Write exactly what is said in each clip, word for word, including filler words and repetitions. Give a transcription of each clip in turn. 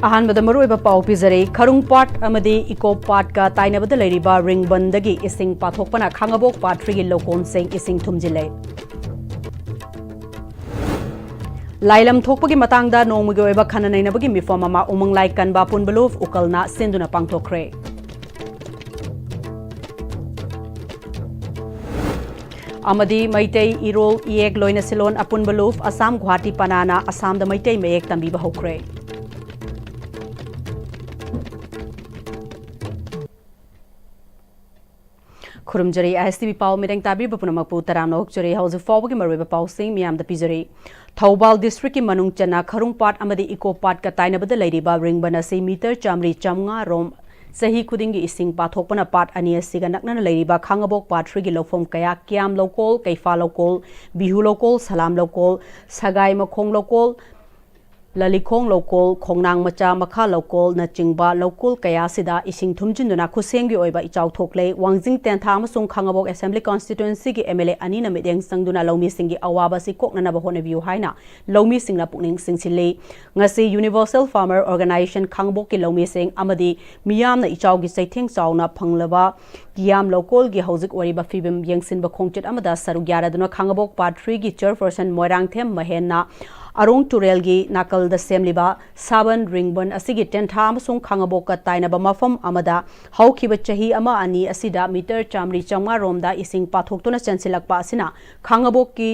ꯑꯍꯥꯟꯕꯗ ꯃꯔꯨꯑꯣꯏꯕ ꯄꯥꯎ ꯄꯤꯖꯔꯤ꯫ ꯈꯔꯨꯡ ꯄꯥꯠ ꯑꯃꯗꯤ ꯏꯀꯣꯞ ꯄꯥꯠꯀ ꯇꯥꯏꯅꯕꯗ ꯂꯩꯔꯤꯕ ꯔꯤꯡꯕꯟꯗꯒꯤ ꯏꯁꯤꯡ ꯄꯥꯊꯣꯛꯄꯅ ꯈꯥꯉꯕꯣꯛ ꯄꯥꯠ ꯊ꯭ꯔꯤꯒꯤ ꯂꯧꯀꯣꯟꯁꯤꯡ ꯏꯁꯤꯡ ꯊꯨꯝꯖꯤꯜꯂꯦ꯫ ꯂꯥꯏꯂꯝ ꯊꯣꯛꯄꯒꯤ ꯃꯇꯥꯡꯗ ꯅꯣꯡꯃꯒꯤ ꯑꯣꯏꯕ ꯈꯟꯅ ꯅꯩꯅꯕꯒꯤ ꯃꯤꯐꯝ ꯑꯃ ꯎꯃꯪ ꯂꯥꯏ ꯀꯟꯕ ꯄꯨꯟꯕ ꯂꯨꯞ ꯎꯀꯜꯅ ꯁꯤꯟꯗꯨꯅ ꯄꯥꯡꯊꯣꯛꯈ꯭ꯔꯦ꯫ ꯑꯃꯗꯤ ꯃꯩꯇꯩ ꯏꯔꯣꯜ ꯏꯌꯦꯛ ꯂꯣꯏꯅ ꯁꯤꯂꯣꯟ ꯑꯄꯨꯟꯕ ꯂꯨꯞ ꯑꯁꯥꯝ ꯒꯨꯋꯥꯍꯥꯇꯤ ꯄꯅꯥꯅ ꯑꯁꯥꯝꯗ ꯃꯩꯇꯩ ꯃꯌꯦꯛ ꯇꯝꯕꯤꯕ ꯍꯧꯈ꯭ꯔꯦ꯫ ꯈꯨꯔꯨꯝꯖꯔꯤ, ISTV ꯄꯥꯎ ꯃꯤꯠꯌꯦꯡ ꯇꯥꯕꯤꯕ ꯄꯨꯝꯅꯃꯛꯄꯨ ꯇꯔꯥꯝꯅ ꯑꯣꯛꯆꯔꯤ꯫ ꯍꯧꯖꯤꯛ ꯐꯥꯎꯕꯒꯤ ꯃꯔꯨꯑꯣꯏꯕ ꯄꯥꯎꯁꯤꯡ ꯃꯤꯌꯥꯝꯗ ꯄꯤꯖꯔꯤ꯫ ꯊꯧꯕꯥꯜ ꯗꯤꯁꯇ꯭ꯔꯤꯛꯀꯤ ꯃꯅꯨꯡ ꯆꯟꯅ ꯈꯔꯨꯡ ꯄꯥꯠ ꯑꯃꯗꯤ ꯏꯀꯣꯞ ꯄꯥꯠꯀ ꯇꯥꯏꯅꯕꯗ ꯂꯩꯔꯤꯕ ꯔꯤꯡꯕꯟ ꯑꯁꯤ ꯃꯤꯇꯔ ꯆꯥꯃꯔꯤ ꯆꯥꯃꯉꯥ ꯔꯣꯝ ꯆꯍꯤ ꯈꯨꯗꯤꯡꯒꯤ ꯏꯁꯤꯡ ꯄꯥꯊꯣꯛꯄꯅ ꯄꯥꯠ ꯑꯅꯤ ꯑꯁꯤꯒ ꯅꯛꯅꯅ ꯂꯩꯔꯤꯕ ꯈꯥꯉꯕꯣꯛ ꯄꯥꯠ ꯊ꯭ꯔꯤꯒꯤ ꯂꯧꯐꯝ ꯀꯌꯥ, ꯀꯤꯌꯥꯝ ꯂꯧꯀꯣꯜ, ꯀꯩꯐꯥ ꯂꯧꯀꯣꯜ, ꯕꯤꯍꯨ ꯂꯧꯀꯣꯜ, ꯁꯂꯥꯝ ꯂꯧꯀꯣꯜ, ꯁꯒꯥꯏ ꯃꯈꯣꯡ ꯂꯧꯀꯣꯜ, ꯂꯂꯤꯈꯣꯡ ꯂꯧꯀꯣꯜ, ꯈꯣꯡꯅꯥꯡ ꯃꯆꯥ ꯃꯈꯥ ꯂꯧꯀꯣꯜꯅꯆꯤꯡꯕ ꯂꯧꯀꯣꯜ ꯀꯌꯥ ꯑꯁꯤꯗ ꯏꯁꯤꯡ ꯊꯨꯝꯖꯤꯟꯗꯨꯅ ꯈꯨꯠꯁꯦꯝꯒꯤ ꯑꯣꯏꯕ ꯏꯆꯥꯎ ꯊꯣꯛꯂꯦ꯫ ꯋꯥꯡꯖꯤꯡ ꯇꯦꯟꯊꯥ ꯑꯃꯁꯨꯡ ꯈꯥꯉꯕꯣꯛ Assembly Constituencyꯒꯤ MLA ꯑꯅꯤꯅ ꯃꯤꯠꯌꯦꯡ ꯆꯪꯗꯨꯅ ꯂꯧꯃꯤꯁꯤꯡꯒꯤ ꯑꯋꯥꯕ ꯑꯁꯤ ꯀꯣꯛꯅꯅꯕ ꯍꯣꯠꯅꯕꯤꯌꯨ ꯍꯥꯏꯅ ꯂꯧꯃꯤꯁꯤꯡꯅ ꯄꯨꯛꯅꯤꯡ ꯆꯤꯡꯁꯤꯜꯂꯤ꯫ ꯉꯁꯤ Universal Farmer Organisation ꯈꯥꯉꯕꯣꯛꯀꯤ ꯂꯧꯃꯤꯁꯤꯡ ꯑꯃꯗꯤ ꯃꯤꯌꯥꯝꯅ ꯏꯆꯥꯎꯒꯤ ꯆꯩꯊꯦꯡ ꯆꯥꯎꯅ ꯐꯪꯂꯕ ꯀꯤꯌꯥꯝ ꯂꯧꯀꯣꯜꯒꯤ ꯍꯧꯖꯤꯛ ꯑꯣꯏꯔꯤꯕ ꯐꯤꯕꯝ ꯌꯦꯡꯁꯤꯟꯕ ꯈꯣꯡꯆꯠ ꯑꯃꯗ ꯁꯔꯨꯛ ꯌꯥꯔꯗꯨꯅ ꯈꯥꯉꯕꯣꯛ ꯄꯥꯠ ꯊ꯭ꯔꯤꯒꯤ chairperson ꯃꯣꯏꯔꯥꯡꯊꯦꯝ ꯃꯍꯦꯟꯅ ꯑꯔꯣꯡ ꯇꯨꯔꯦꯜꯒꯤ ꯅꯥꯀꯜꯗ ꯁꯦꯝꯂꯤꯕ ꯁꯥꯕꯟ ꯔꯤꯡꯕꯟ ꯑꯁꯤꯒꯤ ꯇꯦꯟꯊꯥ ꯑꯃꯁꯨꯡ ꯈꯥꯉꯕꯣꯛꯀ ꯇꯥꯏꯅꯕ ꯃꯐꯝ ꯑꯃꯗ ꯍꯧꯈꯤꯕ ꯆꯍꯤ ꯑꯃ ꯑꯅꯤ ꯑꯁꯤꯗ ꯃꯤꯇꯔ ꯆꯥꯃꯔꯤ ꯆꯥꯃꯉꯥ ꯔꯣꯝꯗ ꯏꯁꯤꯡ ꯄꯥꯊꯣꯛꯇꯨꯅ ꯆꯦꯟꯁꯤꯜꯂꯛꯄ ꯑꯁꯤꯅ ꯈꯥꯉꯕꯣꯛꯀꯤ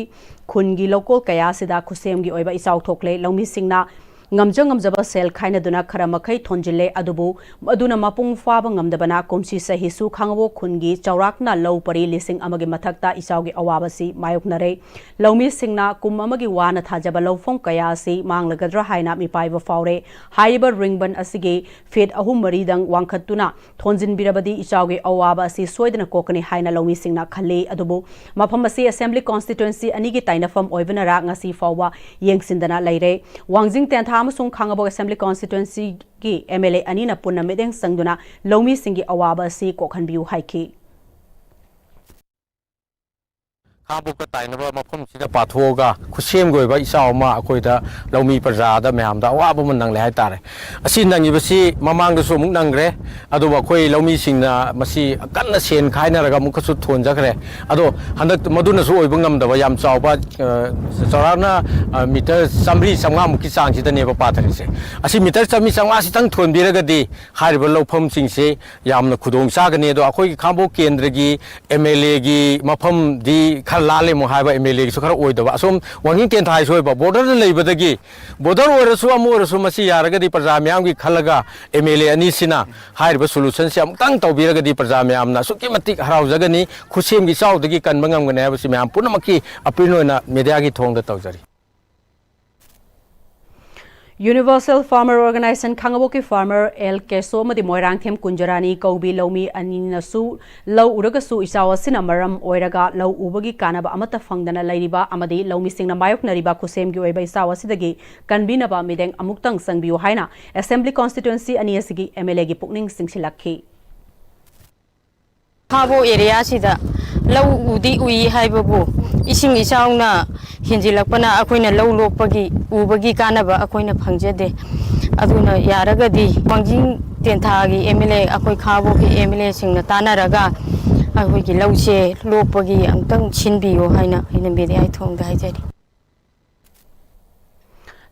ꯈꯨꯟꯒꯤ ꯂꯧꯀꯣꯜ ꯀꯌꯥ ꯑꯁꯤꯗ ꯈꯨꯠꯁꯦꯝꯒꯤ ꯑꯣꯏꯕ ꯏꯆꯥꯎ ꯊꯣꯛꯂꯦ꯫ ꯂꯧꯃꯤꯁꯤꯡꯅ ꯉꯝꯖ ꯉꯝꯖꯕ ꯁꯦꯜ ꯈꯥꯏꯅꯗꯨꯅ ꯈꯔ ꯃꯈꯩ ꯊꯣꯟꯖꯤꯜꯂꯦ, ꯑꯗꯨꯕꯨ ꯃꯗꯨꯅ ꯃꯄꯨꯡ ꯐꯥꯕ ꯉꯝꯗꯕꯅ ꯀꯨꯝꯁꯤ ꯆꯍꯤꯁꯨ ꯈꯥꯉꯕꯣꯛ ꯈꯨꯟꯒꯤ ꯆꯥꯎꯔꯥꯛꯅ ꯂꯧ ꯄꯔꯤ ꯂꯤꯁꯤꯡ ꯑꯃꯒꯤ ꯃꯊꯛꯇ ꯏꯆꯥꯎꯒꯤ ꯑꯋꯥꯕꯁꯤ ꯃꯥꯌꯣꯛꯅꯔꯦ꯫ ꯂꯧꯃꯤꯁꯤꯡꯅ ꯀꯨꯝ ꯑꯃꯒꯤ ꯋꯥꯅ ꯊꯥꯖꯕ ꯂꯧꯐꯝ ꯀꯌꯥ ꯑꯁꯤ ꯃꯥꯡꯂꯒꯗ꯭ꯔꯥ ꯍꯥꯏꯅ ꯃꯤꯄꯥꯏꯕ ꯐꯥꯎꯔꯦ꯫ ꯍꯥꯏꯔꯤꯕ ꯔꯤꯡꯕꯟ ꯑꯁꯤꯒꯤ ꯐꯤꯠ ꯑꯍꯨꯝ ꯃꯔꯤꯗꯪ ꯋꯥꯡꯈꯠꯇꯨꯅ ꯊꯣꯟꯖꯤꯟꯕꯤꯔꯕꯗꯤ ꯏꯆꯥꯎꯒꯤ ꯑꯋꯥꯕ ꯑꯁꯤ ꯁꯣꯏꯗꯅ ꯀꯣꯛꯀꯅꯤ ꯍꯥꯏꯅ ꯂꯧꯃꯤꯁꯤꯡꯅ ꯈꯜꯂꯤ꯫ ꯑꯗꯨꯕꯨ ꯃꯐꯝ ꯑꯁꯤ Assembly Constituency ꯑꯅꯤꯒꯤ ꯇꯥꯏꯅꯐꯝ ꯑꯣꯏꯕꯅꯔꯥ ꯉꯁꯤ ꯐꯥꯎꯕ ꯌꯦꯡꯁꯤꯟꯗꯅ ꯂꯩꯔꯦ꯫ ꯋꯥꯡꯖꯤꯡ ꯇꯦꯟꯊꯥ ꯑꯃꯁꯨꯡ ꯈꯥꯉꯕꯣꯛ Assembly Constituencyꯒꯤ MLA ꯑꯅꯤꯅ ꯄꯨꯟꯅ ꯃꯤꯠꯌꯦꯡ ꯆꯪꯗꯨꯅ ꯂꯧꯃꯤꯁꯤꯡꯒꯤ ꯑꯋꯥꯕ ꯑꯁꯤ ꯀꯣꯛꯍꯟꯕꯤꯌꯨ ꯍꯥꯏꯈꯤ꯫ ꯈꯥꯕꯣꯛꯀ ꯇꯥꯏꯅꯕ ꯃꯐꯝꯁꯤꯗ ꯄꯥꯊꯣꯛꯑꯒ ꯈꯨꯠꯁꯦꯝꯒꯤ ꯑꯣꯏꯕ ꯏꯆꯥꯎ ꯑꯃ ꯑꯩꯈꯣꯏꯗ ꯂꯧꯃꯤ ꯄ꯭ꯔꯖꯥꯗ ꯃꯌꯥꯝꯗ ꯑꯋꯥꯕ ꯑꯃ ꯅꯪꯂꯦ ꯍꯥꯏꯇꯥꯔꯦ꯫ ꯑꯁꯤ ꯅꯪꯉꯤꯕꯁꯤ ꯃꯃꯥꯡꯗꯁꯨ ꯑꯃꯨꯛ ꯅꯪꯈ꯭ꯔꯦ, ꯑꯗꯨꯕꯨ ꯑꯩꯈꯣꯏ ꯂꯧꯃꯤꯁꯤꯡꯅ ꯃꯁꯤ ꯀꯟꯅ ꯁꯦꯟ ꯈꯥꯏꯅꯔꯒ ꯑꯃꯨꯛꯀꯁꯨ ꯊꯣꯟꯖꯈ꯭ꯔꯦ꯫ ꯑꯗꯣ ꯍꯟꯗꯛ ꯃꯗꯨꯅꯁꯨ ꯑꯣꯏꯕ ꯉꯝꯗꯕ ꯌꯥꯝ ꯆꯥꯎꯕ, ꯑ, ꯆꯥꯎꯔꯥꯛꯅ, ꯑ, ꯃꯤꯇꯔ ꯆꯥꯝꯃꯔꯤ ꯆꯥꯝꯃꯉꯥꯃꯨꯛꯀꯤ ꯆꯥꯡꯁꯤꯗꯅꯦꯕ ꯄꯥꯊꯔꯤꯁꯦ꯫ ꯑꯁꯤ ꯃꯤꯇꯔ ꯆꯥꯝꯃꯔꯤ ꯆꯥꯝꯃꯉꯥꯁꯤꯇꯪ ꯊꯣꯟꯕꯤꯔꯒꯗꯤ ꯍꯥꯏꯔꯤꯕ ꯂꯧꯐꯝꯁꯤꯡꯁꯦ ꯌꯥꯝꯅ ꯈꯨꯗꯣꯡ ꯆꯥꯒꯅꯤ꯫ ꯑꯗꯣ ꯑꯩꯈꯣꯏꯒꯤ ꯈꯥꯡꯉꯕꯣꯛ ꯀꯦꯟꯗ꯭ꯔꯒꯤ ꯑꯦꯝ ꯑꯦꯜ ꯑꯦꯒꯤ ꯃꯐꯝꯗꯤ ꯈꯔ ꯂꯥꯜꯂꯦ ꯑꯃꯨꯛ ꯍꯥꯏꯕ, ꯑꯦꯝ ꯑꯦꯜ ꯑꯦꯒꯤꯁꯨ ꯈꯔ ꯑꯣꯏꯗꯕ, ꯑꯁꯣꯝ ꯋꯥꯡꯖꯤꯡ ꯇꯦꯟꯊꯥ ꯍꯥꯏꯁꯨ ꯑꯣꯏꯕ, ꯕꯣꯔꯗꯔꯗ ꯂꯩꯕꯗꯒꯤ, ꯕꯣꯔꯗꯔ ꯑꯣꯏꯔꯁꯨ ꯑꯃ ꯑꯣꯏꯔꯁꯨ ꯃꯁꯤ ꯌꯥꯔꯒꯗꯤ ꯄ꯭ꯔꯖꯥ ꯃꯤꯌꯥꯝꯒꯤ ꯈꯜꯂꯒ ꯑꯦꯝ ꯑꯦꯜ ꯑꯦ ꯑꯅꯤꯁꯤꯅ ꯍꯥꯏꯔꯤꯕ ꯁꯣꯂꯨꯁꯟꯁꯤ ꯑꯃꯨꯛꯇꯪ ꯇꯧꯕꯤꯔꯒꯗꯤ ꯄ꯭ꯔꯖꯥ ꯃꯌꯥꯝꯅ ꯑꯁꯨꯛꯀꯤ ꯃꯇꯤꯛ ꯍꯔꯥꯎꯖꯒꯅꯤ, ꯈꯨꯠꯁꯦꯝꯒꯤ ꯏꯆꯥꯎꯗꯒꯤ ꯀꯟꯕ ꯉꯝꯒꯅꯤ ꯍꯥꯏꯕꯁꯤ ꯃꯌꯥꯝ ꯄꯨꯝꯅꯃꯛꯀꯤ ꯑꯄꯤꯜ ꯑꯣꯏꯅ ꯃꯦꯗꯤꯌꯥꯒꯤ ꯊꯣꯡꯗ ꯇꯧꯖꯔꯤ꯫ Universal Farmer Organization ꯈꯥꯡꯉꯕꯣꯛꯀꯤ farmer ꯑꯦꯜ ꯀꯦꯁꯣ ꯑꯃꯗꯤ ꯃꯣꯏꯔꯥꯡꯊꯦꯝ ꯀꯨꯟꯖꯔꯥꯅꯤ ꯀꯧꯕꯤ ꯂꯧꯃꯤ ꯑꯅꯤꯅꯁꯨ ꯂꯧ ꯎꯔꯒꯁꯨ ꯏꯆꯥꯎ ꯑꯁꯤꯅ ꯃꯔꯝ ꯑꯣꯏꯔꯒ ꯂꯧ ꯎꯕꯒꯤ ꯀꯥꯟꯅꯕ ꯑꯃꯠꯇ ꯐꯪꯗꯅ ꯂꯩꯔꯤꯕ ꯑꯃꯗꯤ ꯂꯧꯃꯤꯁꯤꯡꯅ ꯃꯥꯌꯣꯛꯅꯔꯤꯕ ꯈꯨꯠꯁꯦꯝꯒꯤ ꯑꯣꯏꯕ ꯏꯆꯥꯎ ꯑꯁꯤꯗꯒꯤ ꯀꯟꯕꯤꯅꯕ ꯃꯤꯠꯌꯦꯡ ꯑꯃꯨꯛꯇꯪ ꯆꯪꯕꯤꯌꯨ ꯍꯥꯏꯅ Assembly Constituency ꯑꯅꯤ ꯑꯁꯤꯒꯤ ꯑꯦꯝ ꯑꯦꯜ ꯑꯦꯒꯤ ꯄꯨꯛꯅꯤꯡ ꯆꯤꯡꯁꯤꯜꯂꯛꯈꯤ꯫ ꯈꯥꯕꯣꯛ ꯑꯦꯔꯤꯌꯥꯁꯤꯗ ꯂꯧ ꯎꯗꯤ ꯎꯏ ꯍꯥꯏꯕꯕꯨ ꯏꯁꯤꯡ ꯏꯆꯥꯎꯅ ꯍꯦꯟꯖꯤꯜꯂꯛꯄꯅ ꯑꯩꯈꯣꯏꯅ ꯂꯧ ꯂꯣꯛꯄꯒꯤ, ꯎꯕꯒꯤ ꯀꯥꯟꯅꯕ ꯑꯩꯈꯣꯏꯅ ꯐꯪꯖꯗꯦ꯫ ꯑꯗꯨꯅ ꯌꯥꯔꯒꯗꯤ ꯋꯥꯡꯖꯤꯡ ꯇꯦꯟꯊꯥꯒꯤ ꯑꯦꯝ ꯑꯦꯜ ꯑꯦ, ꯑꯩꯈꯣꯏ ꯈꯥꯕꯣꯛꯀꯤ ꯑꯦꯝ ꯑꯦꯜ ꯑꯦꯁꯤꯡꯅ ꯇꯥꯟꯅꯔꯒ ꯑꯩꯈꯣꯏꯒꯤ ꯂꯧꯁꯦ ꯂꯣꯛꯄꯒꯤ ꯑꯃꯨꯛꯇꯪ ꯁꯤꯟꯕꯤꯌꯨ ꯍꯥꯏꯅ ꯑꯩꯅ ꯃꯦꯗꯤꯌꯥꯒꯤ ꯊꯣꯡꯗ ꯍꯥꯏꯖꯔꯤ꯫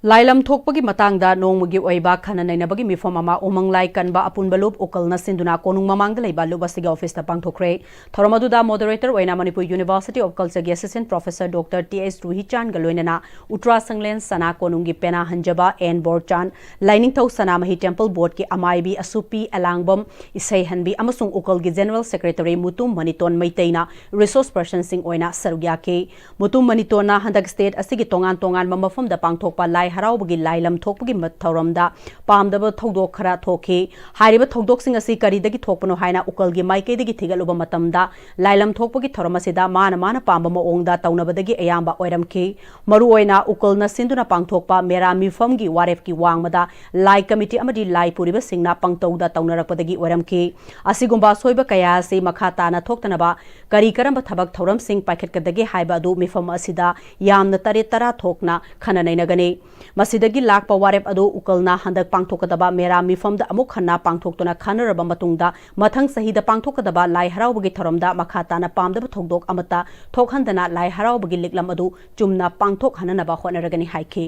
ꯂꯥꯏꯂꯝ ꯊꯣꯛꯄꯒꯤ ꯃꯇꯥꯡꯗ ꯅꯣꯡꯃꯒꯤ ꯑꯣꯏꯕ ꯈꯟꯅ ꯅꯩꯅꯕꯒꯤ ꯃꯤꯐꯝ ꯑꯃ ꯎꯃꯪ ꯂꯥꯏ ꯀꯟꯕ ꯑꯄꯨꯟꯕ ꯂꯨꯞ ꯎꯀꯜꯅ ꯁꯤꯟꯗꯨꯅ ꯀꯣꯅꯨꯡ ꯃꯃꯥꯡꯗ ꯂꯩꯕ ꯂꯨꯞ ꯑꯁꯤꯒꯤ ꯑꯣꯐꯤꯁꯇ ꯄꯥꯡꯊꯣꯛꯈ꯭ꯔꯦ꯫ ꯊꯧꯔꯝ ꯑꯗꯨꯗ moderator ꯑꯣꯏꯅ ꯃꯅꯤꯄꯨꯔ University of Culture ꯒꯤ assistant professor Doctor T H ꯔꯨꯍꯤꯆꯥꯟꯒ ꯂꯣꯏꯅꯅ ꯎꯇ꯭ꯔꯥ ꯁꯪꯂꯦꯟ ꯁꯅꯥ ꯀꯣꯅꯨꯡꯒꯤ ꯄꯦꯅꯥ ꯍꯟꯖꯕ N Borchan, Lainingthou Sanamahi temple board ꯀꯤ ꯑꯃꯥꯏꯕꯤ ꯑꯁꯨꯄꯤ ꯑꯦꯂꯥꯡꯕꯝ, ꯏꯁꯩꯍꯟꯕꯤ ꯑꯃꯁꯨꯡ ꯎꯀꯜꯒꯤ general secretary Mutum ꯃꯅꯤꯇꯣꯟ ꯃꯩꯇꯩꯅ resource person ꯁꯤꯡ ꯑꯣꯏꯅ ꯁꯔꯨꯛ ꯌꯥꯈꯤ꯫ ꯃꯨꯇꯨꯝ ꯃꯅꯤꯇꯣꯟꯅ ꯍꯟꯗꯛ state ꯑꯁꯤꯒꯤ ꯇꯣꯉꯥꯟ ꯇꯣꯉꯥꯟꯕ ꯃꯐꯝꯗ ꯄꯥꯡꯊꯣꯛꯄ ꯂꯥꯏ ꯍꯔꯥꯎꯕꯒꯤ ꯂꯥꯏꯂꯝ ꯊꯣꯛꯄꯒꯤ ꯃ-, ꯊꯧꯔꯝꯗ ꯄꯥꯝꯗꯕ ꯊꯧꯗꯣꯛ ꯈꯔ ꯊꯣꯛꯈꯤ꯫ ꯍꯥꯏꯔꯤꯕ ꯊꯧꯗꯣꯛꯁꯤꯡ ꯑꯁꯤ ꯀꯔꯤꯗꯒꯤ ꯊꯣꯛꯄꯅꯣ ꯍꯥꯏꯅ ꯎꯀꯜꯒꯤ ꯃꯥꯏꯀꯩꯗꯒꯤ ꯊꯤꯒꯠꯂꯨꯕ ꯃꯇꯝꯗ, ꯂꯥꯏꯂꯝ ꯊꯣꯛꯄꯒꯤ ꯊꯧꯔꯝ ꯑꯁꯤꯗ ꯃꯥꯅ ꯃꯥꯅ ꯄꯥꯝꯕ ꯃꯑꯣꯡꯗ ꯇꯧꯅꯕꯗꯒꯤ ꯑꯌꯥꯝꯕ ꯑꯣꯏꯔꯝꯈꯤ꯫ ꯃꯔꯨꯑꯣꯏꯅ ꯎꯀꯜꯅ ꯁꯤꯟꯗꯨꯅ ꯄꯥꯡꯊꯣꯛꯄ ꯃꯦꯔꯥ ꯃꯤꯐꯝꯒꯤ ꯋꯥꯔꯦꯞꯀꯤ ꯋꯥꯡꯃꯗ ꯂꯥꯏ ꯀꯃꯤꯇꯤ ꯑꯃꯗꯤ ꯂꯥꯏ ꯄꯨꯔꯤꯕꯁꯤꯡꯅ ꯄꯪꯇꯧꯗ ꯇꯧꯅꯔꯛꯄꯗꯒꯤ ꯑꯣꯏꯔꯝꯈꯤ꯫ ꯑꯁꯤꯒꯨꯝꯕ ꯑꯁꯣꯏꯕ ꯀꯌꯥ ꯑꯁꯤ ꯃꯈꯥ ꯇꯥꯅ ꯊꯣꯛꯇꯅꯕ ꯀꯔꯤ ꯀꯔꯝꯕ ꯊꯕꯛ ꯊꯧꯔꯝꯁꯤꯡ ꯄꯥꯏꯈꯠꯀꯗꯒꯦ ꯍꯥꯏꯕ ꯑꯗꯨ ꯃꯤꯐꯝ ꯑꯁꯤꯗ ꯌꯥꯝꯅ ꯇꯔꯦꯠ ꯇꯔꯥ ꯊꯣꯛꯅ ꯈꯟꯅ ꯅꯩꯅꯒꯅꯤ꯫ ꯃꯁꯤꯗꯒꯤ ꯂꯥꯛꯄ ꯋꯥꯔꯦꯞ ꯑꯗꯨ ꯎꯀꯜꯅ ꯍꯟꯗꯛ ꯄꯥꯡꯊꯣꯛꯀꯗꯕ ꯃꯦꯔꯥ ꯃꯤꯐꯝꯗ ꯑꯃꯨꯛ ꯍꯟꯅ ꯄꯥꯡꯊꯣꯛꯇꯨꯅ ꯈꯟꯅꯔꯕ ꯃꯇꯨꯡꯗ, ꯃꯊꯪ ꯆꯍꯤꯗ ꯄꯥꯡꯊꯣꯛꯀꯗꯕ ꯂꯥꯏ ꯍꯔꯥꯎꯕꯒꯤ ꯊꯧꯔꯝꯗ ꯃꯈꯥ ꯇꯥꯅ ꯄꯥꯝꯗꯕ ꯊꯧꯗꯣꯛ ꯑꯃꯠꯇ ꯊꯣꯛꯍꯟꯗꯅ ꯂꯥꯏ ꯍꯔꯥꯎꯕꯒꯤ ꯂꯤꯛꯂꯝ ꯑꯗꯨ ꯆꯨꯝꯅ ꯄꯥꯡꯊꯣꯛꯍꯟꯅꯅꯕ ꯍꯣꯠꯅꯔꯒꯅꯤ ꯍꯥꯏꯈꯤ꯫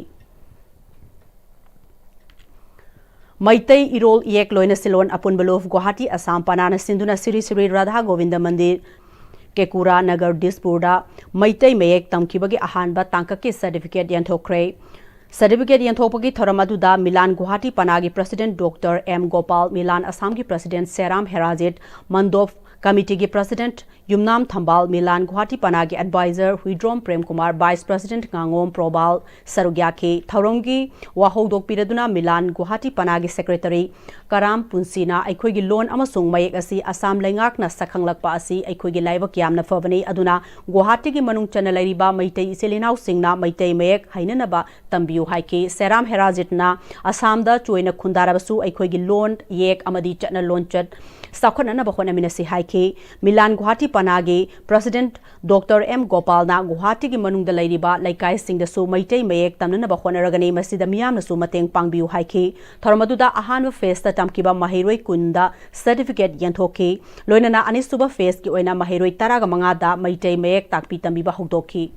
ꯃꯩꯇꯩ ꯏꯔꯣꯜ ꯏꯌꯦꯛ ꯂꯣꯏꯅꯁꯤꯂꯣꯟ ꯑꯄꯨꯟꯕ ꯂꯨꯞ ꯒꯨꯋꯥꯍꯥꯇꯤ ꯑꯁꯥꯝ ꯄꯅꯥꯅ ꯁꯤꯟꯗꯨꯅ ꯁ꯭ꯔꯤ ꯁ꯭ꯔꯤ ꯔꯥꯙꯥ ꯒꯣꯕꯤꯟꯗ ꯃꯟꯗꯤꯔ, ꯀꯦꯀꯨꯔꯥ ꯅꯒꯔ ꯗꯤꯁꯄꯨꯔꯗ ꯃꯩꯇꯩ ꯃꯌꯦꯛ ꯇꯝꯈꯤꯕꯒꯤ ꯑꯍꯥꯟꯕ ꯇꯥꯡꯀꯛꯀꯤ ꯁꯔꯇꯤꯐꯤꯀꯦꯠ ꯌꯦꯟꯊꯣꯛꯈ꯭ꯔꯦ꯫ ꯁꯔꯇꯤꯐꯤꯀꯦꯠ ꯌꯦꯟꯊꯣꯛꯄꯒꯤ ꯊꯧꯔꯝ ꯑꯗꯨꯗ ꯃꯤꯂꯥꯟ ꯒꯨꯋꯥꯍꯥꯇꯤ ꯄꯅꯥꯒꯤ president doctor M Gopal, Milan ꯑꯁꯥꯝꯒꯤ ꯄ꯭ꯔꯁꯤꯗꯦꯟꯠ ꯁꯦꯔꯥꯝ ꯍꯦꯔꯥꯖꯤꯠ, ꯃꯟꯗꯣꯞ ꯀꯃꯤꯇꯤꯒꯤ ꯄ꯭ꯔꯁꯤꯗꯦꯟꯠ ꯌꯨꯝꯅꯥꯝ ꯊꯝꯕꯥꯜ, ꯃꯤꯂꯥꯟ ꯒꯨꯋꯥꯍꯥꯇꯤ ꯄꯅꯥꯒꯤ adviser Huidrom Prem Kumar, vice president ꯉꯥꯉꯣꯝ ꯄ꯭ꯔꯣꯕꯥꯜ ꯁꯔꯨꯛ ꯌꯥꯈꯤ꯫ ꯊꯧꯔꯝꯒꯤ ꯋꯥꯍꯧꯗꯣꯛ ꯄꯤꯔꯗꯨꯅ ꯃꯤꯂꯥꯟ ꯒꯨꯋꯥꯍꯥꯇꯤ ꯄꯅꯥꯒꯤ ꯁꯦꯀ꯭ꯔꯦꯇꯔꯤ ꯀꯔꯥꯝ ꯄꯨꯟꯁꯤꯅ ꯑꯩꯈꯣꯏꯒꯤ ꯂꯣꯟ ꯑꯃꯁꯨꯡ ꯃꯌꯦꯛ ꯑꯁꯤ ꯑꯁꯥꯝ ꯂꯩꯉꯥꯛꯅ ꯁꯛꯈꯪꯂꯛꯄ ꯑꯁꯤ ꯑꯩꯈꯣꯏꯒꯤ ꯂꯥꯏꯕꯛ ꯌꯥꯝꯅ ꯐꯕꯅꯤ, ꯑꯗꯨꯅ ꯒꯨꯋꯥꯍꯥꯇꯤꯒꯤ ꯃꯅꯨꯡ ꯆꯟꯅ ꯂꯩꯔꯤꯕ ꯃꯩꯇꯩ ꯏꯆꯤꯜ ꯏꯅꯥꯎꯁꯤꯡꯅ ꯃꯩꯇꯩ ꯃꯌꯦꯛ ꯍꯩꯅꯅꯕ ꯇꯝꯕꯤꯌꯨ ꯍꯥꯏꯈꯤ꯫ ꯁꯦꯔꯥꯝ ꯍꯦꯔꯥꯖꯤꯠꯅ ꯑꯁꯥꯝꯗ ꯆꯣꯏꯅ ꯈꯨꯟꯗꯥꯔꯕꯁꯨ ꯑꯩꯈꯣꯏꯒꯤ ꯂꯣꯟ, ꯏꯌꯦꯛ ꯑꯃꯗꯤ ꯆꯠꯅ ꯂꯣꯟꯆꯠ ꯆꯥꯎꯈꯠꯅꯅꯕ ꯍꯣꯠꯅꯃꯤꯟꯅꯁꯤ ꯍꯥꯏꯈꯤ꯫ ꯃꯤꯂꯥꯟ ꯒꯨꯋꯥꯍꯥꯇꯤ ꯄꯅꯥꯒꯤ ꯄ꯭ꯔꯁꯤꯗꯦꯟꯠ ꯗꯣꯛꯇꯔ ꯑꯦꯝ ꯒꯣꯄꯥꯜꯅ ꯒꯨꯋꯥꯍꯥꯇꯤꯒꯤ ꯃꯅꯨꯡꯗ ꯂꯩꯔꯤꯕ ꯂꯩꯀꯥꯏꯁꯤꯡꯗꯁꯨ ꯃꯩꯇꯩ ꯃꯌꯦꯛ ꯇꯝꯅꯅꯕ ꯍꯣꯠꯅꯔꯒꯅꯤ, ꯃꯁꯤꯗ ꯃꯤꯌꯥꯝꯅꯁꯨ ꯃꯇꯦꯡ ꯄꯥꯡꯕꯤꯌꯨ ꯍꯥꯏꯈꯤ꯫ ꯊꯧꯔꯝ ꯑꯗꯨꯗ ꯑꯍꯥꯟꯕ ꯐꯦꯖꯇ ꯇꯝꯈꯤꯕ ꯃꯍꯩꯔꯣꯏ ꯀꯨꯟꯗ ꯁꯔꯇꯤꯐꯤꯀꯦꯠ ꯌꯦꯟꯊꯣꯛꯈꯤ꯫ ꯂꯣꯏꯅꯅ ꯑꯅꯤꯁꯨꯕ ꯐꯦꯖꯀꯤ ꯑꯣꯏꯅ ꯃꯍꯩꯔꯣꯏ ꯇꯔꯥꯒ ꯃꯉꯥꯗ ꯃꯩꯇꯩ ꯃꯌꯦꯛ ꯇꯥꯛꯄꯤ ꯇꯝꯕꯤꯕ ꯍꯧꯗꯣꯛꯈꯤ꯫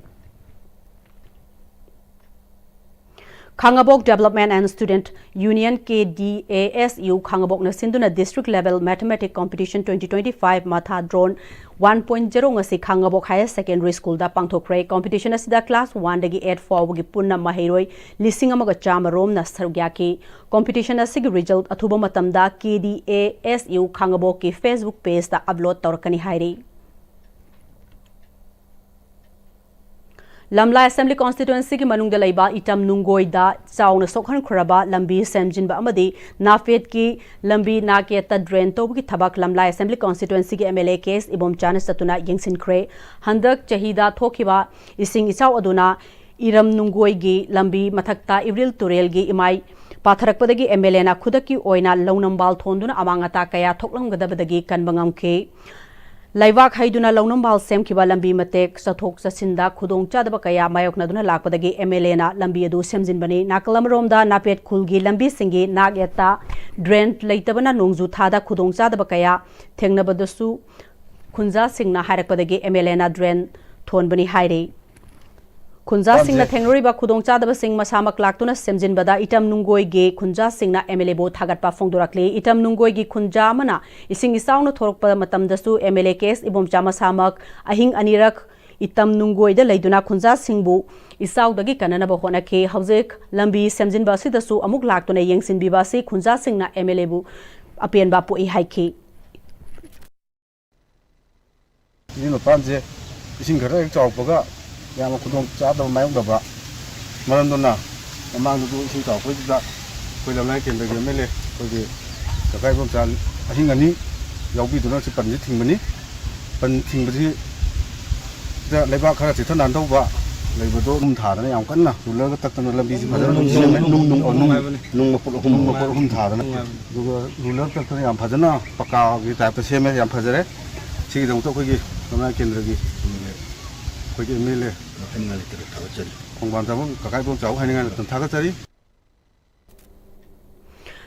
ꯈꯥꯉꯕꯣꯛ Development and Student Union, K D A S U, ꯈꯥꯉꯕꯣꯛꯅ ꯁꯤꯟꯗꯨꯅ District Level Mathematics Competition twenty twenty-five Mathadron one point zero ꯉꯁꯤ ꯈꯥꯉꯕꯣꯛ Higher Secondary Schoolꯗ ꯄꯥꯡꯊꯣꯛꯈ꯭ꯔꯦ꯫ Competition ꯑꯁꯤꯗ class one ꯗꯒꯤ eight ꯐꯥꯎꯕꯒꯤ ꯄꯨꯟꯅ ꯃꯍꯩꯔꯣꯏ ꯂꯤꯁꯤꯡ ꯑꯃꯒ ꯆꯥꯝꯃ ꯔꯣꯝꯅ ꯁꯔꯨꯛ ꯌꯥꯈꯤ꯫ Competition ꯑꯁꯤꯒꯤ result ꯑꯊꯨꯕ ꯃꯇꯝꯗ K D A S U ꯈꯥꯉꯕꯣꯛꯀꯤ Facebook pageꯇ upload ꯇꯧꯔꯛꯀꯅꯤ ꯍꯥꯏꯔꯤ꯫ ꯂꯝꯂꯥꯏ Assembly Constituency ꯒꯤ ꯃꯅꯨꯡꯗ ꯂꯩꯕ ꯏꯇꯝ ꯅꯨꯡꯒꯣꯏꯗ ꯆꯥꯎꯅ ꯁꯣꯛꯍꯟꯈ꯭ꯔꯕ ꯂꯝꯕꯤ ꯁꯦꯝꯖꯤꯟꯕ ꯑꯃꯗꯤ ꯅꯥꯄꯦꯠꯀꯤ ꯂꯝꯕꯤ ꯅꯥꯛ ꯌꯦꯠꯇ drain ꯇꯧꯕꯒꯤ ꯊꯕꯛ ꯂꯝꯂꯥꯏ Assembly Constituency ꯒꯤ M L A K S ꯏꯕꯣꯝꯆꯥꯅ ꯆꯠꯇꯨꯅ ꯌꯦꯡꯁꯤꯟꯈ꯭ꯔꯦ꯫ ꯍꯟꯗꯛ ꯆꯍꯤꯗ ꯊꯣꯛꯈꯤꯕ ꯏꯁꯤꯡ ꯏꯆꯥꯎ ꯑꯗꯨꯅ ꯏꯔꯝ ꯅꯨꯡꯒꯣꯏꯒꯤ ꯂꯝꯕꯤ ꯃꯊꯛꯇ ꯏꯔꯤꯜ ꯇꯨꯔꯦꯜꯒꯤ ꯏꯃꯥꯏ ꯄꯥꯊꯔꯛꯄꯗꯒꯤ M L A ꯅ ꯈꯨꯗꯛꯀꯤ ꯑꯣꯏꯅ ꯂꯧꯅꯝꯕꯥꯜ ꯊꯣꯟꯗꯨꯅ ꯑꯃꯥꯡ ꯑꯇꯥ ꯀꯌꯥ ꯊꯣꯛꯂꯝꯒꯗꯕꯗꯒꯤ ꯀꯟꯕ ꯉꯝꯈꯤ꯫ ꯂꯩꯕꯥꯛ ꯍꯩꯗꯨꯅ ꯂꯧꯅꯝꯕꯥꯜ ꯁꯦꯝꯈꯤꯕ ꯂꯝꯕꯤ ꯃꯇꯦꯛ ꯆꯠꯊꯣꯛ ꯆꯠꯁꯤꯟꯗ ꯈꯨꯗꯣꯡꯆꯥꯗꯕ ꯀꯌꯥ ꯃꯥꯌꯣꯛꯅꯗꯨꯅ ꯂꯥꯛꯄꯗꯒꯤ M L A ꯅ ꯂꯝꯕꯤ ꯑꯗꯨ ꯁꯦꯝꯖꯤꯟꯕꯅꯤ꯫ ꯅꯥꯀꯜ ꯑꯃꯔꯣꯝꯗ ꯅꯥꯄꯦꯠ ꯈꯨꯜꯒꯤ ꯂꯝꯕꯤꯁꯤꯡꯒꯤ ꯅꯥꯛ ꯌꯦꯠꯇ drain ꯂꯩꯇꯕꯅ ꯅꯣꯡꯖꯨ ꯊꯥꯗ ꯈꯨꯗꯣꯡꯆꯥꯗꯕ ꯀꯌꯥ ꯊꯦꯡꯅꯕꯗꯁꯨ ꯈꯨꯟꯖꯥꯁꯤꯡꯅ ꯍꯥꯏꯔꯛꯄꯗꯒꯤ M L A ꯅ drain ꯊꯣꯟꯕꯅꯤ ꯍꯥꯏꯔꯤ꯫ ꯈꯨꯟꯖꯥꯁꯤꯡꯅ ꯄꯥꯝꯖꯩ꯫ ꯊꯦꯡꯅꯔꯤꯕ ꯈꯨꯗꯣꯡꯆꯥꯗꯕꯁꯤꯡ ꯃꯁꯥꯃꯛ ꯂꯥꯛꯇꯨꯅ ꯁꯦꯝꯖꯤꯟꯕꯗ ꯏꯇꯝ ꯅꯨꯡꯒꯣꯏꯒꯤ ꯈꯨꯟꯖꯥꯁꯤꯡꯅ M L A ꯕꯨ ꯊꯥꯒꯠꯄ ꯐꯣꯡꯗꯣꯔꯛꯂꯤ꯫ ꯏꯇꯝ ꯅꯨꯡꯒꯣꯏꯒꯤ ꯈꯨꯟꯖꯥ ꯑꯃꯅ ꯏꯁꯤꯡ ꯏꯆꯥꯎꯅ ꯊꯣꯔꯛꯄ ꯃꯇꯝꯗꯁꯨ M L A K S Ibomcha ꯃꯁꯥꯃꯛ ꯑꯍꯤꯡ ꯑꯅꯤꯔꯛ ꯏꯇꯝ ꯅꯨꯡꯒꯣꯏꯗ ꯂꯩꯗꯨꯅ ꯈꯨꯟꯖꯥꯁꯤꯡꯕꯨ ꯏꯆꯥꯎꯗꯒꯤ ꯀꯟꯅꯅꯕ ꯍꯣꯠꯅꯈꯤ꯫ ꯍꯧꯖꯤꯛ ꯂꯝꯕꯤ ꯁꯦꯝꯖꯤꯟꯕ ꯑꯁꯤꯗꯁꯨ ꯑꯃꯨꯛ ꯂꯥꯛꯇꯨꯅ ꯌꯦꯡꯁꯤꯟꯕꯤꯕ ꯑꯁꯤ ꯈꯨꯟꯖꯥꯁꯤꯡꯅ M L A ꯕꯨ ꯑꯄꯦꯟꯕ ꯄꯣꯛꯏ ꯍꯥꯏꯈꯤ꯫ ꯏꯔꯤꯜ ꯃꯄꯥꯟꯁꯦ ꯏꯁꯤꯡ ꯈꯔ ꯍꯦꯛ ꯆꯥꯎꯔꯛꯄꯒ ꯌꯥꯝꯅ ꯈꯨꯗꯣꯡ ꯆꯥꯗꯕ ꯃꯥꯌꯣꯛꯅꯕ ꯃꯔꯝꯗꯨꯅ ꯃꯃꯥꯡꯗꯁꯨ ꯏꯁꯤꯡ ꯆꯥꯎꯔꯛꯄꯩꯗꯨꯗ ꯑꯩꯈꯣꯏ ꯂꯝꯂꯥꯏ ꯀꯦꯟꯗ꯭ꯔꯒꯤ M L A ꯑꯩꯈꯣꯏꯒꯤ ꯀꯀꯥ ꯏꯕꯣꯝꯆꯥ ꯑꯍꯤꯡ ꯑꯅꯤ ꯌꯥꯎꯕꯤꯗꯨꯅ ꯁꯤ ꯄꯟꯁꯤ ꯊꯤꯡꯕꯅꯤ꯫ ꯄꯟ ꯊꯤꯡꯕꯁꯤꯗ ꯂꯩꯕꯥꯛ ꯈꯔ ꯆꯤꯊ ꯅꯥꯟꯊꯧꯕ ꯂꯩꯕꯗꯣ ꯅꯨꯡ ꯊꯥꯗꯅ ꯌꯥꯝ ꯀꯟꯅ ꯔꯨꯂꯔꯒ ꯇꯛꯇꯅ ꯂꯝꯕꯤꯁꯤ ꯐꯖꯅ ꯅꯨꯡ, ꯁꯦꯝꯃꯦ꯫ ꯅꯨꯡ, ꯅꯨꯡ, ꯑꯣ, ꯅꯨꯡ, ꯅꯨꯡ ꯃꯄꯨꯠ ꯑꯍꯨꯝ, ꯅꯨꯡ ꯃꯄꯨꯠ ꯑꯍꯨꯝ ꯊꯥꯗꯅ꯫ ꯑꯗꯨꯒ ꯔꯨꯂꯔ ꯇꯛꯇꯅ ꯌꯥꯝ ꯐꯖꯅ ꯄꯀꯥꯒꯤ type ꯇ ꯁꯦꯝꯃꯦ, ꯌꯥꯝ ꯐꯖꯔꯦ꯫ ꯁꯤꯒꯤꯗꯃꯛꯇ ꯑꯩꯈꯣꯏꯒꯤ ꯂꯝꯂꯥꯏ ꯀꯦꯟꯗ꯭ꯔꯒꯤ ꯑꯩꯈꯣꯏꯒꯤ M L A ꯍꯥꯏꯅꯤꯡꯉꯥꯏ ꯂꯩꯇꯅ ꯊꯥꯒꯠꯆꯔꯤ꯫ ꯈꯣꯡꯕꯥꯟ ꯆꯥꯐꯝ ꯀꯀꯥ ꯏꯕꯣꯝꯆꯥꯕꯨ ꯍꯥꯏꯅꯤꯡꯉꯥꯏ ꯂꯩꯇꯅ ꯊꯥꯒꯠꯆꯔꯤ꯫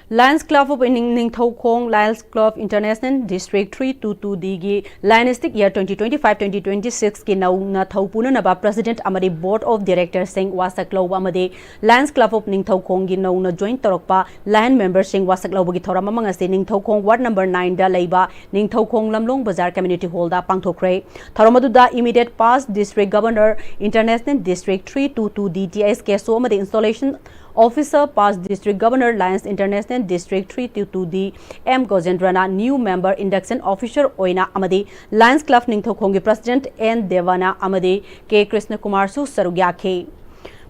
Lions Club of ꯅꯤꯡ-, Ningthoukhong Lions Club International District three two two D ꯒꯤ Lionstic Year twenty twenty-five twenty twenty-six ꯀꯤ ꯅꯧꯅ ꯊꯧ ꯄꯨꯅꯅꯕ President ꯑꯃꯗꯤ Board of Director ꯁꯤꯡ, ꯋꯥꯁꯛ ꯂꯧꯕ ꯑꯃꯗꯤ Lions Club of ꯅꯤꯡꯊꯧꯈꯣꯡꯒꯤ ꯅꯧꯅ join ꯇꯧꯔꯛꯄ Lion member ꯁꯤꯡ ꯋꯥꯁꯛ ꯂꯧꯕꯒꯤ ꯊꯧꯔꯝ ꯑꯃ ꯉꯁꯤ ꯅꯤꯡꯊꯧꯈꯣꯡ Ward number nine ꯗ ꯂꯩꯕ ꯅꯤꯡꯊꯧꯈꯣꯡ ꯂꯝꯂꯣꯡ ꯕꯖꯥꯔ Community Hall ꯗ ꯄꯥꯡꯊꯣꯛꯈ꯭ꯔꯦ꯫ ꯊꯧꯔꯝ ꯑꯗꯨꯗ immediate past District Governor International District three two two D T S Keso ꯑꯃꯗꯤ Installation Officer, Past District Governor, Lions International District three two two D M Gojendrana new member induction officer ꯑꯣꯏꯅ ꯑꯃꯗꯤ Lions Club ꯅꯤꯡꯊꯧꯈꯣꯡꯒꯤ President N Devana ꯑꯃꯗꯤ K Krishnakumar ꯁꯨ ꯁꯔꯨꯛ ꯌꯥꯈꯤ꯫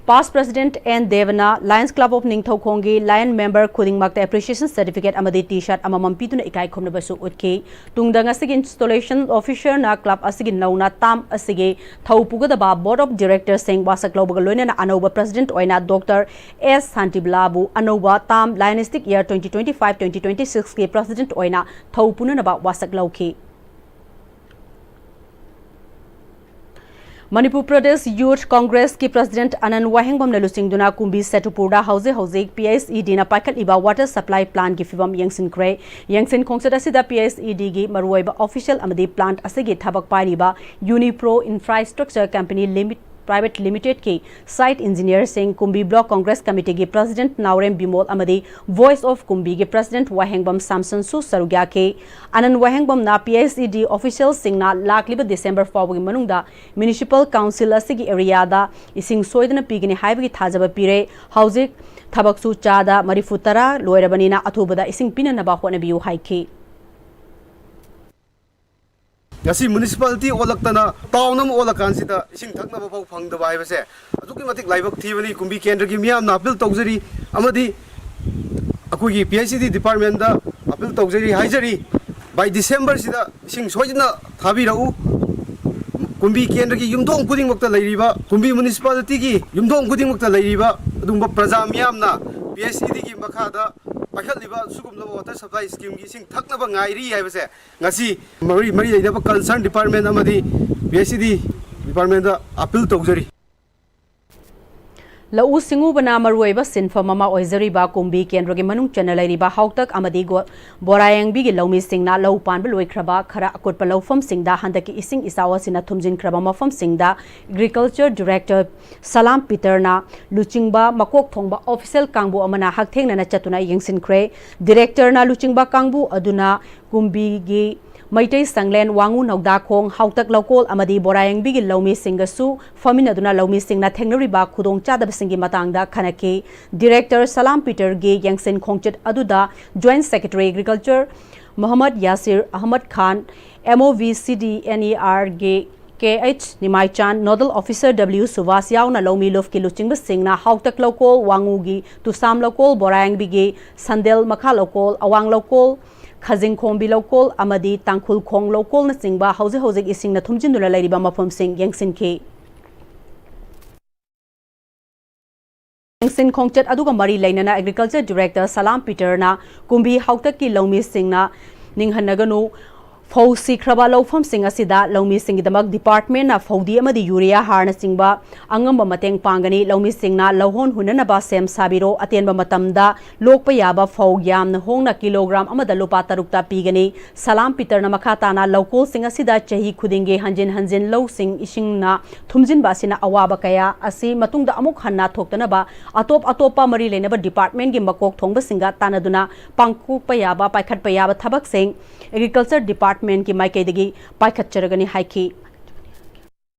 Past President N Devana Lions Club of ꯅꯤꯡꯊꯧꯈꯣꯡꯒꯤ Lion member ꯈꯨꯗꯤꯡꯃꯛꯇ appreciation certificate ꯑꯃꯗꯤ T-shirt ꯑꯃꯃꯝ ꯄꯤꯗꯨꯅ ꯏꯀꯥꯏ ꯈꯨꯝꯅꯕꯁꯨ ꯎꯠꯈꯤ꯫ ꯇꯨꯡꯗ ꯉꯁꯤꯒꯤ installation officer ꯅ club ꯑꯁꯤꯒꯤ ꯅꯧꯅ term ꯑꯁꯤꯒꯤ ꯊꯧ ꯄꯨꯒꯗꯕ Board of Directors ꯁꯤꯡ ꯋꯥꯁꯛ ꯂꯧꯕꯒ ꯂꯣꯏꯅꯅ ꯑꯅꯧꯕ President ꯑꯣꯏꯅ Doctor S ꯁꯥꯟꯇꯤꯕꯂꯥꯕꯨ ꯑꯅꯧꯕ term Lionistic year twenty twenty-five twenty twenty-six ꯀꯤ President ꯑꯣꯏꯅ ꯊꯧ ꯄꯨꯅꯅꯕ ꯋꯥꯁꯛ ꯂꯧꯈꯤ꯫ ꯃꯅꯤꯄꯨꯔ ꯄ꯭ꯔꯗꯦꯁ ꯌꯨꯊ ꯀꯣꯡꯒ꯭ꯔꯦꯁꯀꯤ President ꯑꯅꯟ ꯋꯥꯍꯦꯡꯕꯝꯅ ꯂꯨꯆꯤꯡꯗꯨꯅ ꯀꯨꯝꯕꯤ ꯁꯦꯇꯨꯄꯨꯔꯗ ꯍꯧꯖꯤꯛ ꯍꯧꯖꯤꯛ P I C E D ꯅ ꯄꯥꯏꯈꯠꯂꯤꯕ water supply plant ꯀꯤ ꯐꯤꯕꯝ ꯌꯦꯡꯁꯤꯟꯈ꯭ꯔꯦ꯫ ꯌꯦꯡꯁꯤꯟ ꯈꯣꯡꯆꯠ ꯑꯁꯤꯗ P I C E D ꯒꯤ ꯃꯔꯨꯑꯣꯏꯕ official ꯑꯃꯗꯤ plant ꯑꯁꯤꯒꯤ ꯊꯕꯛ ꯄꯥꯏꯔꯤꯕ Unipro Infrastructure Company Limit-, Private Limited ꯀꯤ site engineer ꯁꯤꯡ, ꯀꯨꯝꯕꯤ Block Congress Committee ꯒꯤ President ꯅꯥꯎꯔꯦꯝ ꯕꯤꯃꯣꯜ ꯑꯃꯗꯤ Voice of ꯀꯨꯝꯕꯤꯒꯤ President ꯋꯥꯍꯦꯡꯕꯝ ꯁꯥꯝꯁꯟꯁꯨ ꯁꯔꯨꯛ ꯌꯥꯈꯤ꯫ ꯑꯅꯟ ꯋꯥꯍꯦꯡꯕꯝꯅ P I C E D official ꯁꯤꯡꯅ ꯂꯥꯛꯂꯤꯕ December ꯐꯥꯎꯕꯒꯤ ꯃꯅꯨꯡꯗ Municipal Council ꯑꯁꯤꯒꯤ area ꯗ ꯏꯁꯤꯡ ꯁꯣꯏꯗꯅ ꯄꯤꯒꯅꯤ ꯍꯥꯏꯕꯒꯤ ꯊꯥꯖꯕ ꯄꯤꯔꯦ꯫ ꯍꯧꯖꯤꯛ ꯊꯕꯛꯁꯨ ꯆꯥꯗ ꯃꯔꯤꯐꯨ ꯇꯔꯥ ꯂꯣꯏꯔꯕꯅꯤꯅ ꯑꯊꯨꯕꯗ ꯏꯁꯤꯡ ꯄꯤꯅꯅꯕ ꯍꯣꯠꯅꯕꯤꯌꯨ ꯍꯥꯏꯈꯤ꯫ ꯉꯁꯤ municipality ꯑꯣꯜꯂꯛꯇꯅ town ꯑꯃ ꯑꯣꯜꯂꯀꯥꯟꯁꯤꯗ ꯏꯁꯤꯡ ꯊꯛꯅꯕ ꯐꯥꯎ ꯐꯪꯗꯕ ꯍꯥꯏꯕꯁꯦ ꯑꯗꯨꯛꯀꯤ ꯃꯇꯤꯛ ꯂꯥꯏꯕꯛ ꯊꯤꯕꯅꯤ꯫ ꯀꯨꯝꯕꯤ ꯀꯦꯟꯗ꯭ꯔꯒꯤ ꯃꯤꯌꯥꯝꯅ appeal ꯇꯧꯖꯔꯤ ꯑꯃꯗꯤ ꯑꯩꯈꯣꯏꯒꯤ P I C E D department the appeal ꯇꯧꯖꯔꯤ, ꯍꯥꯏꯖꯔꯤ꯫ By December ꯁꯤꯗ ꯏꯁꯤꯡ ꯁꯣꯏꯗꯅ ꯊꯥꯕꯤꯔꯛꯎ꯫ ꯀꯨꯝꯕꯤ ꯀꯦꯟꯗ꯭ꯔꯒꯤ ꯌꯨꯝꯊꯣꯡ ꯈꯨꯗꯤꯡꯃꯛꯇ ꯂꯩꯔꯤꯕ, ꯀꯨꯝꯕꯤ municipality ꯒꯤ ꯌꯨꯝꯊꯣꯡ ꯈꯨꯗꯤꯡꯃꯛꯇ ꯂꯩꯔꯤꯕ ꯑꯗꯨꯒꯨꯝꯕ ꯄ꯭ꯔꯖꯥ ꯃꯤꯌꯥꯝꯅ P I C E D ꯒꯤ ꯃꯈꯥꯗ ꯄꯥꯏꯈꯠꯂꯤꯕ ꯁꯤꯒꯨꯝꯂꯕ water supply scheme ꯒꯤ ꯏꯁꯤꯡ ꯊꯛꯅꯕ ꯉꯥꯏꯔꯤ ꯍꯥꯏꯕꯁꯦ ꯉꯁꯤ ꯃꯔꯤ, ꯃꯔꯤ ꯂꯩꯅꯕ concern department ꯑꯃꯗꯤ P I C E D department the appeal ꯇꯧꯖꯔꯤ꯫ ꯂꯧꯎ ꯁꯤꯡꯎꯕꯅ ꯃꯔꯨꯑꯣꯏꯕ ꯁꯤꯟꯐꯝ ꯑꯃ ꯑꯣꯏꯖꯔꯤꯕ ꯀꯨꯝꯕꯤ ꯀꯦꯟꯗ꯭ꯔꯒꯤ ꯃꯅꯨꯡ ꯆꯟꯅ ꯂꯩꯔꯤꯕ ꯍꯥꯎꯇꯛ ꯑꯃꯗꯤ ꯒꯣ-, ꯕꯣꯔꯥꯌꯦꯡꯕꯤꯒꯤ ꯂꯧꯃꯤꯁꯤꯡꯅ ꯂꯧ ꯄꯥꯟꯕ ꯂꯣꯏꯈ꯭ꯔꯕ ꯈꯔ ꯑꯀꯨꯠꯄ ꯂꯧꯐꯝꯁꯤꯡꯗ ꯍꯟꯗꯛꯀꯤ ꯏꯁꯤꯡ ꯏꯆꯥꯎ ꯑꯁꯤꯅ ꯊꯨꯝꯖꯤꯟꯈ꯭ꯔꯕ ꯃꯐꯝꯁꯤꯡꯗ Agriculture Director ꯁꯂꯥꯝ ꯄꯤꯇꯔꯅ ꯂꯨꯆꯤꯡꯕ ꯃꯀꯣꯛ ꯊꯣꯡꯕ official ꯀꯥꯡꯕꯨ ꯑꯃꯅ ꯍꯛꯊꯦꯡꯅꯅ ꯆꯠꯇꯨꯅ ꯌꯦꯡꯁꯤꯟꯈ꯭ꯔꯦ꯫ Director ꯅ ꯂꯨꯆꯤꯡꯕ ꯀꯥꯡꯕꯨ ꯑꯗꯨꯅ ꯀꯨꯝꯕꯤꯒꯤ ꯃꯩꯇꯩ ꯁꯪꯂꯦꯟ, ꯋꯥꯉꯨ ꯅꯧꯗꯥꯈꯣꯡ, ꯍꯥꯎꯇꯛ ꯂꯧꯀꯣꯜ ꯑꯃꯗꯤ ꯕꯣꯔꯥꯌꯦꯡꯕꯤꯒꯤ ꯂꯧꯃꯤꯁꯤꯡꯒꯁꯨ ꯐꯝꯃꯤꯟꯅꯗꯨꯅ ꯂꯧꯃꯤꯁꯤꯡꯅ ꯊꯦꯡꯅꯔꯤꯕ ꯈꯨꯗꯣꯡꯆꯥꯗꯕꯁꯤꯡꯒꯤ ꯃꯇꯥꯡꯗ ꯈꯟꯅꯈꯤ꯫ ꯗꯤꯔꯦꯛꯇꯔ ꯁꯂꯥꯝ ꯄꯤꯇꯔꯒꯤ ꯌꯦꯡꯁꯤꯟ ꯈꯣꯡꯆꯠ ꯑꯗꯨꯗ joint secretary agriculture Mohammad Yasir Ahmad Khan, M O V C D N E ꯑꯥꯔꯒꯤ K H Nimaichan, nodal officer W Subash ꯌꯥꯎꯅ ꯂꯧꯃꯤ ꯂꯨꯞꯀꯤ ꯂꯨꯆꯤꯡꯕꯁꯤꯡꯅ ꯍꯥꯎꯇꯛ ꯂꯧꯀꯣꯜ, ꯋꯥꯉꯨꯒꯤ ꯇꯨꯁꯥꯝ ꯂꯧꯀꯣꯜ, ꯕꯣꯔꯥꯌꯦꯡꯕꯤꯒꯤ ꯁꯟꯗꯦꯜ ꯃꯈꯥ ꯂꯧꯀꯣꯜ, ꯑꯋꯥꯡ ꯂꯧꯀꯣꯜ, ꯈꯖꯤꯡꯈꯣꯡꯕꯤ ꯂꯧꯀꯣꯜ ꯑꯃꯗꯤ ꯇꯥꯡꯈꯨꯜ ꯈꯣꯡ ꯂꯧꯀꯣꯜꯅꯆꯤꯡꯕ ꯍꯧꯖꯤꯛ ꯍꯧꯖꯤꯛ ꯏꯁꯤꯡꯅ ꯊꯨꯝꯖꯤꯟꯗꯨꯅ ꯂꯩꯔꯤꯕ ꯃꯐꯝꯁꯤꯡ ꯌꯦꯡꯁꯤꯟꯈꯤ꯫ ꯌꯦꯡꯁꯤꯟ ꯈꯣꯡꯆꯠ ꯑꯗꯨꯒ ꯃꯔꯤ ꯂꯩꯅꯅ ꯑꯦꯒ꯭ꯔꯤꯀꯜꯆꯔ ꯗꯤꯔꯦꯛꯇꯔ ꯁꯂꯥꯝ ꯄꯤꯇꯔꯅ ꯀꯨꯝꯕꯤ ꯍꯥꯎꯇꯛꯀꯤ ꯂꯧꯃꯤꯁꯤꯡꯅ ꯅꯤꯡꯍꯟꯅꯒꯅꯨ, ꯐꯧ ꯁꯤꯈ꯭ꯔꯕ ꯂꯧꯐꯝꯁꯤꯡ ꯑꯁꯤꯗ ꯂꯧꯃꯤꯁꯤꯡꯒꯤꯗꯃꯛ ꯗꯤꯄꯥꯔꯠꯃꯦꯟꯠꯅ ꯐꯧꯗꯤ ꯑꯃꯗꯤ ꯌꯨꯔꯤꯌꯥ ꯍꯥꯔꯅꯆꯤꯡꯕ ꯑꯉꯝꯕ ꯃꯇꯦꯡ ꯄꯥꯡꯒꯅꯤ꯫ ꯂꯧꯃꯤꯁꯤꯡꯅ ꯂꯧꯍꯣꯟ ꯍꯨꯟꯅꯅꯕ ꯁꯦꯝ ꯁꯥꯕꯤꯔꯣ꯫ ꯑꯇꯦꯟꯕ ꯃꯇꯝꯗ ꯂꯣꯛꯄ ꯌꯥꯕ ꯐꯧ ꯌꯥꯝꯅ ꯍꯣꯡꯅ ꯀꯤꯂꯣꯒ꯭ꯔꯥꯝ ꯑꯃꯗ ꯂꯨꯄꯥ ꯇꯔꯨꯛꯇ ꯄꯤꯒꯅꯤ꯫ ꯁꯂꯥꯝ ꯄꯤꯇꯔꯅ ꯃꯈꯥ ꯇꯥꯅ ꯂꯧꯀꯣꯜꯁꯤꯡ ꯑꯁꯤꯗ ꯆꯍꯤ ꯈꯨꯗꯤꯡꯒꯤ ꯍꯟꯖꯤꯟ ꯍꯟꯖꯤꯟ ꯂꯧꯁꯤꯡ ꯏꯁꯤꯡꯅ ꯊꯨꯝꯖꯤꯟꯕ ꯑꯁꯤꯅ ꯑꯋꯥꯕ ꯀꯌꯥ ꯑꯁꯤ ꯃꯇꯨꯡꯗ ꯑꯃꯨꯛ ꯍꯟꯅ ꯊꯣꯛꯇꯅꯕ ꯑꯇꯣꯞ ꯑꯇꯣꯞꯄ ꯃꯔꯤ ꯂꯩꯅꯕ ꯗꯤꯄꯥꯔꯠꯃꯦꯟꯒꯤ ꯃꯀꯣꯛ ꯊꯣꯡꯕꯁꯤꯡꯒ ꯇꯥꯟꯅꯗꯨꯅ ꯄꯥꯡꯊꯣꯛꯄ ꯌꯥꯕ, ꯄꯥꯏꯈꯠꯄ ꯌꯥꯕ ꯊꯕꯛꯁꯤꯡ ꯑꯦꯒ꯭ꯔꯤꯀꯜꯆꯔ ꯗꯤꯄꯥꯔꯠꯃꯦꯟꯒꯤ ꯃꯥꯏꯀꯩꯗꯒꯤ ꯄꯥꯏꯈꯠꯆꯔꯒꯅꯤ ꯍꯥꯏꯈꯤ꯫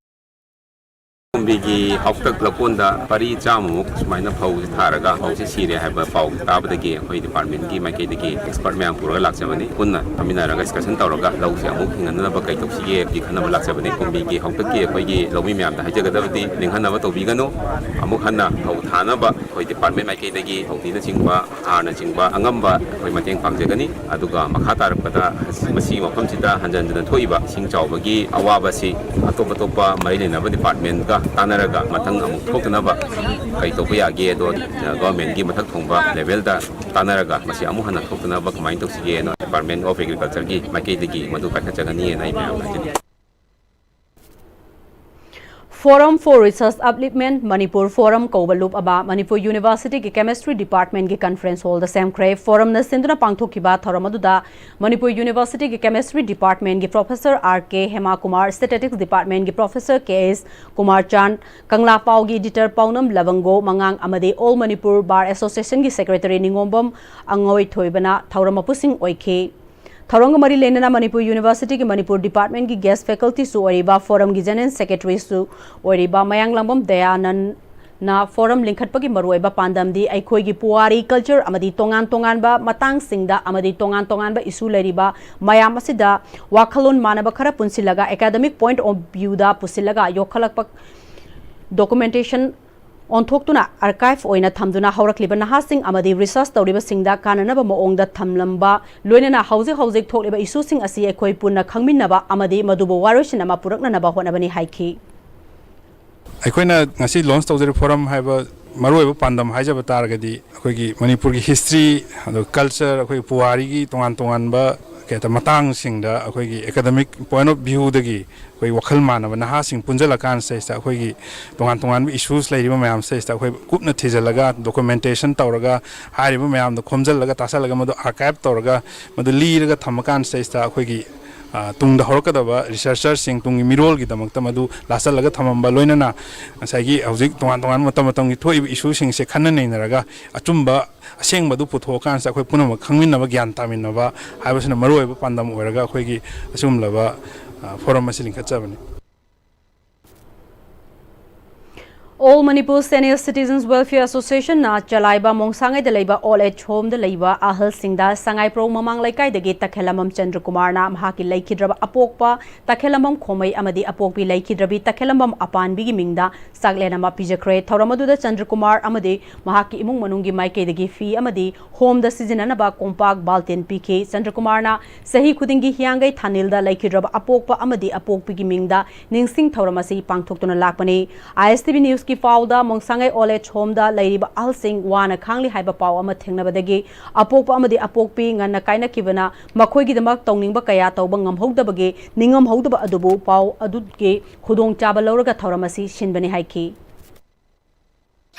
ꯀꯨꯝꯕꯤꯒꯤ ꯍꯥꯎꯇꯛ ꯂꯧꯀꯣꯟꯗ ꯄꯔꯤ ꯆꯥꯝꯃꯃꯨꯛ ꯁꯨꯃꯥꯏꯅ ꯐꯧꯁꯦ ꯊꯥꯔꯒ ꯐꯧꯁꯦ ꯁꯤꯔꯦ ꯍꯥꯏꯕ ꯄꯥꯎ ꯇꯥꯕꯗꯒꯤ ꯑꯩꯈꯣꯏ ꯗꯤꯄꯥꯔꯠꯃꯦꯟꯒꯤ ꯃꯥꯏꯀꯩꯗꯒꯤ ꯑꯦꯛꯁꯄꯔꯠ ꯃꯌꯥꯝ ꯄꯨꯔꯒ ꯂꯥꯛꯆꯕꯅꯤ꯫ ꯄꯨꯟꯅ ꯐꯝꯃꯤꯟꯅꯔꯒ ꯗꯤꯁꯀꯁꯟ ꯇꯧꯔꯒ ꯂꯧꯁꯦ ꯑꯃꯨꯛ ꯍꯤꯡꯍꯟꯅꯕ ꯀꯩ ꯇꯧꯁꯤꯒꯦ ꯈꯟꯅꯕ ꯂꯥꯛꯆꯕꯅꯤ꯫ ꯀꯨꯝꯕꯤꯒꯤ ꯍꯥꯎꯇꯛꯀꯤ ꯑꯩꯈꯣꯏꯒꯤ ꯂꯧꯃꯤ ꯃꯌꯥꯝꯗ ꯍꯥꯏꯖꯒꯗꯕꯗꯤ ꯅꯤꯡꯍꯟꯅꯕ ꯇꯧꯕꯤꯒꯅꯨ꯫ ꯑꯃꯨꯛ ꯍꯟꯅ ꯐꯧ ꯊꯥꯅꯕ ꯑꯩꯈꯣꯏ ꯗꯤꯄꯥꯔꯠꯃꯦꯟ ꯃꯥꯏꯀꯩꯗꯒꯤ ꯐꯧꯗꯤꯅꯆꯤꯡꯕ, ꯍꯥꯔꯅꯆꯤꯡꯕ ꯑꯉꯝꯕ ꯑꯩꯈꯣꯏ ꯃꯇꯦꯡ ꯄꯥꯡꯖꯒꯅꯤ꯫ ꯑꯗꯨꯒ ꯃꯈꯥ ꯇꯥꯔꯛꯄꯗ ꯃꯁꯤꯒꯤ ꯃꯐꯝꯁꯤꯗ ꯍꯟꯖꯟ ꯍꯟꯖꯟ ꯊꯣꯛꯏꯕ ꯏꯁꯤꯡ ꯆꯥꯎꯕꯒꯤ ꯑꯋꯥꯕꯁꯤ ꯑꯇꯣꯞ ꯑꯇꯣꯞꯄ ꯃꯔꯤ ꯂꯩꯅꯕ ꯗꯤꯄꯥꯔꯠꯃꯦꯟꯒ ꯇꯥꯟꯅꯔꯒ ꯃꯊꯪ ꯑꯃꯨꯛ ꯊꯣꯛꯇꯅꯕ ꯀꯩ ꯇꯧꯕ ꯌꯥꯒꯦ, ꯑꯗꯣ ꯒꯣꯔꯃꯦꯟꯒꯤ ꯃꯊꯛ ꯊꯣꯡꯕ ꯂꯦꯚꯦꯜꯗ ꯇꯥꯟꯅꯔꯒ ꯃꯁꯤ ꯑꯃꯨꯛ ꯍꯟꯅ ꯊꯣꯛꯇꯅꯕ ꯀꯃꯥꯏꯅ ꯇꯧꯁꯤꯒꯦꯅ ꯗꯤꯄꯥꯔꯠꯃꯦꯟ ꯑꯣꯐ ꯑꯦꯒ꯭ꯔꯤꯀꯜꯆꯔꯒꯤ ꯃꯥꯏꯀꯩꯗꯒꯤ ꯃꯗꯨ ꯄꯥꯏꯈꯠꯆꯒꯅꯤꯅ ꯑꯩ ꯃꯌꯥꯝꯗ ꯍꯥꯏꯖꯅꯤꯡꯉꯤ꯫ Forum for Research Upliftment Manipur Forum ꯀꯧꯕ ꯂꯨꯞ ꯑꯃ ꯃꯅꯤꯄꯨꯔ ꯌꯨꯅꯤꯚꯔꯁꯤꯇꯤꯒꯤ ꯀꯦꯃꯤꯁꯇ꯭ꯔꯤ ꯗꯤꯄꯥꯔꯠꯃꯦꯟꯒꯤ ꯀꯟꯐꯔꯦꯟꯁ ꯍꯣꯜꯗ ꯁꯦꯝꯈ꯭ꯔꯦ꯫ ꯐꯣꯔꯝꯅ ꯁꯤꯟꯗꯨꯅ ꯄꯥꯡꯊꯣꯛꯈꯤꯕ ꯊꯧꯔꯝ ꯑꯗꯨꯗ ꯃꯅꯤꯄꯨꯔ ꯌꯨꯅꯤꯚꯔꯁꯤꯇꯤꯒꯤ ꯀꯦꯃꯤꯁꯇ꯭ꯔꯤ ꯗꯤꯄꯥꯔꯠꯃꯦꯟꯒꯤ ꯄ꯭ꯔꯣꯐꯦꯁꯔ ꯑꯥꯔ ꯀꯦ ꯍꯦꯃꯥꯀꯨꯃꯥꯔ, ꯁ꯭ꯇꯦꯇꯤꯁꯇꯤꯛꯁ ꯗꯤꯄꯥꯔꯠꯃꯦꯟꯒꯤ ꯄ꯭ꯔꯣꯐꯦꯁꯔ ꯀꯦ ꯑꯦꯁ ꯀꯨꯃꯥꯔ ꯆꯥꯟ, ꯀꯪꯂꯥ ꯄꯥꯎꯒꯤ ꯏꯗꯤꯇꯔ ꯄꯥꯎꯅꯝ ꯂꯕꯪꯒꯣ ꯃꯉꯥꯡ ꯑꯃꯗꯤ ꯑꯣꯜ ꯃꯅꯤꯄꯨꯔ ꯕꯥꯔ ꯑꯦꯁꯣꯁꯤꯌꯦꯁꯟꯒꯤ ꯁꯦꯀ꯭ꯔꯦꯇꯔꯤ ꯅꯤꯉꯣꯝꯕꯝ ꯑꯉꯣꯏ ꯊꯣꯏꯕꯅ ꯊꯧꯔꯝ ꯃꯄꯨꯁꯤꯡ ꯑꯣꯏꯈꯤ꯫ ꯊꯧꯔꯝꯒ ꯃꯔꯤ ꯂꯩꯅꯅ ꯃꯅꯤꯄꯨꯔ ꯌꯨꯅꯤꯚꯔꯁꯤꯇꯤꯒꯤ ꯃꯅꯤꯄꯨꯔ ꯗꯤꯄꯥꯔꯠꯃꯦꯟꯒꯤ ꯒꯦꯁ ꯐꯦꯀꯜꯇꯤꯁꯨ ꯑꯣꯏꯔꯤꯕ, ꯐꯣꯔꯝꯒꯤ ꯖꯦꯅꯔꯦꯜ ꯁꯦꯀ꯭ꯔꯦꯇꯔꯤꯁꯨ ꯑꯣꯏꯔꯤꯕ ꯃꯌꯥꯡꯂꯥꯡꯕꯝ ꯗꯌꯥꯅꯟꯅ ꯐꯣꯔꯝ ꯂꯤꯡꯈꯠꯄꯒꯤ ꯃꯔꯨꯑꯣꯏꯕ ꯄꯥꯟꯗꯝꯗꯤ ꯑꯩꯈꯣꯏꯒꯤ ꯄꯨꯋꯥꯔꯤ, ꯀꯜꯆꯔ ꯑꯃꯗꯤ ꯇꯣꯉꯥꯟ ꯇꯣꯉꯥꯟꯕ ꯃꯇꯥꯡꯁꯤꯡꯗ ꯑꯃꯗꯤ ꯇꯣꯉꯥꯟ ꯇꯣꯉꯥꯟꯕ ꯏꯁꯨ ꯂꯩꯔꯤꯕ ꯃꯌꯥꯝ ꯑꯁꯤꯗ ꯋꯥꯈꯜꯂꯣꯟ ꯃꯥꯟꯅꯕ ꯈꯔ ꯄꯨꯟꯁꯤꯜꯂꯒ, ꯑꯦꯀꯥꯗꯃꯤꯛ ꯄꯣꯏꯟꯠ ꯑꯣꯐ ꯚ꯭ꯌꯨꯗ ꯄꯨꯁꯤꯜꯂꯒ ꯌꯣꯛꯈꯠꯂꯛꯄ ꯗꯣꯀꯨꯃꯦꯟꯇꯦꯁꯟ ꯑꯣꯟꯊꯣꯛꯇꯨꯅ ꯑꯥꯔꯀꯥꯏꯚ ꯑꯣꯏꯅ ꯊꯝꯗꯨꯅ ꯍꯧꯔꯛꯂꯤꯕ ꯅꯍꯥꯁꯤꯡ ꯑꯃꯗꯤ ꯔꯤꯁꯔꯆ ꯇꯧꯔꯤꯕꯁꯤꯡꯗ ꯀꯥꯟꯅꯅꯕ ꯃꯑꯣꯡꯗ ꯊꯝꯂꯝꯕ, ꯂꯣꯏꯅꯅ ꯍꯧꯖꯤꯛ ꯍꯧꯖꯤꯛ ꯊꯣꯛꯂꯤꯕ ꯏꯁꯨꯁꯤꯡ ꯑꯁꯤ ꯑꯩꯈꯣꯏ ꯄꯨꯟꯅ ꯈꯪꯃꯤꯟꯅꯕ ꯑꯃꯗꯤ ꯃꯗꯨꯕꯨ ꯋꯥꯔꯣꯏꯁꯤꯟ ꯑꯃ ꯄꯨꯔꯛꯅꯅꯕ ꯍꯣꯠꯅꯕꯅꯤ ꯍꯥꯏꯈꯤ꯫ ꯑꯩꯈꯣꯏꯅ ꯉꯁꯤ ꯂꯣꯟꯆ ꯇꯧꯖꯔꯤꯕ ꯐꯣꯔꯝ ꯍꯥꯏꯕ ꯃꯔꯨꯑꯣꯏꯕ ꯄꯥꯟꯗꯝ ꯍꯥꯏꯖꯕ ꯇꯥꯔꯒꯗꯤ, ꯑꯩꯈꯣꯏꯒꯤ ꯃꯅꯤꯄꯨꯔꯒꯤ ꯍꯤꯁꯇ꯭ꯔꯤ, ꯑꯗꯨꯒ ꯀꯜꯆꯔ, ꯑꯩꯈꯣꯏꯒꯤ ꯄꯨꯋꯥꯔꯤꯒꯤ ꯇꯣꯉꯥꯟ ꯇꯣꯉꯥꯟꯕ ꯀꯩ ꯍꯥꯏꯇꯥꯔꯦ, ꯃꯇꯥꯡꯁꯤꯡꯗ ꯑꯩꯈꯣꯏꯒꯤ ꯑꯦꯀꯥꯗꯃꯤꯛ ꯄꯣꯏꯟꯠ ꯑꯣꯐ ꯚ꯭ꯌꯨꯗꯒꯤ ꯑꯩꯈꯣꯏ ꯋꯥꯈꯜ ꯃꯥꯟꯅꯕ ꯅꯍꯥꯁꯤꯡ ꯄꯨꯟꯁꯤꯜꯂꯀꯥꯟꯁꯤꯗꯩꯁꯤꯗ ꯑꯩꯈꯣꯏꯒꯤ ꯇꯣꯉꯥꯟ ꯇꯣꯉꯥꯟꯕ ꯏꯁꯨꯁ ꯂꯩꯔꯤꯕ ꯃꯌꯥꯝꯁꯤꯗꯩꯁꯤꯗ ꯑꯩꯈꯣꯏ ꯀꯨꯞꯅ ꯊꯤꯖꯤꯜꯂꯒ, ꯗꯣꯀꯨꯃꯦꯟꯇꯦꯁꯟ ꯇꯧꯔꯒ, ꯍꯥꯏꯔꯤꯕ ꯃꯌꯥꯝꯗꯣ ꯈꯣꯝꯖꯤꯜꯂꯒ, ꯇꯥꯁꯜꯂꯒ, ꯃꯗꯨ ꯑꯥꯔꯀꯥꯏꯚ ꯇꯧꯔꯒ, ꯃꯗꯨ ꯂꯤꯔꯒ ꯊꯝꯃꯀꯥꯟꯁꯤꯗꯩꯁꯤꯗ ꯑꯩꯈꯣꯏꯒꯤ, ꯑ, ꯇꯨꯡꯗ ꯍꯧꯔꯛꯀꯗꯕ ꯔꯤꯁꯔꯆꯔꯁꯤꯡ, ꯇꯨꯡꯒꯤ ꯃꯤꯔꯣꯜꯒꯤꯗꯃꯛꯇ ꯃꯗꯨ ꯂꯥꯁꯜꯂꯒ ꯊꯝꯃꯝꯕ, ꯂꯣꯏꯅꯅ ꯉꯁꯥꯏꯒꯤ ꯍꯧꯖꯤꯛ ꯇꯣꯉꯥꯟ ꯇꯣꯉꯥꯟꯕ ꯃꯇꯝ ꯃꯇꯝꯒꯤ ꯊꯣꯛꯏꯕ ꯏꯁꯨꯁꯤꯡꯁꯦ ꯈꯟꯅ ꯅꯩꯅꯔꯒ ꯑꯆꯨꯝꯕ ꯑꯁꯦꯡꯕꯗꯨ ꯄꯨꯊꯣꯛꯑꯀꯥꯟꯁꯤꯗ ꯑꯩꯈꯣꯏ ꯄꯨꯝꯅꯃꯛ ꯈꯪꯃꯤꯟꯅꯕ, ꯒ꯭ꯌꯥꯟ ꯇꯥꯃꯤꯟꯅꯕ ꯍꯥꯏꯕꯁꯤꯅ ꯃꯔꯨꯑꯣꯏꯕ ꯄꯥꯟꯗꯝ ꯑꯣꯏꯔꯒ ꯑꯩꯈꯣꯏꯒꯤ ꯑꯁꯤꯒꯨꯝꯂꯕ, ꯑ, ꯐꯣꯔꯝ ꯑꯁꯤ ꯂꯤꯡꯈꯠꯆꯕꯅꯤ꯫ All Manipur Senior Citizens Welfare Association ꯅ ꯆꯂꯥꯏꯕ ꯃꯣꯡꯁꯥꯡꯉꯩꯗ ꯂꯩꯕ ꯑꯣꯜ ꯑꯦꯖ ꯍꯣꯝꯗ ꯂꯩꯕ ꯑꯍꯜꯁꯤꯡꯗ ꯁꯉꯥꯏꯄ꯭ꯔꯧ ꯃꯃꯥꯡ ꯂꯩꯀꯥꯏꯗꯒꯤ ꯇꯈꯦꯜꯂꯝꯕꯝ ꯆꯟꯗ꯭ꯔꯀꯨꯃꯥꯔꯅ ꯃꯍꯥꯛꯀꯤ ꯂꯩꯈꯤꯗ꯭ꯔꯕ ꯑꯄꯣꯛꯄ ꯇꯈꯦꯜꯂꯝꯕꯝ ꯈꯣꯃꯩ ꯑꯃꯗꯤ ꯑꯄꯣꯛꯄꯤ ꯂꯩꯈꯤꯗ꯭ꯔꯕꯤ ꯇꯈꯦꯜꯂꯝꯕꯝ ꯑꯄꯥꯟꯕꯤꯒꯤ ꯃꯤꯡꯗ ꯆꯥꯛꯂꯦꯟ ꯑꯃ ꯄꯤꯖꯈ꯭ꯔꯦ꯫ ꯊꯧꯔꯝ ꯑꯗꯨꯗ ꯆꯟꯗ꯭ꯔꯀꯨꯃꯥꯔ ꯑꯃꯗꯤ ꯃꯍꯥꯛꯀꯤ ꯏꯃꯨꯡ ꯃꯅꯨꯡꯒꯤ ꯃꯥꯏꯀꯩꯗꯒꯤ ꯐꯤ ꯑꯃꯗꯤ ꯍꯣꯝꯗ ꯁꯤꯖꯤꯟꯅꯅꯕ ꯀꯣꯝꯄꯥꯛ ꯕꯥꯜꯇꯤꯟ ꯄꯤꯈꯤ꯫ ꯆꯟꯗ꯭ꯔꯀꯨꯃꯥꯔꯅ ꯆꯍꯤ ꯈꯨꯗꯤꯡꯒꯤ ꯍꯤꯌꯥꯡꯒꯩ ꯊꯥꯅꯤꯜꯗ ꯂꯩꯈꯤꯗ꯭ꯔꯕ ꯑꯄꯣꯛꯄ ꯑꯃꯗꯤ ꯑꯄꯣꯛꯄꯤꯒꯤ ꯃꯤꯡꯗ ꯅꯤꯡꯁꯤꯡ ꯊꯧꯔꯝ ꯑꯁꯤ ꯄꯥꯡꯊꯣꯛꯇꯨꯅ ꯂꯥꯛꯄꯅꯤ꯫ ꯑꯥꯏ ꯑꯦꯁ ꯇꯤ ꯚꯤ ꯅ꯭ꯌꯨꯁꯀꯤ ꯄꯥꯎꯗ, ꯃꯣꯡꯁꯥꯡꯉꯩ ꯑꯣꯜ ꯑꯦꯖ ꯍꯣꯝꯗ ꯂꯩꯔꯤꯕ ꯑꯍꯜꯁꯤꯡ ꯋꯥꯅ ꯈꯥꯡꯂꯤ ꯍꯥꯏꯕ ꯄꯥꯎ ꯑꯃ ꯊꯦꯡꯅꯕꯗꯒꯤ ꯑꯄꯣꯛꯄ ꯑꯃꯗꯤ ꯑꯄꯣꯛꯄꯤ ꯉꯟꯅ ꯀꯥꯏꯅꯈꯤꯕꯅ ꯃꯈꯣꯏꯒꯤꯗꯃꯛ ꯇꯧꯅꯤꯡꯕ ꯀꯌꯥ ꯇꯧꯕ ꯉꯝꯍꯧꯗꯕꯒꯤ ꯅꯤꯡꯉꯝꯍꯧꯗꯕ ꯑꯗꯨꯕꯨ ꯄꯥꯎ ꯑꯗꯨꯒꯤ ꯈꯨꯗꯣꯡꯆꯥꯕ ꯂꯧꯔꯒ ꯊꯧꯔꯝ ꯑꯁꯤ ꯁꯤꯟꯕꯅꯤ ꯍꯥꯏꯈꯤ꯫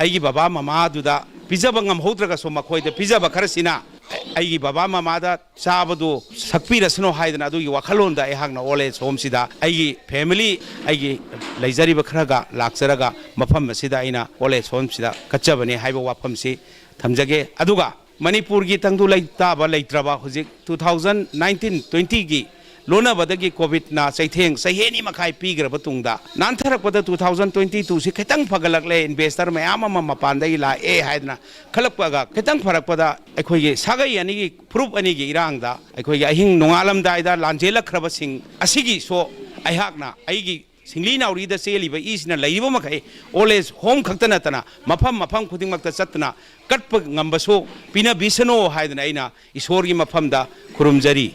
ꯑꯩꯒꯤ ꯕꯕꯥ ꯃꯃꯥꯗꯨꯗ ꯄꯤꯖꯕ ꯉꯝꯍꯧꯗ꯭ꯔꯒꯁꯨ, ꯃꯈꯣꯏꯗ ꯄꯤꯖꯕ ꯈꯔꯁꯤꯅ ꯑꯩꯒꯤ ꯕꯕꯥ ꯃꯃꯥꯗ ꯆꯥꯕꯗꯨ ꯁꯛꯄꯤꯔꯁꯅꯨ ꯍꯥꯏꯗꯅ, ꯑꯗꯨꯒꯤ ꯋꯥꯈꯜꯂꯣꯟꯗ ꯑꯩꯍꯥꯛꯅ ꯑꯣꯜ ꯑꯦꯖ ꯍꯣꯝꯁꯤꯗ ꯑꯩꯒꯤ ꯐꯦꯃꯤꯂꯤ, ꯑꯩꯒꯤ ꯂꯩꯖꯔꯤꯕ ꯈꯔꯒ ꯂꯥꯛꯆꯔꯒ ꯃꯐꯝ ꯑꯁꯤꯗ ꯑꯩꯅ ꯑꯣꯜ ꯑꯦꯖ ꯍꯣꯝꯁꯤꯗ ꯀꯠꯆꯕꯅꯤ ꯍꯥꯏꯕ ꯋꯥꯐꯝꯁꯤ ꯊꯝꯖꯒꯦ꯫ ꯑꯗꯨꯒ ꯃꯅꯤꯄꯨꯔꯒꯤ ꯇꯪꯗꯨ ꯂꯩꯇꯥꯕ ꯂꯩꯇ꯭ꯔꯕ ꯍꯧꯖꯤꯛ two thousand nineteen twenty ꯒꯤ ꯂꯣꯟꯅꯕꯗꯒꯤ ꯀꯣꯚꯤꯗꯅ ꯆꯩꯊꯦꯡ ꯆꯍꯤ ꯑꯅꯤ ꯃꯈꯥꯏ ꯄꯤꯈ꯭ꯔꯕ ꯇꯨꯡꯗ, ꯅꯥꯟꯊꯔꯛꯄꯗ two thousand twenty two ꯁꯤ ꯈꯤꯇꯪ ꯐꯒꯠꯂꯛꯂꯦ, ꯏꯟꯚꯦꯁꯇꯔ ꯃꯌꯥꯝ ꯑꯃ ꯃꯄꯥꯟꯗꯒꯤ ꯂꯥꯛꯑꯦ ꯍꯥꯏꯗꯅ ꯈꯜꯂꯛꯄꯒ ꯈꯤꯇꯪ ꯐꯔꯛꯄꯗ, ꯑꯩꯈꯣꯏꯒꯤ ꯁꯥꯒꯩ ꯑꯅꯤꯒꯤ, ꯐꯨꯔꯨꯞ ꯑꯅꯤꯒꯤ ꯏꯔꯥꯡꯗ ꯑꯩꯈꯣꯏꯒꯤ ꯑꯍꯤꯡ ꯅꯣꯡꯉꯥꯜꯂꯝꯗꯥꯏꯗ ꯂꯥꯟꯖꯦꯜꯂꯛꯈ꯭ꯔꯕꯁꯤꯡ ꯑꯁꯤꯒꯤꯁꯨ ꯑꯩꯍꯥꯛꯅ ꯑꯩꯒꯤ ꯁꯤꯡꯂꯤ ꯅꯥꯎꯔꯤꯗ ꯆꯦꯜꯂꯤꯕ ꯏꯁꯤꯅ ꯂꯩꯔꯤꯕ ꯃꯈꯩ old age home ꯈꯛꯇ ꯅꯠꯇꯅ ꯃꯐꯝ ꯃꯐꯝ ꯈꯨꯗꯤꯡꯃꯛꯇ ꯆꯠꯇꯨꯅ ꯀꯠꯄ ꯉꯝꯕꯁꯨ ꯄꯤꯅꯕꯤꯁꯅꯨ ꯍꯥꯏꯗꯅ ꯑꯩꯅ ꯏꯁꯣꯔꯒꯤ ꯃꯐꯝꯗ ꯈꯨꯔꯨꯝꯖꯔꯤ꯫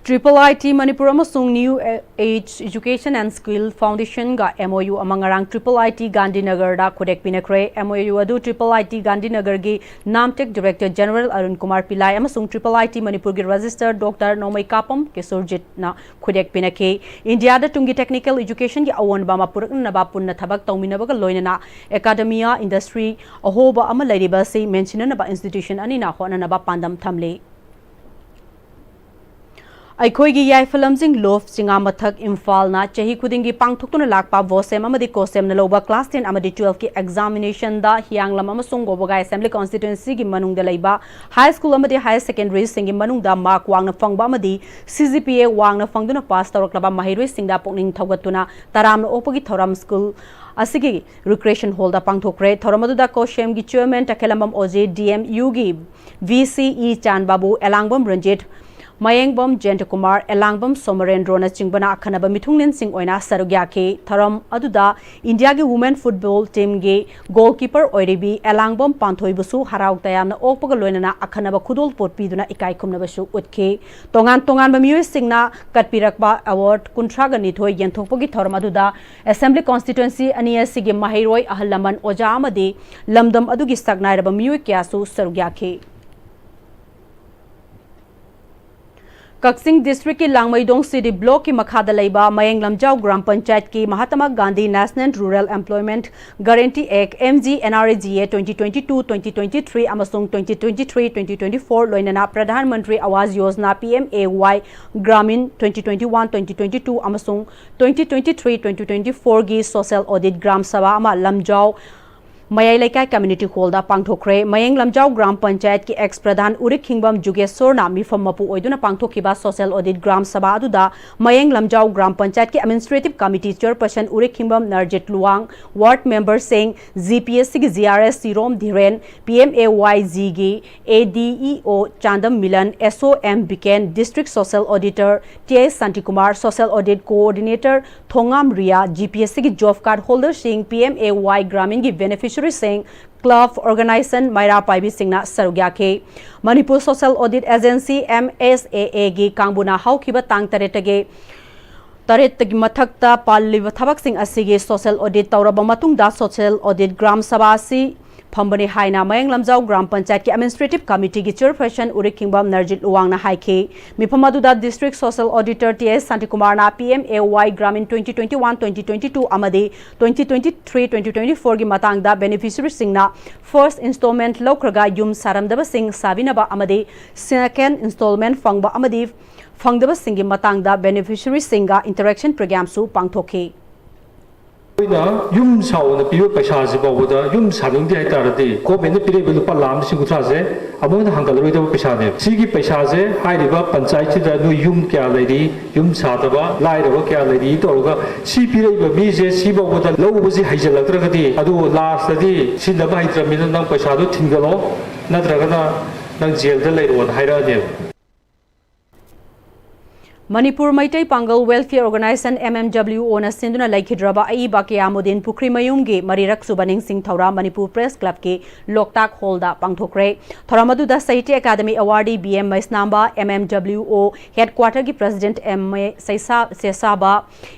Triple I T Manipur ꯑꯃꯁꯨꯡ New Age Education and Skill Foundation ꯒ M O U ꯑꯃ ꯉꯔꯥꯡ Triple I T Gandhinagar the ꯈꯨꯗꯦꯛ ꯄꯤꯅꯈ꯭ꯔꯦ꯫ M O U ꯑꯗꯨ Triple I T Gandhinagar ꯒꯤ NAMTEC Director General Arun Kumar ꯄꯤꯂꯥꯏ ꯑꯃꯁꯨꯡ Triple I T Manipur ꯒꯤ Registrar Doctor ꯅꯣꯡꯃꯩꯀꯥꯄꯝ ꯀꯤꯁꯣꯔꯖꯤꯠꯅ ꯈꯨꯗꯦꯛ ꯄꯤꯅꯈꯤ꯫ ꯏꯟꯗꯤꯌꯥꯗ ꯇꯨꯡꯒꯤ technical education ꯒꯤ ꯑꯑꯣꯟꯕ ꯑꯃ ꯄꯨꯔꯛꯅꯅꯕ ꯄꯨꯟꯅ ꯊꯕꯛ ꯇꯧꯃꯤꯟꯅꯕꯒ ꯂꯣꯏꯅꯅ academia industry ꯑꯍꯣꯕ ꯑꯃ ꯂꯩꯔꯤꯕ ꯑꯁꯤ ꯃꯦꯟꯁꯤꯟꯅꯅꯕ institution ꯑꯅꯤꯅ ꯍꯣꯠꯅꯅꯕ ꯄꯥꯟꯗꯝ ꯊꯝꯂꯤ꯫ ꯑꯩꯈꯣꯏꯒꯤ ꯌꯥꯏꯐ ꯂꯝꯖꯤꯡ ꯂꯣꯐ ꯆꯤꯉꯥ ꯃꯊꯛ ꯏꯝꯐꯥꯜꯅ ꯆꯍꯤ ꯈꯨꯗꯤꯡꯒꯤ ꯄꯥꯡꯊꯣꯛꯇꯨꯅ ꯂꯥꯛꯄ ꯚꯣꯁꯦꯝ ꯑꯃꯗꯤ ꯀꯣꯁꯦꯝꯅ ꯂꯧꯕ class ten ꯑꯃꯗꯤ twelve ꯀꯤ examination ꯗ ꯍꯤꯌꯥꯡꯂꯝ ꯑꯃꯁꯨꯡ ꯒꯣꯕꯒꯥꯏ Assembly Constituency ꯒꯤ ꯃꯅꯨꯡꯗ ꯂꯩꯕ high school ꯑꯃꯗꯤ higher secondary ꯁꯤꯡꯒꯤ ꯃꯅꯨꯡꯗ mark ꯋꯥꯡꯅ ꯐꯪꯕ ꯑꯃꯗꯤ C G P A ꯋꯥꯡꯅ ꯐꯪꯗꯨꯅ pass ꯇꯧꯔꯛꯂꯕ ꯃꯍꯩꯔꯣꯏꯁꯤꯡꯗ ꯄꯨꯛꯅꯤꯡ ꯊꯧꯒꯠꯇꯨꯅ ꯇꯔꯥꯝꯅ ꯑꯣꯛꯄꯒꯤ ꯊꯧꯔꯝ school ꯑꯁꯤꯒꯤ recreation hall ꯗ ꯄꯥꯡꯊꯣꯛꯈ꯭ꯔꯦ꯫ ꯊꯧꯔꯝ ꯑꯗꯨꯗ ꯀꯣꯁꯦꯝꯒꯤ chairman ꯇꯈꯦꯂꯝꯕꯝ ꯑꯣꯖꯦ, D M U ꯒꯤ V C ꯏ ꯆꯥꯟꯕꯥꯕꯨ, ꯑꯦꯂꯥꯡꯕꯝ ꯔꯟꯖꯤꯠ, ꯃꯌꯦꯡꯕꯝ ꯖꯌꯟꯇꯀꯨꯃꯥꯔ, ꯑꯦꯂꯥꯡꯕꯝ ꯁꯣꯃꯔꯦꯟꯗ꯭ꯔꯣꯅꯆꯤꯡꯕꯅ ꯑꯈꯟꯅꯕ ꯃꯤꯊꯨꯡꯂꯦꯟꯁꯤꯡ ꯑꯣꯏꯅ ꯁꯔꯨꯛ ꯌꯥꯈꯤ꯫ ꯊꯧꯔꯝ ꯑꯗꯨꯗ ꯏꯟꯗꯤꯌꯥꯒꯤ women football team ꯒꯤ goalkeeper ꯑꯣꯏꯔꯤꯕꯤ ꯑꯦꯂꯥꯡꯕꯝ ꯄꯥꯟꯊꯣꯏꯕꯨꯁꯨ ꯍꯔꯥꯎ ꯇꯌꯥꯝꯅ ꯑꯣꯛꯄꯒ ꯂꯣꯏꯅꯅ ꯑꯈꯟꯅꯕ ꯈꯨꯗꯣꯜꯄꯣꯠ ꯄꯤꯗꯨꯅ ꯏꯀꯥꯏ ꯈꯨꯝꯅꯕꯁꯨ ꯎꯠꯈꯤ꯫ ꯇꯣꯉꯥꯟ ꯇꯣꯉꯥꯟꯕ ꯃꯤꯑꯣꯏꯁꯤꯡꯅ ꯀꯠꯄꯤꯔꯛꯄ award ꯀꯨꯟꯊ꯭ꯔꯥꯒ ꯅꯤꯊꯣꯏ ꯌꯦꯟꯊꯣꯛꯄꯒꯤ ꯊꯧꯔꯝ ꯑꯗꯨꯗ Assembly Constituency ꯑꯅꯤ ꯑꯁꯤꯒꯤ ꯃꯍꯩꯔꯣꯏ, ꯑꯍꯜ ꯂꯃꯟ, ꯑꯣꯖꯥ ꯑꯃꯗꯤ ꯂꯝꯗꯝ ꯑꯗꯨꯒꯤ ꯁꯛꯅꯥꯏꯔꯕ ꯃꯤꯑꯣꯏ ꯀꯌꯥꯁꯨ ꯁꯔꯨꯛ ꯌꯥꯈꯤ꯫ ꯀꯛꯆꯤꯡ district ꯀꯤ ꯂꯥꯡꯃꯩꯗꯣꯡ city block ꯀꯤ ꯃꯈꯥꯗ ꯂꯩꯕ ꯃꯌꯦꯡ ꯂꯝꯖꯥꯎ ꯒ꯭ꯔꯥꯝ ꯄꯟꯆꯥꯌꯠꯀꯤ Mahatma Gandhi National Rural Employment Guarantee Act, M G N R E G A, twenty twenty-two, twenty twenty-three ꯑꯃꯁꯨꯡ twenty twenty-three, twenty twenty-four ꯂꯣꯏꯅꯅ Pradhan Mantri Awas Yojana, P M A Y Gramin, twenty twenty-one, twenty twenty-two ꯑꯃꯁꯨꯡ twenty twenty-three, twenty twenty-four ꯒꯤ social audit gram sabha ꯑꯃ ꯂꯝꯖꯥꯎ ꯃꯌꯥꯏ ꯂꯩꯀꯥꯏ community ꯍꯣꯜꯗ ꯄꯥꯡꯊꯣꯛꯈ꯭ꯔꯦ꯫ ꯃꯌꯦꯡ ꯂꯝꯖꯥꯎ ꯒ꯭ꯔꯥꯝ ꯄꯟꯆꯥꯌꯠꯀꯤ ꯑꯦꯛꯁ ꯄ꯭ꯔꯙꯥꯟ ꯎꯔꯤꯛ ꯈꯤꯡꯕꯝ ꯖꯨꯒꯦꯁꯣꯔꯅ ꯃꯤꯐꯝ ꯃꯄꯨ ꯑꯣꯏꯗꯨꯅ ꯄꯥꯡꯊꯣꯛꯈꯤꯕ ꯁꯣꯁꯤꯌꯦꯜ ꯑꯣꯗꯤꯠ ꯒ꯭ꯔꯥꯝ ꯁꯚꯥ ꯑꯗꯨꯗ ꯃꯌꯦꯡ ꯂꯝꯖꯥꯎ ꯒ꯭ꯔꯥꯝ ꯄꯟꯆꯥꯌꯠꯀꯤ administrative committee chairperson Urik Khingbam Narjit Luwang, ward ꯃꯦꯝꯕꯔꯁꯤꯡ, ꯖꯤ ꯄꯤ ꯑꯦꯁ ꯁꯤꯒꯤ G R S Sirom Dhiren, P M A Y ꯖꯤꯒꯤ A D E O Chandam Milan, S O M Biken, district social auditor T S Shantikumar, social audit coordinator Thongam Riya, G P S ꯁꯤꯒꯤ job card ꯍꯣꯜꯗꯔꯁꯤꯡ, P M A Y ꯒ꯭ꯔꯥꯃꯤꯟꯒꯤ ꯕꯦꯅꯤꯐꯤꯁꯔꯤꯁꯤꯡ, club, organization, ꯃꯩꯔꯥ ꯄꯥꯏꯕꯤꯁꯤꯡꯅ ꯁꯔꯨꯛ ꯌꯥꯈꯤ꯫ Manipur social audit agency, M S A ꯑꯦꯒꯤ ꯀꯥꯡꯕꯨꯅ ꯍꯧꯈꯤꯕ ꯇꯥꯡ ꯇꯔꯦꯠꯇꯒꯤ ꯇꯔꯦꯠꯇꯒꯤ ꯃꯊꯛꯇ ꯄꯥꯜꯂꯤꯕ ꯊꯕꯛꯁꯤꯡ ꯑꯁꯤꯒꯤ ꯁꯣꯁꯤꯌꯦꯜ ꯑꯣꯗꯤꯠ ꯇꯧꯔꯕ ꯃꯇꯨꯡꯗ ꯁꯣꯁꯤꯌꯦꯜ ꯑꯣꯗꯤꯠ ꯒ꯭ꯔꯥꯝ ꯁꯚꯥ ꯑꯁꯤ ꯐꯝꯕꯅꯤ ꯍꯥꯏꯅ ꯃꯌꯦꯡ ꯂꯝꯖꯥꯎ ꯒ꯭ꯔꯥꯝ ꯄꯟꯆꯥꯌꯠꯀꯤ ꯑꯦꯗꯃꯤꯅꯤꯁꯇ꯭ꯔꯦꯇꯤꯚ ꯀꯝꯃꯤꯇꯤꯒꯤ ꯆꯤꯌꯔꯄꯔꯁꯟ ꯎꯔꯤꯛ ꯈꯤꯡꯕꯝ ꯅꯔꯖꯤꯠ ꯂꯨꯋꯥꯡꯅ ꯍꯥꯏꯈꯤ꯫ ꯃꯤꯐꯝ ꯑꯗꯨꯗ district social auditor T S ꯁꯥꯟꯇꯤꯀꯨꯃꯥꯔꯅ P M A Y Gramin twenty twenty one, twenty twenty two ꯑꯃꯗꯤ twenty twenty three, twenty twenty ꯐꯣꯔꯒꯤ ꯃꯇꯥꯡꯗ ꯕꯦꯅꯤꯐꯤꯁꯔꯤꯁꯤꯡꯅ ꯐꯥꯔꯁ ꯏꯟꯁꯇꯣꯜꯃꯦꯟꯠ ꯂꯧꯈ꯭ꯔꯒ ꯌꯨꯝ ꯁꯥꯔꯝꯗꯕꯁꯤꯡ ꯁꯥꯕꯤꯅꯕ ꯑꯃꯗꯤ ꯁꯦꯀꯦꯟꯗ ꯏꯟꯁꯇꯣꯜꯃꯦꯟꯠ ꯐꯪꯕ ꯑꯃꯗꯤ ꯐꯪꯗꯕꯁꯤꯡꯒꯤ ꯃꯇꯥꯡꯗ ꯕꯦꯅꯤꯐꯤꯁꯔꯤꯁꯤꯡꯒ ꯏꯟꯇꯔꯦꯛꯁꯟ ꯄ꯭ꯔꯣꯒ꯭ꯔꯥꯝꯁꯨ ꯄꯥꯡꯊꯣꯛꯈꯤ꯫ ꯑꯩꯈꯣꯏꯅ ꯌꯨꯝ ꯁꯥꯎꯅ ꯄꯤꯕ ꯄꯩꯁꯥꯁꯤ ꯐꯥꯎꯕꯗ ꯌꯨꯝ ꯁꯥꯅꯤꯡꯗꯦ ꯍꯥꯏꯇꯥꯔꯗꯤ ꯒꯣꯔꯃꯦꯟꯅ ꯄꯤꯔꯛꯏꯕ ꯂꯨꯄꯥ ꯂꯥꯈ ꯑꯃ ꯂꯤꯁꯤꯡ ꯀꯨꯟꯊ꯭ꯔꯥꯁꯦ ꯑꯃꯨꯛ ꯍꯟꯅ ꯍꯟꯒꯠꯂꯔꯣꯏꯗꯕ ꯄꯩꯁꯥꯅꯦꯕ꯫ ꯁꯤꯒꯤ ꯄꯩꯁꯥꯁꯦ ꯍꯥꯏꯔꯤꯕ ꯄꯟꯆꯥꯌꯠꯁꯤꯗ ꯅꯣꯏ ꯌꯨꯝ ꯀꯌꯥ ꯂꯩꯔꯤ, ꯌꯨꯝ ꯁꯥꯗꯕ, ꯂꯥꯏꯔꯕ ꯀꯌꯥ ꯂꯩꯔꯤ ꯇꯧꯔꯒ ꯁꯤ ꯄꯤꯔꯛꯏꯕ ꯃꯤꯁꯦ ꯁꯤ ꯐꯥꯎꯕꯗ ꯂꯧꯕꯁꯤ ꯍꯩꯖꯤꯜꯂꯛꯇ꯭ꯔꯒꯗꯤ ꯑꯗꯨ ꯂꯥꯁꯇꯗꯤ ꯁꯤꯟꯅꯕ ꯍꯩꯇ꯭ꯔꯕꯅꯤꯅ ꯅꯪ ꯄꯩꯁꯥꯗꯣ ꯊꯤꯟꯒꯠꯂꯣ ꯅꯠꯇ꯭ꯔꯒꯅ ꯅꯪ ꯖꯦꯜꯗ ꯂꯩꯔꯣꯅ ꯍꯥꯏꯔꯛꯑꯅꯦꯕ꯫ ꯃꯅꯤꯄꯨꯔ ꯃꯩꯇꯩ ꯄꯥꯡꯒꯜ ꯋꯦꯜꯐꯤꯌꯔ ꯑꯣꯔꯒꯅꯥꯏꯖꯦꯁꯟ, ꯑꯦꯝ ꯑꯦꯝ ꯗꯕ꯭ꯂꯤꯌꯨ ꯑꯣꯅ ꯁꯤꯟꯗꯨꯅ ꯂꯩꯈꯤꯗ꯭ꯔꯕ ꯑꯏꯕ ꯀꯌꯥꯃꯨꯗꯤꯟ ꯄꯨꯈ꯭ꯔꯤꯃꯌꯨꯝꯒꯤ ꯃꯔꯤꯔꯛ ꯁꯨꯕ ꯅꯤꯡꯁꯤꯡ ꯊꯧꯔꯝ ꯃꯅꯤꯄꯨꯔ ꯄ꯭ꯔꯦꯁ ꯀ꯭ꯂꯕꯀꯤ ꯂꯣꯛꯇꯥꯛ ꯍꯣꯜꯗ ꯄꯥꯡꯊꯣꯛꯈ꯭ꯔꯦ꯫ ꯊꯧꯔꯝ ꯑꯗꯨꯗ Sahitya academy awardee B M Maisnamba, M M W O ꯍꯦꯗꯀ꯭ꯋꯥꯇꯔꯒꯤ ꯄ꯭ꯔꯦꯁꯤꯗꯦꯟꯠ ꯑꯦꯝ ꯑꯦ ꯁꯩꯁꯥ-, ꯁꯦꯁꯥꯕ,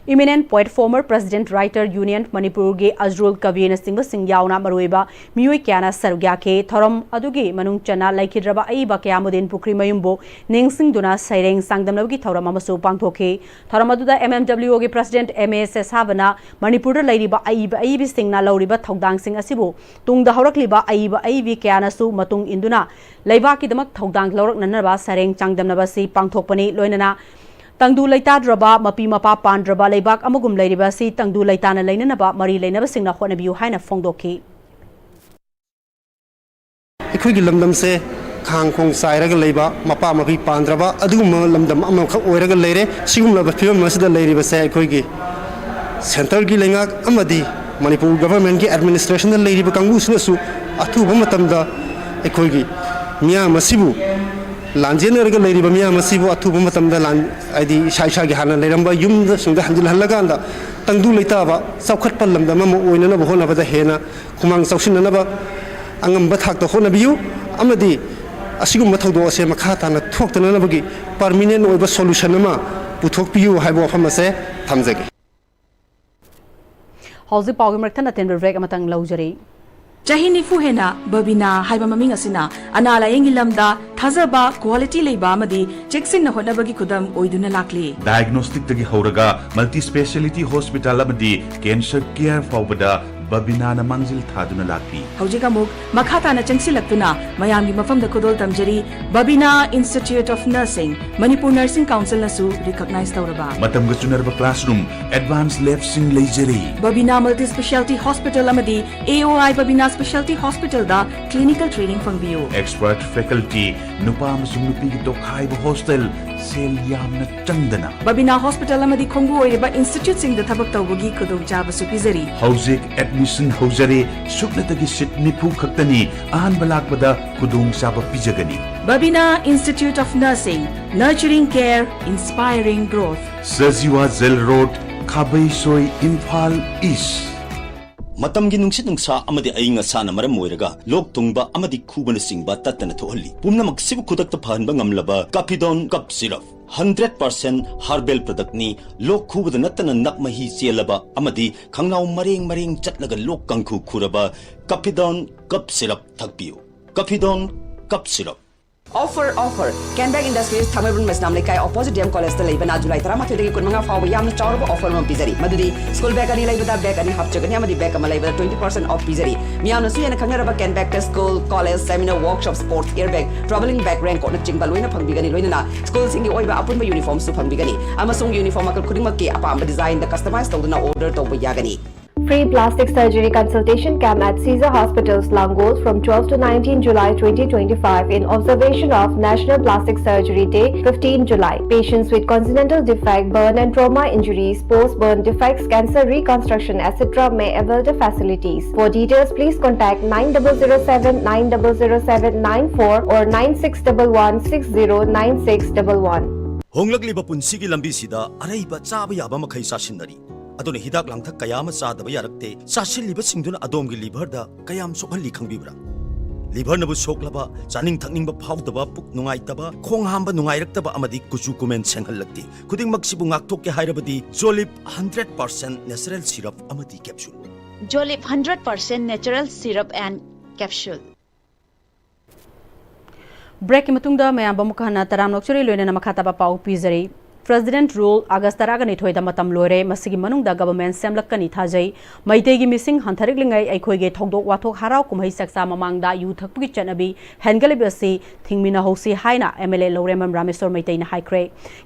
eminent poet, former president, writer union ꯃꯅꯤꯄꯨꯔꯒꯤ ꯑꯖꯔꯨꯜ ꯀꯕꯤꯔꯅꯆꯤꯡꯕꯁꯤꯡ ꯌꯥꯎꯅ ꯃꯔꯨꯑꯣꯏꯕ ꯃꯤꯑꯣꯏ ꯀꯌꯥꯅ ꯁꯔꯨꯛ ꯌꯥꯈꯤ꯫ ꯊꯧꯔꯝ ꯑꯗꯨꯒꯤ ꯃꯅꯨꯡ ꯆꯟꯅ ꯂꯩꯈꯤꯗ꯭ꯔꯕ ꯑꯏꯕ ꯀꯌꯥꯃꯨꯗꯤꯟ ꯄꯨꯈ꯭ꯔꯤꯃꯌꯨꯝꯕꯨ ꯅꯤꯡꯁꯤꯡꯗꯨꯅ ꯁꯩꯔꯦꯡ ꯆꯥꯡꯗꯝꯅꯕꯒꯤ ꯊꯧꯔꯝ ꯑꯃꯁꯨ ꯄꯥꯡꯊꯣꯛꯈꯤ꯫ ꯊꯧꯔꯝ ꯑꯗꯨꯗ ꯑꯦꯝ ꯑꯦꯝ ꯗꯕ꯭ꯂꯤꯌꯨ ꯑꯣꯒꯤ ꯄ꯭ꯔꯦꯁꯤꯗꯦꯟꯠ ꯑꯦꯝ ꯑꯦ ꯁꯦꯁꯥꯕꯅ ꯃꯅꯤꯄꯨꯔꯗ ꯂꯩꯔꯤꯕ ꯑꯏꯕ ꯑꯏꯕꯤꯁꯤꯡꯅ ꯂꯧꯔꯤꯕ ꯊꯧꯗꯥꯡꯁꯤꯡ ꯑꯁꯤꯕꯨ ꯇꯨꯡꯗ ꯍꯧꯔꯛꯂꯤꯕ ꯑꯏꯕ ꯑꯏꯕꯤ ꯀꯌꯥꯅꯁꯨ ꯃꯇꯨꯡ ꯏꯟꯗꯨꯅ ꯂꯩꯕꯥꯛꯀꯤꯗꯃꯛ ꯊꯧꯗꯥꯡ ꯂꯧꯔꯛꯅꯅꯕ ꯁꯩꯔꯦꯡ ꯆꯥꯡꯗꯝꯅꯕ ꯑꯁꯤ ꯄꯥꯡꯊꯣꯛꯄꯅꯤ꯫ ꯂꯣꯏꯅꯅ ꯇꯪꯗꯨ ꯂꯩꯇꯥꯗ꯭ꯔꯕ, ꯃꯄꯤ ꯃꯄꯥ ꯄꯥꯟꯗ꯭ꯔꯕ ꯂꯩꯕꯥꯛ ꯑꯃꯒꯨꯝ ꯂꯩꯔꯤꯕ ꯑꯁꯤ ꯇꯪꯗꯨ ꯂꯩꯇꯥꯅ ꯂꯩꯅꯅꯕ ꯃꯔꯤ ꯂꯩꯅꯕꯁꯤꯡꯅ ꯍꯣꯠꯅꯕꯤꯌꯨ ꯍꯥꯏꯅ ꯐꯣꯡꯗꯣꯛꯈꯤ꯫ ꯑꯩꯈꯣꯏꯒꯤ ꯂꯝꯗꯝꯁꯦ ꯈꯥꯡ ꯈꯣꯡ ꯆꯥꯏꯔꯒ ꯂꯩꯕ, ꯃꯄꯥ ꯃꯄꯤ ꯄꯥꯟꯗ꯭ꯔꯕ ꯑꯗꯨꯒꯨꯝꯕ ꯂꯝꯗꯝ ꯑꯃꯈꯛ ꯑꯣꯏꯔꯒ ꯂꯩꯔꯦ꯫ ꯁꯤꯒꯨꯝꯂꯕ ꯐꯤꯕꯝ ꯑꯁꯤꯗ ꯂꯩꯔꯤꯕꯁꯦ ꯑꯩꯈꯣꯏꯒꯤ centreꯒꯤ ꯂꯩꯉꯥꯛ ꯑꯃꯗꯤ ꯃꯅꯤꯄꯨꯔ governmentꯀꯤ administrationꯗ ꯂꯩꯔꯤꯕ ꯀꯥꯡꯕꯨꯁꯤꯅꯁꯨ ꯑꯊꯨꯕ ꯃꯇꯝꯗ ꯑꯩꯈꯣꯏꯒꯤ ꯃꯤꯌꯥꯝ ꯑꯁꯤꯕꯨ, ꯂꯥꯟꯖꯦꯟꯅꯔꯒ ꯂꯩꯔꯤꯕ ꯃꯤꯌꯥꯝ ꯑꯁꯤꯕꯨ ꯑꯊꯨꯕ ꯃꯇꯝꯗ ꯂꯥꯟ-, ꯍꯥꯏꯗꯤ ꯏꯁꯥ ꯏꯁꯥꯒꯤ ꯍꯥꯟꯅ ꯂꯩꯔꯝꯕ ꯌꯨꯝꯗꯁꯤꯡꯗ ꯍꯟꯖꯤꯜꯍꯜꯂꯀꯥꯟꯗ ꯇꯪꯗꯨ ꯂꯩꯇꯥꯕ ꯆꯥꯎꯈꯠꯄ ꯂꯝꯗꯝ ꯑꯃ ꯑꯣꯏꯅꯅꯕ ꯍꯣꯠꯅꯕꯗ ꯍꯦꯟꯅ ꯈꯨꯃꯥꯡ ꯆꯥꯎꯁꯤꯟꯅꯅꯕ ꯑꯉꯝꯕ ꯊꯥꯛꯇ ꯍꯣꯠꯅꯕꯤꯌꯨ ꯑꯃꯗꯤ ꯑꯁꯤꯒꯨꯝꯕ ꯊꯧꯗꯣꯛ ꯑꯁꯦ ꯃꯈꯥ ꯇꯥꯅ ꯊꯣꯛꯇꯅꯅꯕꯒꯤ permanent ꯑꯣꯏꯕ solution ꯑꯃ ꯄꯨꯊꯣꯛꯄꯤꯌꯨ ꯍꯥꯏꯕ ꯋꯥꯐꯝ ꯑꯁꯦ ꯊꯝꯖꯒꯦ꯫ ꯍꯧꯖꯤꯛ ꯄꯥꯎꯒꯤ ꯃꯔꯛ ꯊꯠꯅ ꯊꯤꯟꯕ break ꯑꯃꯇꯪ ꯂꯧꯖꯔꯤ꯫ ꯆꯍꯤ ꯅꯤꯐꯨ ꯍꯦꯟꯅ ꯕꯕꯤꯅꯥ ꯍꯥꯏꯕ ꯃꯃꯤꯡ ꯑꯁꯤꯅ ꯑꯅꯥ ꯂꯥꯌꯦꯡꯒꯤ ꯂꯝꯗ ꯊꯥꯖꯕ, quality ꯂꯩꯕ ꯑꯃꯗꯤ ꯆꯦꯛꯁꯤꯟꯅ ꯍꯣꯠꯅꯕꯒꯤ ꯈꯨꯗꯝ ꯑꯣꯏꯗꯨꯅ ꯂꯥꯛꯂꯤ꯫ Diagnosticꯇꯒꯤ ꯍꯧꯔꯒ multi speciality hospital ꯑꯃꯗꯤ cancer care ꯐꯥꯎꯕꯗ ꯕꯕꯤꯅꯥꯅ ꯃꯥꯡꯖꯤꯜ ꯊꯥꯗꯨꯅ ꯂꯥꯛꯂꯤ꯫ ꯍꯧꯖꯤꯛ ꯑꯃꯨꯛ ꯃꯈꯥ ꯇꯥꯅ ꯆꯪꯁꯤꯜꯂꯛꯇꯨꯅ ꯃꯌꯥꯝꯒꯤ ꯃꯐꯝꯗ ꯈꯨꯗꯣꯜ ꯇꯝꯖꯔꯤ ꯕꯕꯤꯅꯥ Institute of Nursing, Manipur Nursing Councilꯅꯁꯨ recognize ꯇꯧꯔꯕ꯫ ꯃꯇꯝꯒ ꯆꯨꯅꯔꯕ classroom, advance labꯁꯤꯡ ꯂꯩꯖꯔꯤ꯫ ꯕꯕꯤꯅꯥ Multi Speciality Hospital ꯑꯃꯗꯤ A O I Babina Speciality Hospitalꯗ clinical training ꯐꯪꯕꯤꯌꯨ꯫ Expert faculty, ꯅꯨꯄꯥ ꯑꯃꯁꯨꯡ ꯅꯨꯄꯤꯒꯤ ꯇꯣꯈꯥꯏꯕ hostel, ꯁꯦꯜ ꯌꯥꯝꯅ ꯆꯪꯗꯅ꯫ ꯕꯕꯤꯅꯥ Hospital ꯑꯃꯗꯤ ꯈꯣꯡꯕꯨ ꯑꯣꯏꯔꯤꯕ instituteꯁꯤꯡꯗ ꯊꯕꯛ ꯇꯧꯕꯒꯤ ꯈꯨꯗꯣꯡꯆꯥꯕꯁꯨ ꯄꯤꯖꯔꯤ꯫ ꯍꯧꯖꯤꯛ admission ꯍꯧꯖꯔꯦ, ꯁꯨꯞꯅꯇꯒꯤ seat ꯅꯤꯐꯨ ꯈꯛꯇꯅꯤ, ꯑꯍꯥꯟꯕ ꯂꯥꯛꯄꯗ ꯈꯨꯗꯣꯡꯆꯥꯕ ꯄꯤꯖꯒꯅꯤ꯫ Babina Institute of Nursing, nurturing care, inspiring growth. Sajiwa Jail Road, ꯈꯥꯕꯩꯁꯣꯏ, Imphal East꯫ ꯃꯇꯝꯒꯤ ꯅꯨꯡꯁꯤꯠ ꯅꯨꯡꯁꯥ ꯑꯃꯗꯤ ꯑꯏꯪ ꯑꯁꯥꯅ ꯃꯔꯝ ꯑꯣꯏꯔꯒ ꯂꯣꯛ ꯊꯨꯡꯕ ꯑꯃꯗꯤ ꯈꯨꯕꯅꯆꯤꯡꯕ ꯇꯠꯇꯅ ꯊꯣꯛꯍꯜꯂꯤ꯫ ꯄꯨꯝꯅꯃꯛꯁꯤꯕꯨ ꯈꯨꯗꯛꯇ ꯐꯍꯟꯕ ꯉꯝꯂꯕ Capidon Cough Syrup, hundred percent herbal productꯅꯤ꯫ ꯂꯣꯛ ꯈꯨꯕꯗ ꯅꯠꯇꯅ ꯅꯞ ꯃꯍꯤ ꯆꯦꯜꯂꯕ ꯑꯃꯗꯤ ꯈꯪꯅꯥꯎ ꯃꯔꯦꯡ ꯃꯔꯦꯡ ꯆꯠꯂꯒ ꯂꯣꯛ ꯀꯥꯡꯈꯨ ꯈꯨꯔꯕ Capidon Cough Syrup ꯊꯛꯄꯤꯌꯨ꯫ Capidon Cough Syrup꯫ Offer, offer! Kenbag Industries, ꯊꯥꯡꯃꯩꯕꯟ ꯃꯩꯁꯅꯥꯝ ꯂꯩꯀꯥꯏ, opposite D M Collegeꯇ ꯂꯩꯕꯅ July ꯇꯔꯥꯃꯥꯊꯣꯏꯗꯒꯤ ꯀꯨꯟꯃꯉꯥ ꯐꯥꯎꯕ ꯌꯥꯝꯅ ꯆꯥꯎꯔꯕ offer ꯑꯃ ꯄꯤꯖꯔꯤ, ꯃꯗꯨꯗꯤ school bag ꯑꯅꯤ ꯂꯩꯕꯗ bag ꯑꯅꯤ ꯍꯥꯞꯆꯒꯅꯤ ꯑꯃꯗꯤ bag ꯑꯃ ꯂꯩꯕꯗ twenty percent off ꯄꯤꯖꯔꯤ꯫ ꯃꯤꯌꯥꯝꯅꯁꯨ ꯍꯦꯟꯅ ꯈꯪꯅꯔꯕ Kenbagꯇ school, college, seminar, workshop, sports, air bag, travelling bagꯅꯀꯣ ꯅꯆꯤꯡꯕ ꯂꯣꯏꯅ ꯐꯪꯕꯤꯒꯅꯤ, ꯂꯣꯏꯅꯅ schoolꯁꯤꯡꯒꯤ ꯑꯣꯏꯕ ꯑꯄꯨꯟꯕ uniformꯁꯨ ꯐꯪꯕꯤꯒꯅꯤ ꯑꯃꯁꯨꯡ uniform ꯃꯈꯜ ꯈꯨꯗꯤꯡꯃꯛꯀꯤ ꯑꯄꯥꯝꯕ designꯗ customize ꯇꯧꯗꯨꯅ order ꯇꯧꯕ ꯌꯥꯒꯅꯤ꯫ Free plastic surgery consultation camp at Caesar Hospitals, Langol, from twelve to nineteen July twenty twenty-five, in observation of National Plastic Surgery Day, fifteen July. Patients with congenital defect, burn and trauma injuries, post-burn defects, cancer reconstruction, et cetera may avail the facilities. For details, please contact nine double zero seven, nine double zero seven nine four or nine six double one six zero nine six double one. ꯍꯣꯡꯂꯛꯂꯤꯕ ꯄꯨꯟꯁꯤꯒꯤ ꯂꯝꯕꯤꯁꯤꯗ ꯑꯔꯩꯕ ꯆꯥꯕ ꯌꯥꯕ ꯃꯈꯩ ꯆꯥꯁꯤꯟꯅꯔꯤ꯫ ꯑꯗꯨꯅ ꯍꯤꯗꯥꯛ ꯂꯥꯡꯊꯛ ꯀꯌꯥ ꯑꯃ ꯆꯥꯗꯕ ꯌꯥꯔꯛꯇꯦ꯫ ꯆꯥꯁꯤꯜꯂꯤꯕꯁꯤꯡꯗꯨꯅ ꯑꯗꯣꯝꯒꯤ ꯂꯤꯚꯔꯗ ꯀꯌꯥꯝ ꯁꯣꯛꯍꯜꯂꯤ ꯈꯪꯕꯤꯕ꯭ꯔꯥ? ꯂꯤꯚꯔꯅꯕꯨ ꯁꯣꯛꯂꯕ, ꯆꯥꯅꯤꯡ ꯊꯛꯅꯤꯡꯕ ꯐꯥꯎꯗꯕ, ꯄꯨꯛ ꯅꯨꯡꯉꯥꯏꯇꯕ, ꯈꯣꯡ ꯍꯥꯝꯕ ꯅꯨꯡꯉꯥꯏꯔꯛꯇꯕ ꯑꯃꯗꯤ ꯀꯨꯆꯨ ꯀꯨꯃꯦꯟ ꯁꯦꯡꯍꯜꯂꯛꯇꯦ꯫ ꯈꯨꯗꯤꯡꯃꯛꯁꯤꯕꯨ ꯉꯥꯛꯊꯣꯛꯀꯦ ꯍꯥꯏꯔꯕꯗꯤ Jolib hundred percent natural syrup ꯑꯃꯗꯤ capsule꯫ Jolib hundred percent natural syrup and capsule. ꯕ꯭ꯔꯦꯛꯀꯤ ꯃꯇꯨꯡꯗ ꯃꯌꯥꯝꯕꯨ ꯑꯃꯨꯛꯀ ꯍꯟꯅ ꯇꯔꯥꯝꯅ ꯑꯣꯛꯆꯔꯤ, ꯂꯣꯏꯅꯅ ꯃꯈꯥ ꯇꯥꯕ ꯄꯥꯎ ꯄꯤꯖꯔꯤ꯫ President Rule August ꯇꯔꯥꯒ ꯅꯤꯊꯣꯏꯗ ꯃꯇꯝ ꯂꯣꯏꯔꯦ꯫ ꯃꯁꯤꯒꯤ ꯃꯅꯨꯡꯗ government ꯁꯦꯝꯂꯛꯀꯅꯤ ꯊꯥꯖꯩ꯫ ꯃꯩꯇꯩꯒꯤ ꯃꯤꯁꯤꯡ ꯍꯟꯊꯔꯛꯂꯤꯉꯩ ꯑꯩꯈꯣꯏꯒꯤ ꯊꯧꯗꯣꯛ ꯋꯥꯊꯣꯛ ꯍꯔꯥꯎ ꯀꯨꯝꯍꯩ ꯆꯥꯛꯆꯥ ꯃꯃꯥꯡꯗ ꯌꯨ ꯊꯛꯄꯒꯤ ꯆꯠꯅꯕꯤ ꯍꯦꯟꯒꯠꯂꯤꯕꯁꯤ ꯊꯤꯡꯃꯤꯟꯅꯍꯧꯁꯤ ꯍꯥꯏꯅ M L A ꯂꯧꯔꯦꯝꯕꯝ ꯔꯥꯃꯦꯁꯣꯔ ꯃꯩꯇꯩꯅ ꯍꯥꯏꯈ꯭ꯔꯦ꯫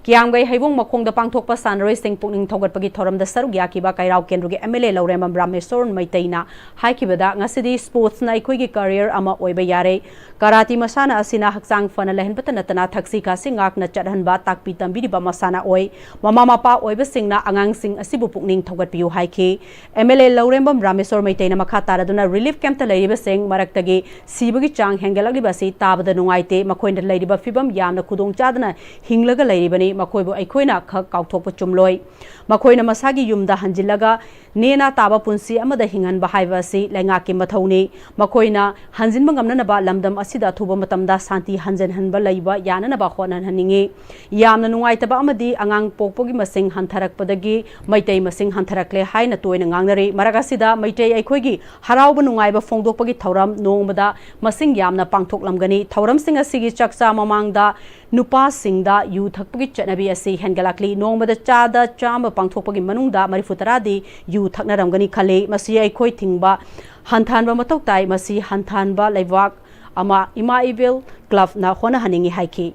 ꯀꯤꯌꯥꯝꯒꯩ ꯍꯩꯕꯣꯡ ꯃꯈꯣꯡꯗ ꯄꯥꯡꯊꯣꯛꯄ ꯁꯥꯟꯅꯔꯣꯏꯁꯤꯡ ꯄꯨꯛꯅꯤꯡ ꯊꯧꯒꯠꯄꯒꯤ ꯊꯧꯔꯝꯗ ꯁꯔꯨꯛ ꯌꯥꯈꯤꯕ ꯀꯩꯔꯥꯎ ꯀꯦꯟꯗ꯭ꯔꯒꯤ M L A ꯂꯧꯔꯦꯝꯕꯝ ꯔꯥꯃꯦꯁꯣꯔ ꯃꯩꯇꯩꯅ ꯍꯥꯏꯈꯤꯕꯗ, ꯉꯁꯤꯗꯤ sportsꯅ ꯑꯩꯈꯣꯏꯒꯤ career ꯑꯃ ꯑꯣꯏꯕ ꯌꯥꯔꯦ꯫ ꯀꯔꯥꯇꯤ ꯃꯁꯥꯟꯅ ꯑꯁꯤꯅ ꯍꯛꯆꯥꯡ ꯐꯅ ꯂꯩꯍꯟꯕꯇ ꯅꯠꯇꯅ ꯊꯛꯁꯤ ꯈꯥꯁꯤ ꯉꯥꯛꯅ ꯆꯠꯍꯟꯕ ꯇꯥꯛꯄꯤ ꯇꯝꯕꯤꯔꯤꯕ ꯃꯁꯥꯟꯅ ꯑꯣꯏ꯫ ꯃꯃꯥ ꯃꯄꯥ ꯑꯣꯏꯕꯁꯤꯡꯅ ꯑꯉꯥꯡꯁꯤꯡ ꯑꯁꯤꯕꯨ ꯄꯨꯛꯅꯤꯡ ꯊꯧꯒꯠꯄꯤꯌꯨ ꯍꯥꯏꯈꯤ꯫ M L A ꯂꯧꯔꯦꯝꯕꯝ ꯔꯥꯃꯦꯁꯣꯔ ꯃꯩꯇꯩꯅ ꯃꯈꯥ ꯇꯥꯔꯗꯨꯅ relief campꯇ ꯂꯩꯔꯤꯕꯁꯤꯡ ꯃꯔꯛꯇꯒꯤ ꯁꯤꯕꯒꯤ ꯆꯥꯡ ꯍꯦꯟꯒꯠꯂꯛꯂꯤꯕ ꯑꯁꯤ ꯇꯥꯕꯗ ꯅꯨꯡꯉꯥꯏꯇꯦ꯫ ꯃꯈꯣꯏꯅ ꯂꯩꯔꯤꯕ ꯐꯤꯕꯝ ꯌꯥꯝꯅ ꯈꯨꯗꯣꯡ ꯆꯥꯗꯅ ꯍꯤꯡꯂꯒ ꯂꯩꯔꯤꯕꯅꯤ꯫ ꯃꯈꯣꯏꯕꯨ ꯑꯩꯈꯣꯏꯅ ꯈꯛ ꯀꯥꯎꯊꯣꯛꯄ ꯆꯨꯝꯂꯣꯏ꯫ ꯃꯈꯣꯏꯅ ꯃꯁꯥꯒꯤ ꯌꯨꯝꯗ ꯍꯟꯖꯤꯜꯂꯒ ꯅꯦꯅꯥ ꯇꯥꯕ ꯄꯨꯟꯁꯤ ꯑꯃꯗ ꯍꯤꯡꯍꯟꯕ ꯍꯥꯏꯕ ꯑꯁꯤ ꯂꯩꯉꯥꯛꯀꯤ ꯃꯊꯧꯅꯤ꯫ ꯃꯈꯣꯏꯅ ꯍꯟꯖꯤꯟꯕ ꯉꯝꯅꯅꯕ ꯂꯝꯗꯝ ꯑꯁꯤꯗ ꯑꯊꯨꯕ ꯃꯇꯝꯗ ꯁꯥꯟꯇꯤ ꯍꯟꯖꯤꯟꯍꯟꯕ ꯂꯩꯕ ꯌꯥꯅꯅꯕ ꯍꯣꯠꯅꯍꯟꯅꯤꯡꯏ꯫ ꯌꯥꯝꯅ ꯅꯨꯡꯉꯥꯏꯇꯕ ꯑꯃꯗꯤ ꯑꯉꯥꯡ ꯄꯣꯛꯄꯒꯤ ꯃꯁꯤꯡ ꯍꯟꯊꯔꯛꯄꯗꯒꯤ ꯃꯩꯇꯩ ꯃꯁꯤꯡ ꯍꯟꯊꯔꯛꯂꯦ ꯍꯥꯏꯅ ꯇꯣꯏꯅ ꯉꯥꯡꯅꯔꯤ꯫ ꯃꯔꯛ ꯑꯁꯤꯗ ꯃꯩꯇꯩ ꯑꯩꯈꯣꯏꯒꯤ ꯍꯔꯥꯎꯕ ꯅꯨꯡꯉꯥꯏꯕ ꯐꯣꯡꯗꯣꯛꯄꯒꯤ ꯊꯧꯔꯝ ꯅꯣꯡꯃꯗ ꯃꯁꯤꯡ ꯌꯥꯝꯅ ꯄꯥꯡꯊꯣꯛꯂꯝꯒꯅꯤ꯫ ꯊꯧꯔꯝꯁꯤꯡ ꯑꯁꯤꯒꯤ ꯆꯥꯛꯆꯥ ꯃꯃꯥꯡꯗ ꯅꯨꯄꯥꯁꯤꯡꯗ ꯌꯨ ꯊꯛꯄꯒꯤ ꯆꯠꯅꯕꯤ ꯑꯁꯤ ꯍꯦꯟꯒꯠꯂꯛꯂꯤ꯫ ꯅꯣꯡꯃꯗ ꯆꯥꯗ ꯆꯥꯝꯃ ꯄꯥꯡꯊꯣꯛꯄꯒꯤ ꯃꯅꯨꯡꯗ ꯃꯔꯤꯐꯨ ꯇꯔꯥꯗꯤ ꯌꯨ ꯊꯛꯅꯔꯝꯒꯅꯤ ꯈꯜꯂꯤ꯫ ꯃꯁꯤ ꯑꯩꯈꯣꯏ ꯊꯤꯡꯕ ꯍꯟꯊꯍꯟꯕ ꯃꯊꯧ ꯇꯥꯏ꯫ ꯃꯁꯤ ꯍꯟꯊꯍꯟꯕ ꯂꯩꯕꯥꯛ ꯑꯃ ꯏꯃꯥ ꯏꯕꯦꯜ ꯀ꯭ꯂꯕꯅ ꯍꯣꯠꯅꯍꯟꯅꯤꯡꯏ ꯍꯥꯏꯈꯤ꯫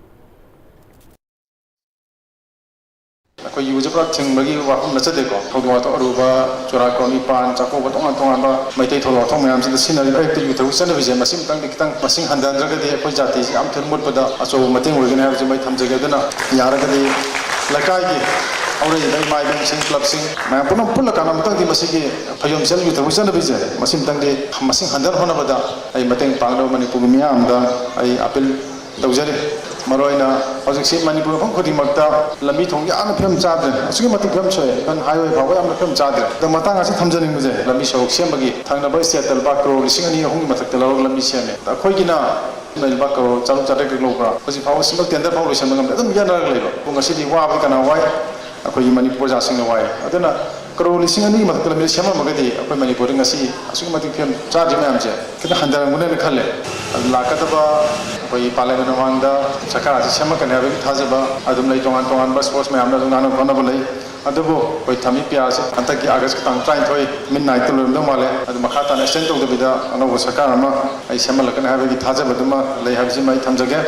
ꯑꯩꯈꯣꯏ ꯌꯨꯁꯦ ꯄꯨꯔꯥ ꯊꯤꯡꯕꯒꯤ ꯋꯥꯐꯝ ꯅꯠꯆꯗꯦꯀꯣ꯫ ꯊꯧꯗꯣꯛ ꯋꯥꯊꯣꯛ ꯑꯔꯨꯕ, ꯆꯨꯔꯥꯀꯣꯔꯣꯟ ꯏꯄꯥꯟ, ꯆꯥꯛꯀꯧꯕ, ꯇꯣꯉꯥꯟ ꯇꯣꯉꯥꯟꯕ ꯃꯩꯇꯩ ꯊꯧꯗꯣꯛ ꯋꯥꯊꯣꯛ ꯃꯌꯥꯝꯁꯤꯗ ꯁꯤꯖꯤꯟꯅꯔꯤꯕ ꯑꯌꯨꯛꯇ ꯌꯨ ꯊꯛꯄ ꯆꯠꯅꯕꯤꯁꯦ, ꯃꯁꯤꯃꯇꯪꯗꯤ ꯈꯤꯇꯪ ꯃꯁꯤꯡ ꯍꯟꯊꯍꯟꯗ꯭ꯔꯒꯗꯤ ꯑꯩꯈꯣꯏ ꯖꯥꯇꯤꯁꯤ ꯌꯥꯝ ꯊꯤꯅ ꯃꯨꯠꯄꯗ ꯑꯆꯧꯕ ꯃꯇꯦꯡ ꯑꯣꯏꯒꯅꯤ ꯍꯥꯏꯕꯁꯤ ꯑꯩ ꯊꯝꯖꯒꯦ꯫ ꯑꯗꯨꯅ ꯌꯥꯔꯒꯗꯤ ꯂꯩꯀꯥꯏꯒꯤ ꯍꯧꯔꯛꯏꯕ ꯏꯃꯥ ꯏꯕꯦꯟꯁꯤꯡ, ꯀ꯭ꯂꯕꯁꯤꯡ ꯃꯌꯥꯝ ꯄꯨꯝꯅꯃꯛ ꯄꯨꯜꯂꯀꯥꯟꯗ ꯑꯃꯨꯛꯇꯪꯗꯤ ꯃꯁꯤꯒꯤ ꯐꯩꯖꯣꯝ ꯁꯦꯠꯂ ꯌꯨ ꯊꯛꯄ ꯆꯠꯅꯕꯤꯁꯦ ꯃꯁꯤꯃꯇꯪꯗꯤ ꯃꯁꯤꯡ ꯍꯟꯊꯅꯕ ꯍꯣꯠꯅꯕꯗ ꯑꯩ ꯃꯇꯦꯡ ꯄꯥꯡꯅꯕ ꯃꯅꯤꯄꯨꯔꯒꯤ ꯃꯤꯌꯥꯝꯗ ꯑꯩ ꯑꯥꯄꯤꯜ ꯇꯧꯖꯔꯤ꯫ ꯃꯔꯨꯑꯣꯏꯅ ꯍꯧꯖꯤꯛꯁꯤ ꯃꯅꯤꯄꯨꯔ ꯃꯐꯝ ꯈꯨꯗꯤꯡꯃꯛꯇ ꯂꯝꯕꯤ ꯊꯣꯡ ꯌꯥꯝꯅ ꯐꯤꯕꯝ ꯆꯥꯗ꯭ꯔꯦ, ꯑꯁꯨꯛꯀꯤ ꯃꯇꯤꯛ ꯐꯤꯕꯝ ꯁꯣꯛꯑꯦ꯫ ꯏꯚꯟ ꯍꯥꯏꯋꯦ ꯐꯥꯎꯕ ꯌꯥꯝꯅ ꯐꯤꯕꯝ ꯆꯥꯗ꯭ꯔꯦ꯫ ꯑꯗꯣ ꯃꯇꯥꯡ ꯑꯁꯤ ꯊꯝꯖꯅꯤꯡꯕꯁꯦ, ꯂꯝꯕꯤ ꯁꯣꯔꯣꯛ ꯁꯦꯝꯕꯒꯤ ꯊꯪꯅꯕ ꯁ꯭ꯇꯦꯠꯇ ꯂꯨꯄꯥ ꯀꯔꯣꯔ ꯂꯤꯁꯤꯡ ꯑꯅꯤ ꯑꯍꯨꯝꯒꯤ ꯃꯊꯛꯇ ꯂꯧꯔꯒ ꯂꯝꯕꯤ ꯁꯦꯝꯃꯦ꯫ ꯑꯩꯈꯣꯏꯒꯤꯅ ꯂꯨꯄꯥ ꯀꯔꯣꯔ ꯆꯥꯇ꯭ꯔꯨꯛ ꯆꯥꯇ꯭ꯔꯦꯠ ꯈꯛ ꯂꯧꯕ꯭ꯔꯥ? ꯍꯧꯖꯤꯛ ꯐꯥꯎꯕ ꯁꯤꯡꯒꯜ ꯇꯦꯟꯗꯔ ꯐꯥꯎ ꯂꯣꯏꯁꯤꯟꯕ ꯉꯝꯗꯦ꯫ ꯑꯗꯨꯝ ꯌꯦꯠꯅꯔꯒ ꯂꯩꯕ꯫ ꯄꯨꯡ ꯑꯁꯤꯗꯤ ꯋꯥꯕꯗꯤ ꯀꯅꯥ ꯋꯥꯏ? ꯑꯩꯈꯣꯏꯒꯤ ꯃꯅꯤꯄꯨꯔ ꯄ꯭ꯔꯖꯥꯁꯤꯡꯅ ꯋꯥꯏ꯫ ꯑꯗꯨꯅ ꯀꯔꯣꯔ ꯂꯤꯁꯤꯡ ꯑꯅꯤꯒꯤ ꯃꯊꯛꯇ ꯂꯝꯕꯤ ꯁꯦꯝꯃꯝꯃꯒꯗꯤ ꯑꯩꯈꯣꯏ ꯃꯅꯤꯄꯨꯔꯗ ꯉꯁꯤ ꯑꯁꯨꯛꯀꯤ ꯃꯇꯤꯛ ꯐꯤꯕꯝ ꯆꯥꯗ꯭ꯔꯤ ꯃꯌꯥꯝꯁꯦ ꯈꯤꯇꯪ ꯍꯟꯊꯔꯝꯒꯅꯦꯅ ꯈꯜꯂꯦ꯫ ꯑꯗꯨ ꯂꯥꯛꯀꯗꯕ ꯑꯩꯈꯣꯏ ꯄꯥꯔꯂꯤꯌꯥꯃꯦꯟ ꯃꯃꯥꯡꯗ ꯁꯔꯀꯥꯔ ꯑꯁꯤ ꯁꯦꯝꯃꯛꯀꯅꯤ ꯍꯥꯏꯕꯒꯤ ꯊꯥꯖꯕ ꯑꯗꯨꯝ ꯂꯩ꯫ ꯇꯣꯉꯥꯟ ꯇꯣꯉꯥꯟꯕ ꯁꯣꯔꯁ ꯃꯌꯥꯝꯅ ꯑꯗꯨꯝ ꯉꯥꯡꯅ ꯈꯣꯠꯅꯕ ꯂꯩ꯫ ꯑꯗꯨꯕꯨ ꯑꯩꯈꯣꯏ ꯊꯝꯃꯤ ꯄꯤꯌꯥꯁꯤ ꯍꯟꯗꯛꯀꯤ ꯑꯥꯒꯁꯀꯤ ꯇꯥꯡ ꯇꯔꯥꯅꯤꯊꯣꯏ midnight ꯂꯣꯏꯔꯝꯗꯧ ꯃꯥꯜꯂꯦ꯫ ꯑꯗꯨ ꯃꯈꯥ ꯇꯥꯅ extend ꯇꯧꯗꯕꯤꯗ ꯑꯅꯧꯕ ꯁꯔꯀꯥꯔ ꯑꯃ ꯑꯩ ꯁꯦꯝꯍꯜꯂꯛꯀꯅꯤ ꯍꯥꯏꯕꯒꯤ ꯊꯥꯖꯕꯗꯨꯃ ꯂꯩ ꯍꯥꯏꯕꯁꯤꯃ ꯑꯩ ꯊꯝꯖꯒꯦ꯫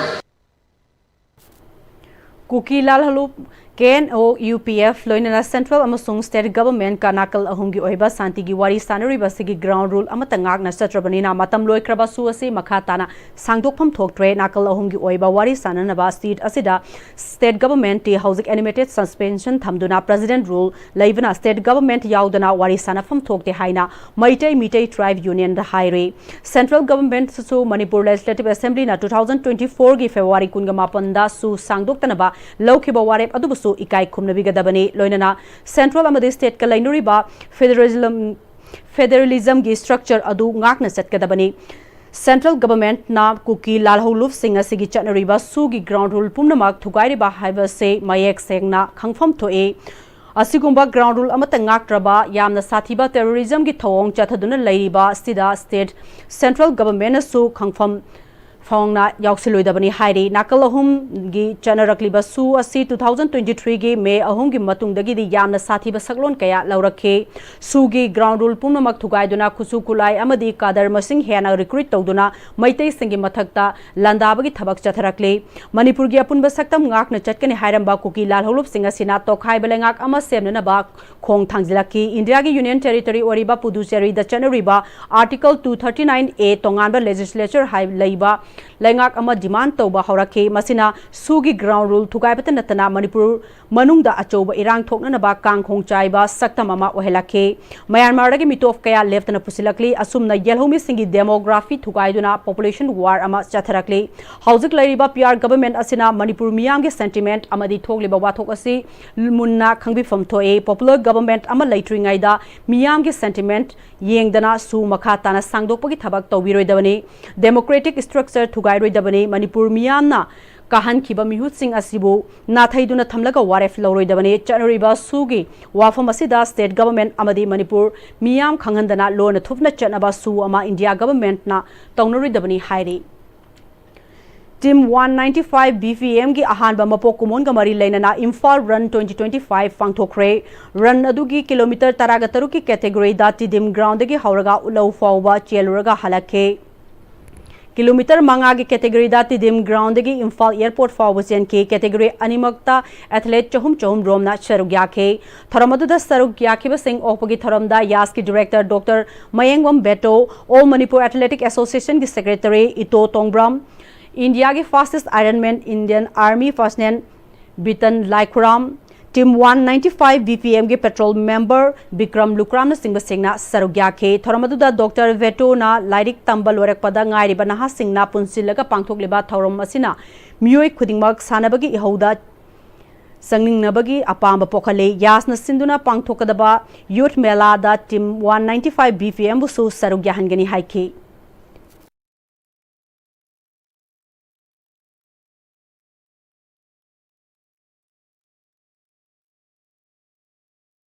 ꯀꯨꯀꯤ ꯂꯥꯜꯍꯧꯂꯨꯞ, ꯀꯦ N O, U P F, ꯂꯣꯏꯅꯅ ꯁꯦꯟꯇ꯭ꯔꯦꯜ ꯑꯃꯁꯨꯡ ꯁ꯭ꯇꯦꯠ ꯒꯚꯔꯟꯃꯦꯟꯠꯀ ꯅꯥꯀꯜ ꯑꯍꯨꯝꯒꯤ ꯑꯣꯏꯕ ꯁꯥꯟꯇꯤꯒꯤ ꯋꯥꯔꯤ ꯁꯥꯟꯅꯔꯤꯕ ꯑꯁꯤꯒꯤ ꯒ꯭ꯔꯥꯎꯟ ꯔꯨꯜ ꯑꯃꯠꯇ ꯉꯥꯛꯅ ꯆꯠꯇ꯭ꯔꯕꯅꯤꯅ ꯃꯇꯝ ꯂꯣꯏꯈ꯭ꯔꯕ ꯁꯨ ꯑꯁꯤ ꯃꯈꯥ ꯇꯥꯅ ꯁꯥꯡꯗꯣꯛꯐꯝ ꯊꯣꯛꯇ꯭ꯔꯦ꯫ ꯅꯥꯀꯜ ꯑꯍꯨꯝꯒꯤ ꯑꯣꯏꯕ ꯋꯥꯔꯤ ꯁꯥꯟꯅꯅꯕ ꯁꯤꯠ ꯑꯁꯤꯗ ꯁ꯭ꯇꯦꯠ ꯒꯚꯔꯟꯃꯦꯟꯠꯇꯤ ꯍꯧꯖꯤꯛ ꯑꯦꯅꯤꯃꯦꯇꯦꯗ ꯁꯁꯄꯦꯟꯁꯟ ꯊꯝꯗꯨꯅ ꯄ꯭ꯔꯦꯁꯤꯗꯦꯟꯠ ꯔꯨꯜ ꯂꯩꯕꯅ ꯁ꯭ꯇꯦꯠ ꯒꯚꯔꯟꯃꯦꯟꯠ ꯌꯥꯎꯗꯅ ꯋꯥꯔꯤ ꯁꯥꯟꯅꯐꯝ ꯊꯣꯛꯇꯦ ꯍꯥꯏꯅ ꯃꯩꯇꯩ ꯃꯤꯇꯩ ꯇ꯭ꯔꯥꯏꯕ ꯌꯨꯅꯤꯌꯟꯗ ꯍꯥꯏꯔꯤ꯫ ꯁꯦꯟꯇ꯭ꯔꯦꯜ ꯒꯚꯔꯟꯃꯦꯟꯠꯁꯨ ꯃꯅꯤꯄꯨꯔ ꯂꯦꯖꯤꯁꯂꯦꯇꯤꯚ ꯑꯦꯁꯦꯝꯕ꯭ꯂꯤꯅ two thousand twenty fourꯒꯤ ꯐꯦꯕ꯭ꯔꯨꯋꯥꯔꯤ ꯀꯨꯟꯒ ꯃꯥꯄꯟꯗ ꯁꯨ ꯁꯥꯡꯗꯣꯛꯇꯅꯕ ꯂꯧꯈꯤꯕ ꯋꯥꯔꯦꯞ ꯑꯗꯨꯕꯨꯁꯨ ꯏꯀꯥꯏ ꯈꯨꯝꯅꯕꯤꯒꯗꯕꯅꯤ꯫ ꯂꯣꯏꯅꯅ ꯁꯦꯟꯇ꯭ꯔꯦꯜ ꯑꯃꯗꯤ ꯁ꯭ꯇꯦꯠꯀ ꯂꯩꯅꯔꯤꯕ ꯐꯦꯗꯔꯦꯂꯤꯖꯝ, ꯐꯦꯗꯔꯦꯂꯤꯖꯝꯒꯤ ꯁ꯭ꯇ꯭ꯔꯛꯆꯔ ꯑꯗꯨ ꯉꯥꯛꯅ ꯆꯠꯀꯗꯕꯅꯤ꯫ ꯁꯦꯟꯇ꯭ꯔꯦꯜ ꯒꯚꯔꯟꯃꯦꯟꯠꯅ ꯀꯨꯀꯤ ꯂꯥꯜꯍꯧꯂꯨꯞꯁꯤꯡ ꯑꯁꯤꯒꯤ ꯆꯠꯅꯔꯤꯕ ꯁꯨꯒꯤ ꯒ꯭ꯔꯥꯎꯟ ꯔꯨꯜ ꯄꯨꯝꯅꯃꯛ ꯊꯨꯒꯥꯏꯔꯤꯕ ꯍꯥꯏꯕꯁꯦ ꯃꯌꯦꯛ ꯁꯦꯡꯅ ꯈꯪꯐꯝ ꯊꯣꯛꯏ꯫ ꯑꯁꯤꯒꯨꯝꯕ ꯒ꯭ꯔꯥꯎꯟ ꯔꯨꯜ ꯑꯃꯠꯇ ꯉꯥꯛꯇ꯭ꯔꯕ ꯌꯥꯝꯅ ꯁꯥꯊꯤꯕ ꯇꯦꯔꯣꯔꯤꯖꯝꯒꯤ ꯊꯧꯑꯣꯡ ꯆꯠꯊꯗꯨꯅ ꯂꯩꯔꯤꯕ ꯑꯁꯤꯗ ꯁ꯭ꯇꯦꯠ, ꯁꯦꯟꯇ꯭ꯔꯦꯜ ꯒꯚꯔꯟꯃꯦꯟꯠꯅꯁꯨ ꯈꯪꯐꯝ ꯐꯥꯎꯅ ꯌꯥꯎꯁꯤꯜꯂꯣꯏꯗꯕꯅꯤ ꯍꯥꯏꯔꯤ꯫ ꯅꯥꯀꯜ ꯑꯍꯨꯝꯒꯤ ꯆꯠꯅꯔꯛꯂꯤꯕ ꯁꯨ ꯑꯁꯤ two thousand twenty three ꯒꯤ ꯃꯦ ꯑꯍꯨꯝꯒꯤ ꯃꯇꯨꯡꯗꯒꯤꯗꯤ ꯌꯥꯝꯅ ꯁꯥꯊꯤꯕ ꯁꯛꯂꯣꯟ ꯀꯌꯥ ꯂꯧꯔꯛꯈꯤ꯫ ꯁꯨꯒꯤ ground rule ꯄꯨꯝꯅꯃꯛ ꯊꯨꯒꯥꯏꯗꯨꯅ ꯈꯨꯠꯁꯨ ꯈꯨꯠꯂꯥꯏ ꯑꯃꯗꯤ ꯀꯥꯗꯔ ꯃꯁꯤꯡ ꯍꯦꯟꯅ recruit ꯇꯧꯗꯨꯅ ꯃꯩꯇꯩꯁꯤꯡꯒꯤ ꯃꯊꯛꯇ ꯂꯥꯟꯗꯥꯕꯒꯤ ꯊꯕꯛ ꯆꯠꯊꯔꯛꯂꯤ꯫ ꯃꯅꯤꯄꯨꯔꯒꯤ ꯑꯄꯨꯟꯕ ꯁꯛꯇꯝ ꯉꯥꯛꯅ ꯆꯠꯀꯅꯤ ꯍꯥꯏꯔꯝꯕ ꯀꯨꯀꯤ ꯂꯥꯜꯍꯧꯂꯨꯞꯁꯤꯡ ꯑꯁꯤꯅ ꯇꯣꯈꯥꯏꯕ ꯂꯩꯉꯥꯛ ꯑꯃ ꯁꯦꯝꯅꯅꯕ ꯈꯣꯡ ꯊꯥꯡꯖꯤꯜꯂꯛꯈꯤ꯫ ꯏꯟꯗꯤꯌꯥꯒꯤ union territory ꯑꯣꯏꯔꯤꯕ ꯄꯨꯗꯨꯆꯦꯔꯤꯗ ꯆꯠꯅꯔꯤꯕ Article two thirty nine A ꯇꯣꯉꯥꯟꯕ legislature ꯍꯥꯏ-, ꯂꯩꯕ ꯂꯩꯉꯥꯛ ꯑꯃ demand ꯇꯧꯕ ꯍꯧꯔꯛꯈꯤ꯫ ꯃꯁꯤꯅ ꯁꯨꯒꯤ ground rule ꯊꯨꯒꯥꯏꯕꯇ ꯅꯠꯇꯅ ꯃꯅꯤꯄꯨꯔ ꯃꯅꯨꯡꯗ ꯑꯆꯧꯕ ꯏꯔꯥꯡ ꯊꯣꯛꯅꯅꯕ ꯀꯥꯡꯈꯣꯡ ꯆꯥꯏꯕ ꯁꯛꯇꯝ ꯑꯃ ꯑꯣꯏꯍꯜꯂꯛꯈꯤ꯫ ꯃ꯭ꯌꯥꯟꯃꯥꯔꯗꯒꯤ ꯃꯤꯇꯣꯞ ꯀꯌꯥ ꯂꯦꯞꯇꯅ ꯄꯨꯁꯤꯜꯂꯛꯂꯤ꯫ ꯑꯁꯨꯝꯅ ꯌꯦꯜꯍꯧꯃꯤꯁꯤꯡꯒꯤ demography ꯊꯨꯒꯥꯏꯗꯨꯅ population war ꯑꯃ ꯆꯠꯊꯔꯛꯂꯤ꯫ ꯍꯧꯖꯤꯛ ꯂꯩꯔꯤꯕ P R government ꯑꯁꯤꯅ ꯃꯅꯤꯄꯨꯔ ꯃꯤꯌꯥꯝꯒꯤ sentiment ꯑꯃꯗꯤ ꯊꯣꯛꯂꯤꯕ ꯋꯥꯊꯣꯛ ꯑꯁꯤ ꯃꯨꯟꯅ ꯈꯪꯕꯤꯐꯝ ꯊꯣꯛꯏ꯫ Popular government ꯑꯃ ꯂꯩꯇ꯭ꯔꯤꯉꯩꯗ ꯃꯤꯌꯥꯝꯒꯤ sentiment ꯌꯦꯡꯗꯅ ꯁꯨ ꯃꯈꯥ ꯇꯥꯅ ꯁꯥꯡꯗꯣꯛꯄꯒꯤ ꯊꯕꯛ ꯇꯧꯕꯤꯔꯣꯏꯗꯕꯅꯤ꯫ Democratic structure ꯊꯨꯒꯥꯏꯔꯣꯏꯗꯕꯅꯤ꯫ ꯃꯅꯤꯄꯨꯔ ꯃꯤꯌꯥꯝꯅ ꯀꯥꯍꯟꯈꯤꯕ ꯃꯤꯍꯨꯠꯁꯤꯡ ꯑꯁꯤꯕꯨ ꯅꯥꯊꯩꯗꯨꯅ ꯊꯝꯂꯒ ꯋꯥꯔꯦꯞ ꯂꯧꯔꯣꯏꯗꯕꯅꯤ꯫ ꯆꯠꯅꯔꯤꯕ ꯁꯨꯒꯤ ꯋꯥꯐꯝ ꯑꯁꯤꯗ state government ꯑꯃꯗꯤ ꯃꯅꯤꯄꯨꯔ ꯃꯤꯌꯥꯝ ꯈꯪꯍꯟꯗꯅ ꯂꯣꯟꯅ ꯊꯨꯞꯅ ꯆꯠꯅꯕ ꯁꯨ ꯑꯃ India government ꯅ ꯇꯧꯅꯔꯣꯏꯗꯕꯅꯤ ꯍꯥꯏꯔꯤ꯫ Team one ninety five B P M ꯒꯤ ꯑꯍꯥꯟꯕ ꯃꯄꯣꯛ ꯀꯨꯝꯑꯣꯟꯒ ꯃꯔꯤ ꯂꯩꯅꯅ Imphal Run twenty twenty five ꯄꯥꯡꯊꯣꯛꯈ꯭ꯔꯦ꯫ Run ꯑꯗꯨꯒꯤ kilometre ꯇꯔꯥꯒ ꯇꯔꯨꯛꯀꯤ category ꯗ ꯇꯤꯗꯤꯝ ground ꯗꯒꯤ ꯍꯧꯔꯒ ꯎꯠꯂꯧ ꯐꯥꯎꯕ ꯆꯦꯜꯂꯨꯔꯒ ꯍꯜꯂꯛꯈꯤ꯫ Kilometre ꯃꯉꯥꯒꯤ category ꯗ ꯇꯤꯗꯤꯝ ground ꯗꯒꯤ ꯏꯝꯐꯥꯜ airport ꯐꯥꯎꯕ ꯆꯦꯟꯈꯤ꯫ Category ꯑꯅꯤꯃꯛꯇ athlete ꯆꯍꯨꯝ ꯆꯍꯨꯝ ꯔꯣꯝꯅ ꯁꯔꯨꯛ ꯌꯥꯈꯤ꯫ ꯊꯧꯔꯝ ꯑꯗꯨꯗ ꯁꯔꯨꯛ ꯌꯥꯈꯤꯕꯁꯤꯡ ꯑꯣꯛꯄꯒꯤ ꯊꯧꯔꯝꯗ ꯌꯥꯁꯀꯤ director Doctor ꯃꯌꯦꯡꯕꯝ ꯕꯦꯇꯣ, All Manipur Athletic Association ꯒꯤ secretary ꯏꯇꯣ ꯇꯣꯡꯕ꯭ꯔꯝ, India ꯒꯤ fastest Ironman Indian Army personnel ꯕꯤꯇꯟ ꯂꯥꯏꯈꯨꯔꯥꯝ, Team one ninety five B P M ꯒꯤ patrol member ꯕꯤꯀ꯭ꯔꯝ ꯂꯨꯀ꯭ꯔꯥꯝꯅꯆꯤꯡꯕꯁꯤꯡꯅ ꯁꯔꯨꯛ ꯌꯥꯈꯤ꯫ ꯊꯧꯔꯝ ꯑꯗꯨꯗ Doctor ꯕꯦꯇꯣꯅ ꯂꯥꯏꯔꯤꯛ ꯇꯝꯕ ꯂꯣꯏꯔꯛꯄꯗ ꯉꯥꯏꯔꯤꯕ ꯅꯍꯥꯁꯤꯡꯅ ꯄꯨꯟꯁꯤꯜꯂꯒ ꯄꯥꯡꯊꯣꯛꯂꯤꯕ ꯊꯧꯔꯝ ꯑꯁꯤꯅ ꯃꯤꯑꯣꯏ ꯈꯨꯗꯤꯡꯃꯛ ꯁꯥꯟꯅꯕꯒꯤ ꯏꯍꯧꯗ ꯆꯪꯅꯤꯡꯅꯕꯒꯤ ꯑꯄꯥꯝꯕ ꯄꯣꯛꯍꯜꯂꯤ꯫ ꯌꯥꯁꯅ ꯁꯤꯟꯗꯨꯅ ꯄꯥꯡꯊꯣꯛꯀꯗꯕ youth ꯃꯦꯂꯥꯗ Team one ninety five B P M ꯕꯨꯁꯨ ꯁꯔꯨꯛ ꯌꯥꯍꯟꯒꯅꯤ ꯍꯥꯏꯈꯤ꯫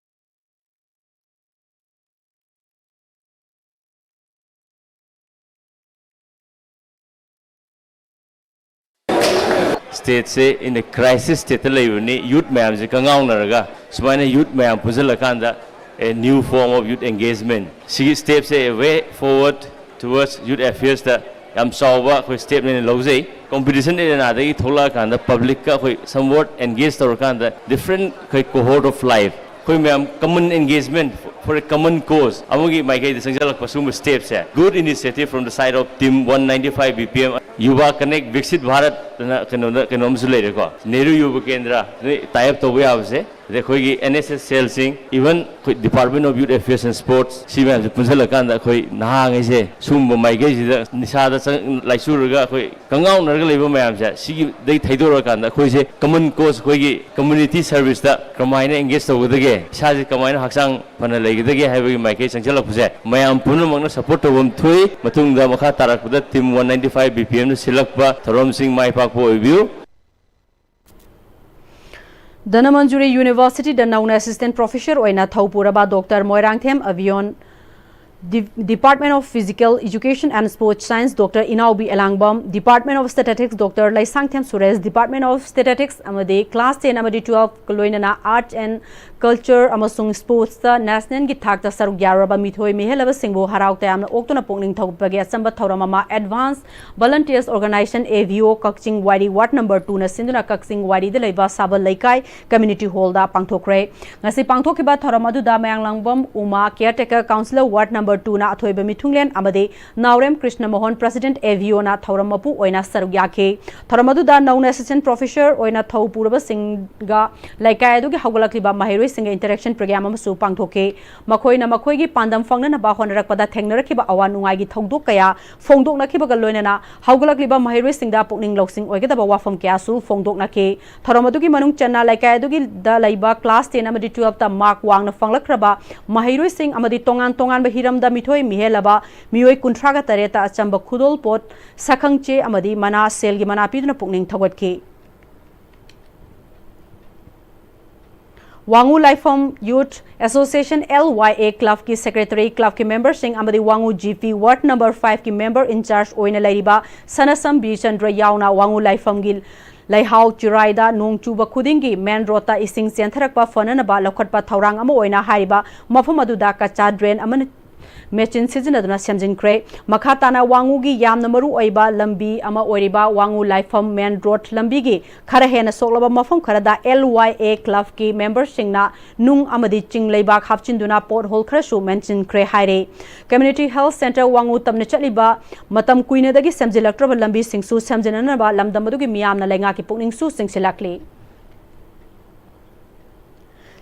Stateꯁꯦ in a crisis stateꯇ ꯂꯩꯕꯅꯤ꯫ Youth ꯃꯌꯥꯝꯁꯦ ꯀꯪꯉꯥꯎꯅꯔꯒ ꯁꯨꯃꯥꯏꯅ youth ꯃꯌꯥꯝ ꯄꯨꯟꯁꯤꯜꯂꯀꯥꯟꯗ a new form of youth engagement, ꯁꯤꯒꯤ stepꯁꯦ a way forward towards youth affairsꯇ ꯌꯥꯝ ꯆꯥꯎꯕ ꯑꯩꯈꯣꯏ stepꯅꯦꯅ ꯂꯧꯖꯩ꯫ Competition arenaꯗꯒꯤ ꯊꯣꯛꯂꯛꯑꯀꯥꯟꯗ publicꯀ ꯑꯩꯈꯣꯏ somewhat engage ꯇꯧꯔꯀꯥꯟꯗ different ꯑꯩꯈꯣꯏ cohort of life, ꯑꯩꯈꯣꯏ ꯃꯌꯥꯝ common engagement for a common cause ꯑꯃꯒꯤ ꯃꯥꯏꯀꯩꯗ ꯆꯪꯁꯤꯜꯂꯛꯄ ꯁꯤꯒꯨꯝꯕ stepꯁꯦ, good initiative from the side of Team one ninety five B P M, Yuva Connect, Viksit Bharat ꯑꯅ ꯀꯩꯅꯣꯗ ꯀꯩꯅꯣꯝꯁꯨ ꯂꯩꯔꯦꯀꯣ, Nehru Yuva Kendra ꯅꯣꯏ tie up ꯇꯧꯕ ꯌꯥꯕꯁꯦ, ꯑꯗꯩ ꯑꯩꯈꯣꯏꯒꯤ N S S cellꯁꯤꯡ, even ꯑꯩꯈꯣꯏ Department of Youth Affairs and Sports, ꯁꯤ ꯃꯌꯥꯝꯁꯦ ꯄꯨꯟꯁꯤꯜꯂꯀꯥꯟꯗ ꯑꯩꯈꯣꯏ ꯅꯍꯥꯉꯩꯁꯦ ꯁꯤꯒꯨꯝꯕ ꯃꯥꯏꯀꯩꯁꯤꯗ ꯅꯤꯁꯥꯗ ꯆꯪ ꯂꯥꯏꯆꯨꯔꯒ ꯑꯩꯈꯣꯏ ꯀꯪꯉꯥꯎꯅꯔꯒ ꯂꯩꯕ ꯃꯌꯥꯝꯁꯦ, ꯁꯤꯒꯤꯗꯩ ꯊꯩꯗꯣꯔꯛꯑꯀꯥꯟꯗ ꯑꯩꯈꯣꯏꯁꯦ common cause, ꯑꯩꯈꯣꯏꯒꯤ community serviceꯇ ꯀꯃꯥꯏꯅ engage ꯇꯧꯒꯗꯒꯦ, ꯏꯁꯥꯁꯦ ꯀꯃꯥꯏꯅ ꯍꯛꯆꯥꯡ ꯐꯅ ꯂꯩꯒꯗꯒꯦ ꯍꯥꯏꯕꯒꯤ ꯃꯥꯏꯀꯩ ꯆꯪꯁꯤꯜꯂꯛꯄꯁꯦ ꯃꯌꯥꯝ ꯄꯨꯝꯅꯃꯛꯅ support ꯇꯧꯐꯝ ꯊꯣꯛꯏ꯫ ꯃꯇꯨꯡꯗ ꯃꯈꯥ ꯇꯥꯔꯛꯄꯗ Team one ninety five B P Mꯅ ꯁꯤꯜꯂꯛꯄ ꯊꯧꯔꯝꯁꯤꯡ ꯃꯥꯏ ꯄꯥꯛꯄ ꯑꯣꯏꯕꯤꯌꯨ꯫ ꯙꯅꯃꯟꯖꯨꯔꯤ ꯌꯨꯅꯤꯚꯔꯁꯤꯇꯤꯗ ꯅꯧꯅ assistant professor ꯑꯣꯏꯅ ꯊꯧ ꯄꯨꯔꯕ doctor Moirangthem Abiyon, Department of Physical Education and Sports Science doctor Inaobi Elangbam, Department of Statistics doctor Leishangthem Suresh, Department of Statistics ꯑꯃꯗꯤ class ten ꯑꯃꯗꯤ twelve ꯂꯣꯏꯅꯅ Arts and Culture ꯑꯃꯁꯨꯡ Sportsꯇ nationalꯒꯤ ꯊꯥꯛꯇ ꯁꯔꯨꯛ ꯌꯥꯔꯨꯔꯕ ꯃꯤꯊꯣꯏ ꯃꯤꯍꯦꯜꯂꯕꯁꯤꯡꯕꯨ ꯍꯔꯥꯎ ꯇꯌꯥꯝꯅ ꯑꯣꯛꯇꯨꯅ ꯄꯨꯛꯅꯤꯡ ꯊꯧꯒꯠꯄꯒꯤ ꯑꯆꯝꯕ ꯊꯧꯔꯝ ꯑꯃ Advance Volunteers Organization, A V O, Kakching Wairi ward number twoꯅ ꯁꯤꯟꯗꯨꯅ ꯀꯛꯆꯤꯡ ꯋꯥꯏꯔꯤꯗ ꯂꯩꯕ ꯁꯥꯕꯜ ꯂꯩꯀꯥꯏ community hallꯗ ꯄꯥꯡꯊꯣꯛꯈ꯭ꯔꯦ꯫ ꯉꯁꯤ ꯄꯥꯡꯊꯣꯛꯈꯤꯕ ꯊꯧꯔꯝ ꯑꯗꯨꯗ ꯃꯌꯥꯡꯂꯥꯡꯕꯝ ꯎꯃꯥ, caretaker councillor ward number twoꯅ ꯑꯊꯣꯏꯕ ꯃꯤꯊꯨꯡꯂꯦꯟ ꯑꯃꯗꯤ ꯅꯥꯎꯔꯦꯝ Krishna Mohan, president, A V Oꯅ ꯊꯧꯔꯝ ꯃꯄꯨ ꯑꯣꯏꯅ ꯁꯔꯨꯛ ꯌꯥꯈꯤ꯫ ꯊꯧꯔꯝ ꯑꯗꯨꯗ ꯅꯧꯅ assistant professor ꯑꯣꯏꯅ ꯊꯧ ꯄꯨꯔꯕꯁꯤꯡꯒ ꯂꯩꯀꯥꯏ ꯑꯗꯨꯒꯤ ꯍꯧꯒꯠꯂꯛꯂꯤꯕ ꯃꯍꯩꯔꯣꯏꯁꯤꯡꯒ interaction program ꯑꯃꯁꯨ ꯄꯥꯡꯊꯣꯛꯈꯤ꯫ ꯃꯈꯣꯏꯅ ꯃꯈꯣꯏꯒꯤ ꯄꯥꯟꯗꯝ ꯐꯪꯅꯅꯕ ꯍꯣꯠꯅꯔꯛꯄꯗ ꯊꯦꯡꯅꯔꯛꯈꯤꯕ ꯑꯋꯥ ꯅꯨꯡꯉꯥꯏꯒꯤ ꯊꯧꯗꯣꯛ ꯀꯌꯥ ꯐꯣꯡꯗꯣꯛꯅꯈꯤꯕꯒ ꯂꯣꯏꯅꯅ ꯍꯧꯒꯠꯂꯛꯂꯤꯕ ꯃꯍꯩꯔꯣꯏꯁꯤꯡꯗ ꯄꯨꯛꯅꯤꯡ ꯂꯧꯁꯤꯡ ꯑꯣꯏꯒꯗꯕ ꯋꯥꯐꯝ ꯀꯌꯥꯁꯨ ꯐꯣꯡꯗꯣꯛꯅꯈꯤ꯫ ꯊꯧꯔꯝ ꯑꯗꯨꯒꯤ ꯃꯅꯨꯡ ꯆꯟꯅ ꯂꯩꯀꯥꯏ ꯑꯗꯨꯒꯤꯗ ꯂꯩꯕ class ten ꯑꯃꯗꯤ twelveꯇ mark ꯋꯥꯡꯅ ꯐꯪꯂꯛꯈ꯭ꯔꯕ ꯃꯍꯩꯔꯣꯏꯁꯤꯡ ꯑꯃꯗꯤ ꯇꯣꯉꯥꯟ ꯇꯣꯉꯥꯟꯕ ꯍꯤꯔꯝꯗ ꯃꯤꯊꯣꯏ ꯃꯤꯍꯦꯜꯂꯕ ꯃꯤꯑꯣꯏ ꯀꯨꯟꯊ꯭ꯔꯥꯒ ꯇꯔꯦꯠꯇ ꯑꯆꯝꯕ ꯈꯨꯗꯣꯜꯄꯣꯠ, ꯁꯛꯈꯪꯆꯦ ꯑꯃꯗꯤ ꯃꯅꯥ, ꯁꯦꯜꯒꯤ ꯃꯅꯥ ꯄꯤꯗꯨꯅ ꯄꯨꯛꯅꯤꯡ ꯊꯧꯒꯠꯈꯤ꯫ ꯋꯥꯉꯨ ꯂꯥꯏꯐꯝ Youth Association, L Y A, clubꯀꯤ secretary, clubꯀꯤ memberꯁꯤꯡ ꯑꯃꯗꯤ ꯋꯥꯉꯨ G P ward number fiveꯀꯤ member in charge ꯑꯣꯏꯅ ꯂꯩꯔꯤꯕ ꯁꯅꯥꯁꯝ ꯕꯤꯔꯆꯟꯗ꯭ꯔ ꯌꯥꯎꯅ ꯋꯥꯉꯨ ꯂꯥꯏꯐꯝꯒꯤ ꯂꯩꯍꯥꯎ ꯆꯤꯔꯥꯏꯗ ꯅꯣꯡ ꯆꯨꯕ ꯈꯨꯗꯤꯡꯒꯤ ꯃꯦꯟ ꯔꯣꯗꯇ ꯏꯁꯤꯡ ꯆꯦꯟꯊꯔꯛꯄ ꯐꯅꯅꯕ ꯂꯧꯈꯠꯄ ꯊꯧꯔꯥꯡ ꯑꯃ ꯑꯣꯏꯅ ꯍꯥꯏꯔꯤꯕ ꯃꯐꯝ ꯑꯗꯨꯗ ꯀꯆꯥ ꯗ꯭ꯔꯦꯟ ꯑꯃꯅ ꯃꯦꯆꯤꯟ ꯁꯤꯖꯤꯟꯅꯗꯨꯅ ꯁꯦꯝꯖꯤꯟꯈ꯭ꯔꯦ꯫ ꯃꯈꯥ ꯇꯥꯅ ꯋꯥꯉꯨꯒꯤ ꯌꯥꯝꯅ ꯃꯔꯨ ꯑꯣꯏꯕ ꯂꯝꯕꯤ ꯑꯃ ꯑꯣꯏꯔꯤꯕ ꯋꯥꯉꯨ ꯂꯥꯏꯐꯝ ꯃꯦꯟ ꯔꯣꯗ ꯂꯝꯕꯤꯒꯤ ꯈꯔ ꯍꯦꯟꯅ ꯁꯣꯛꯂꯕ ꯃꯐꯝ ꯈꯔꯗ L Y A clubꯀꯤ memberꯁꯤꯡꯅ ꯅꯨꯡ ꯑꯃꯗꯤ ꯆꯤꯡ ꯂꯩꯕꯥꯛ ꯍꯥꯞꯆꯤꯟꯗꯨꯅ pothole ꯈꯔꯁꯨ ꯃꯦꯟꯁꯤꯟꯈ꯭ꯔꯦ ꯍꯥꯏꯔꯦ꯫ Community Health Centre ꯋꯥꯉꯨ ꯇꯝꯅ ꯆꯠꯂꯤꯕ ꯃꯇꯝ ꯀꯨꯏꯅꯗꯒꯤ ꯁꯦꯝꯖꯤꯜꯂꯛꯇ꯭ꯔꯕ ꯂꯝꯕꯤꯁꯤꯡꯁꯨ ꯁꯦꯝꯖꯤꯟꯅꯅꯕ ꯂꯝꯗꯝ ꯑꯗꯨꯒꯤ ꯃꯤꯌꯥꯝꯅ ꯂꯩꯉꯥꯛꯀꯤ ꯄꯨꯛꯅꯤꯡꯁꯨ ꯆꯤꯡꯁꯤꯜꯂꯛꯂꯤ꯫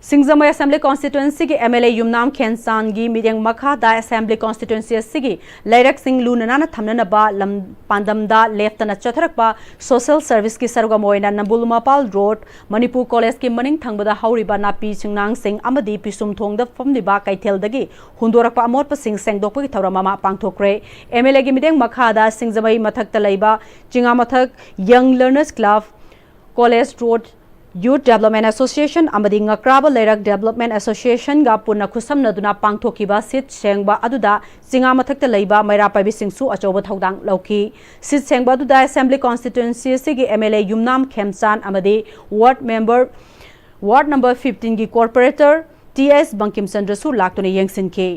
ꯁꯤꯡꯖꯃꯩ Assembly Constituencyꯒꯤ M L A ꯌꯨꯝꯅꯥꯝ ꯈꯦꯟꯆꯥꯟꯒꯤ ꯃꯤꯠꯌꯦꯡ ꯃꯈꯥꯗ Assembly Constituency ꯑꯁꯤꯒꯤ ꯂꯩꯔꯛꯁꯤꯡ ꯂꯨꯅ ꯅꯥꯟꯅ ꯊꯝꯅꯅꯕ ꯂꯝ ꯄꯥꯟꯗꯝꯗ ꯂꯦꯞꯇꯅ ꯆꯠꯊꯔꯛꯄ social serviceꯀꯤ ꯁꯔꯨꯛ ꯑꯃ ꯑꯣꯏꯅ ꯅꯝꯕꯨꯜ ꯃꯄꯥꯜ ꯔꯣꯗ, ꯃꯅꯤꯄꯨꯔ ꯀꯣꯂꯦꯖꯀꯤ ꯃꯅꯤꯡ ꯊꯪꯕꯗ ꯍꯧꯔꯤꯕ ꯅꯥꯄꯤ ꯁꯤꯡꯅꯥꯡꯁꯤꯡ ꯑꯃꯗꯤ ꯄꯤꯁꯨꯝ ꯊꯣꯡꯗ ꯐꯝꯂꯤꯕ ꯀꯩꯊꯦꯜꯗꯒꯤ ꯍꯨꯟꯗꯣꯔꯛꯄ ꯑꯃꯣꯠꯄꯁꯤꯡ ꯁꯦꯡꯗꯣꯛꯄꯒꯤ ꯊꯧꯔꯝ ꯑꯃ ꯄꯥꯡꯊꯣꯛꯈ꯭ꯔꯦ꯫ M L Aꯒꯤ ꯃꯤꯠꯌꯦꯡ ꯃꯈꯥꯗ ꯁꯤꯡꯖꯃꯩ ꯃꯊꯛꯇ ꯂꯩꯕ ꯆꯤꯉꯥꯃꯊꯛ Young Learners Club, College Road Youth Development Association ꯑꯃꯗꯤ ꯉꯀ꯭ꯔꯥꯕ ꯂꯩꯔꯛ Development Associationꯒ ꯄꯨꯟꯅ ꯈꯨꯠꯁꯝꯅꯗꯨꯅ ꯄꯥꯡꯊꯣꯛꯈꯤꯕ ꯁꯤꯠ ꯁꯦꯡꯕ ꯑꯗꯨꯗ ꯆꯤꯉꯥ ꯃꯊꯛꯇ ꯂꯩꯕ ꯃꯩꯔꯥ ꯄꯥꯏꯕꯤꯁꯤꯡꯁꯨ ꯑꯆꯧꯕ ꯊꯧꯗꯥꯡ ꯂꯧꯈꯤ꯫ ꯁꯤꯠ ꯁꯦꯡꯕ ꯑꯗꯨꯗ Assembly Constituency ꯑꯁꯤꯒꯤ M L A ꯌꯨꯝꯅꯥꯝ ꯈꯦꯝꯆꯥꯟ ꯑꯃꯗꯤ ward member, ward number fifteenꯒꯤ corporator T S ꯕꯪꯀꯤꯝꯆꯟꯗ꯭ꯔꯁꯨ ꯂꯥꯛꯇꯨꯅ ꯌꯦꯡꯁꯤꯟꯈꯤ꯫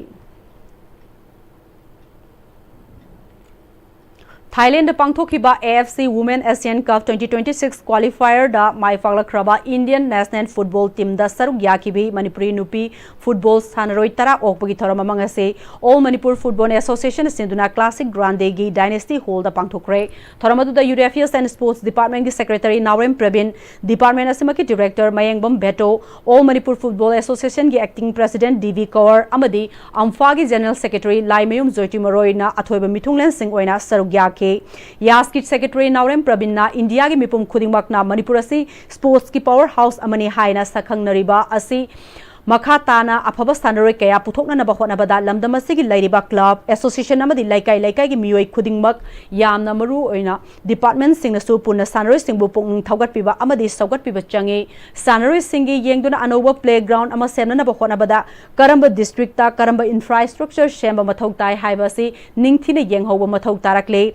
ꯊꯥꯏꯂꯦꯟꯗ ꯄꯥꯡꯊꯣꯛꯈꯤꯕ A F C Women Asian Cup twenty twenty six qualifierꯗ my ꯄꯥꯛꯂꯛꯈ꯭ꯔꯕ Indian national football teamꯗ ꯁꯔꯨꯛ ꯌꯥꯈꯤꯕꯤ ꯃꯅꯤꯄꯨꯔꯤ ꯅꯨꯄꯤ football ꯁꯥꯟꯅꯔꯣꯏ ꯇꯔꯥ ꯑꯣꯛꯄꯒꯤ ꯊꯧꯔꯝ ꯑꯃ ꯉꯁꯤ All Manipur Football Association ꯁꯤꯟꯗꯨꯅ Classic Grandeꯒꯤ Dynasty Hallꯗ ꯄꯥꯡꯊꯣꯛꯈ꯭ꯔꯦ꯫ ꯊꯧꯔꯝ ꯑꯗꯨꯗ Youth Affairs and Sports Departmentꯀꯤ Secretary Naorem Praveen, department ꯑꯁꯤꯃꯛꯀꯤ director Mayengbam ꯕꯦꯇꯣ, All Manipur Football Associationꯒꯤ acting president D V ꯀꯧꯔ ꯑꯃꯗꯤ ꯑꯝꯐꯥꯒꯤ general secretary ꯂꯥꯏꯃꯌꯨꯝ ꯖꯣꯏꯇꯤ ꯃꯔꯣꯏꯅ ꯑꯊꯣꯏꯕ ꯃꯤꯊꯨꯡꯂꯦꯟꯁꯤꯡ ꯑꯣꯏꯅ ꯁꯔꯨꯛ ꯌꯥꯈꯤ꯫ ꯌꯥꯁꯀꯤ secretary ꯅꯥꯎꯔꯦꯝ ꯄ꯭ꯔꯕꯤꯟꯅ ꯏꯟꯗꯤꯌꯥꯒꯤ ꯃꯤꯄꯨꯝ ꯈꯨꯗꯤꯡꯃꯛꯅ ꯃꯅꯤꯄꯨꯔ ꯑꯁꯤ sportsꯀꯤ power house ꯑꯃꯅꯤ ꯍꯥꯏꯅ ꯁꯛꯈꯪꯅꯔꯤꯕ ꯑꯁꯤ ꯃꯈꯥ ꯇꯥꯅ ꯑꯐꯕ ꯁꯥꯟꯅꯔꯣꯏ ꯀꯌꯥ ꯄꯨꯊꯣꯛꯅꯅꯕ ꯍꯣꯠꯅꯕꯗ ꯂꯝꯗꯝ ꯑꯁꯤꯒꯤ ꯂꯩꯔꯤꯕ club, association ꯑꯃꯗꯤ ꯂꯩꯀꯥꯏ ꯂꯩꯀꯥꯏꯒꯤ ꯃꯤꯑꯣꯏ ꯈꯨꯗꯤꯡꯃꯛ, ꯌꯥꯝꯅ ꯃꯔꯨ ꯑꯣꯏꯅ departmentꯁꯤꯡꯅꯁꯨ ꯄꯨꯟꯅ ꯁꯥꯟꯅꯔꯣꯏꯁꯤꯡꯕꯨ ꯄꯨꯛꯅꯤꯡ ꯊꯧꯒꯠꯄꯤꯕ ꯑꯃꯗꯤ ꯁꯧꯒꯠꯄꯤꯕ ꯆꯪꯏ꯫ ꯁꯥꯟꯅꯔꯣꯏꯁꯤꯡꯒꯤ ꯌꯦꯡꯗꯨꯅ ꯑꯅꯧꯕ playground ꯑꯃ ꯁꯦꯝꯅꯅꯕ ꯍꯣꯠꯅꯕꯗ ꯀꯔꯝꯕ districtꯇ ꯀꯔꯝꯕ infrastructure ꯁꯦꯝꯕ ꯃꯊꯧ ꯇꯥꯏ ꯍꯥꯏꯕ ꯑꯁꯤ ꯅꯤꯡꯊꯤꯅ ꯌꯦꯡꯍꯧꯕ ꯃꯊꯧ ꯇꯥꯔꯛꯂꯤ꯫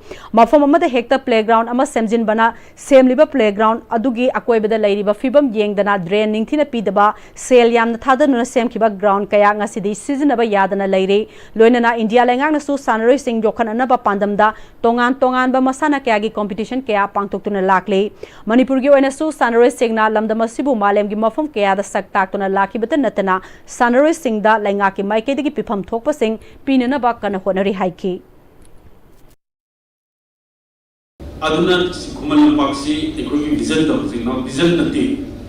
ꯃꯐꯝ ꯑꯃꯗ ꯍꯦꯛꯇ playground ꯑꯃ ꯁꯦꯝꯖꯤꯟꯕꯅ ꯁꯦꯝꯂꯤꯕ playground ꯑꯗꯨꯒꯤ ꯑꯀꯣꯏꯕꯗ ꯂꯩꯔꯤꯕ ꯐꯤꯕꯝ ꯌꯦꯡꯗꯅ drain ꯅꯤꯡꯊꯤꯅ ꯄꯤꯗꯕ, ꯁꯦꯜ ꯌꯥꯝꯅ ꯊꯥꯗꯗꯨꯅ ꯁꯦꯝꯈꯤꯕ ground ꯀꯌꯥ ꯉꯁꯤꯗꯤ ꯁꯤꯖꯤꯟꯅꯕ ꯌꯥꯗꯅ ꯂꯩꯔꯤ꯫ ꯂꯣꯏꯅꯅ ꯏꯟꯗꯤꯌꯥ ꯂꯩꯉꯥꯛꯅꯁꯨ ꯁꯥꯟꯅꯔꯣꯏꯁꯤꯡ ꯌꯣꯛꯈꯠꯅꯅꯕ ꯄꯥꯟꯗꯝꯗ ꯇꯣꯉꯥꯟ ꯇꯣꯉꯥꯟꯕ ꯃꯁꯥꯟꯅ ꯀꯌꯥꯒꯤ competition ꯀꯌꯥ ꯄꯥꯡꯊꯣꯛꯇꯨꯅ ꯂꯥꯛꯂꯤ꯫ ꯃꯅꯤꯄꯨꯔꯒꯤ ꯑꯣꯏꯅꯁꯨ ꯁꯥꯟꯅꯔꯣꯏꯁꯤꯡꯅ ꯂꯝꯗꯝ ꯑꯁꯤꯕꯨ ꯃꯥꯂꯦꯝꯒꯤ ꯃꯐꯝ ꯀꯌꯥꯗ ꯁꯛ ꯇꯥꯛꯇꯨꯅ ꯂꯥꯛꯈꯤꯕꯇ ꯅꯠꯇꯅ ꯁꯥꯟꯅꯔꯣꯏꯁꯤꯡꯗ ꯂꯩꯉꯥꯛꯀꯤ ꯃꯥꯏꯀꯩꯗꯒꯤ ꯄꯤꯐꯝ ꯊꯣꯛꯄꯁꯤꯡ ꯄꯤꯅꯅꯕ ꯀꯟꯅ ꯍꯣꯠꯅꯔꯤ ꯍꯥꯏꯈꯤ꯫ ꯑꯗꯨꯅ ꯈꯨꯃꯟ ꯂꯝꯄꯥꯛꯁꯤ ꯑꯩꯈꯣꯏꯒꯤ visionꯗ ꯍꯧꯖꯤꯛ ꯅꯥꯎ vision ꯅꯠꯇꯦ,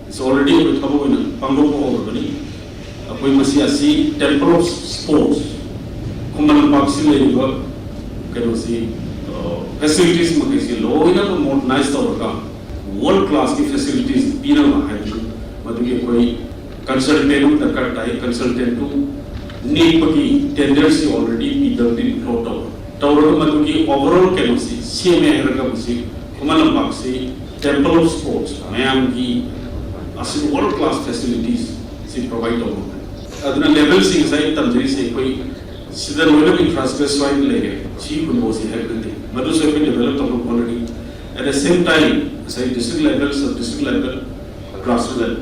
it's already ꯑꯩꯈꯣꯏ ꯊꯕꯛ ꯑꯣꯏꯅ ꯄꯥꯡꯊꯣꯛꯄ ꯍꯧꯔꯕꯅꯤ꯫ ꯑꯩꯈꯣꯏ ꯃꯁꯤ ꯑꯁꯤ temple of sports, ꯈꯨꯃꯟ ꯂꯝꯄꯥꯛꯁꯤ ꯂꯩꯔꯤꯕ ꯀꯩꯅꯣꯁꯤ, facilities ꯃꯈꯩꯁꯤ ꯂꯣꯏꯅꯃꯛ modernize ꯇꯧꯔꯒ world classꯀꯤ facilities ꯄꯤꯅꯕ ꯍꯥꯏꯗꯅ ꯃꯗꯨꯒꯤ ꯑꯩꯈꯣꯏ consultant ꯑꯃ ꯗꯔꯀꯥꯔ ꯇꯥꯏ꯫ Consultantꯇꯨ ꯅꯦꯛꯄꯒꯤ tenderꯁꯤ already ꯄꯤꯗꯕꯗꯤ float ꯇꯧꯔꯦ꯫ ꯇꯧꯔꯒ ꯃꯗꯨꯒꯤ overall ꯀꯩꯅꯣꯁꯤ ꯁꯦꯝꯃꯦ ꯍꯥꯏꯔꯒ ꯃꯁꯤ ꯈꯨꯃꯟ ꯂꯝꯄꯥꯛꯁꯤ temple of sports, ꯃꯌꯥꯝꯒꯤ ꯑꯁꯤ world class facilities ꯁꯤ provide ꯇꯧꯕ ꯉꯝꯒꯅꯤ꯫ ꯑꯗꯨꯅ levelꯁꯤꯡ ꯉꯁꯥꯏ ꯇꯝꯖꯔꯤꯁꯦ ꯑꯩꯈꯣꯏ ꯁꯤꯗ ꯂꯣꯏꯅ infrastructure ꯁ꯭ꯋꯥꯏꯗ ꯂꯩꯔꯦ, ꯁꯤ ꯈꯨꯟꯕꯣꯛꯁꯤ ꯍꯥꯏꯕ ꯅꯠꯇꯦ, ꯃꯗꯨꯁꯨ ꯑꯩꯈꯣꯏ develop ꯇꯧꯅꯕ ꯍꯣꯠꯅꯔꯤ꯫ At the same time, ꯉꯁꯥꯏ district level, sub district level, grassroots level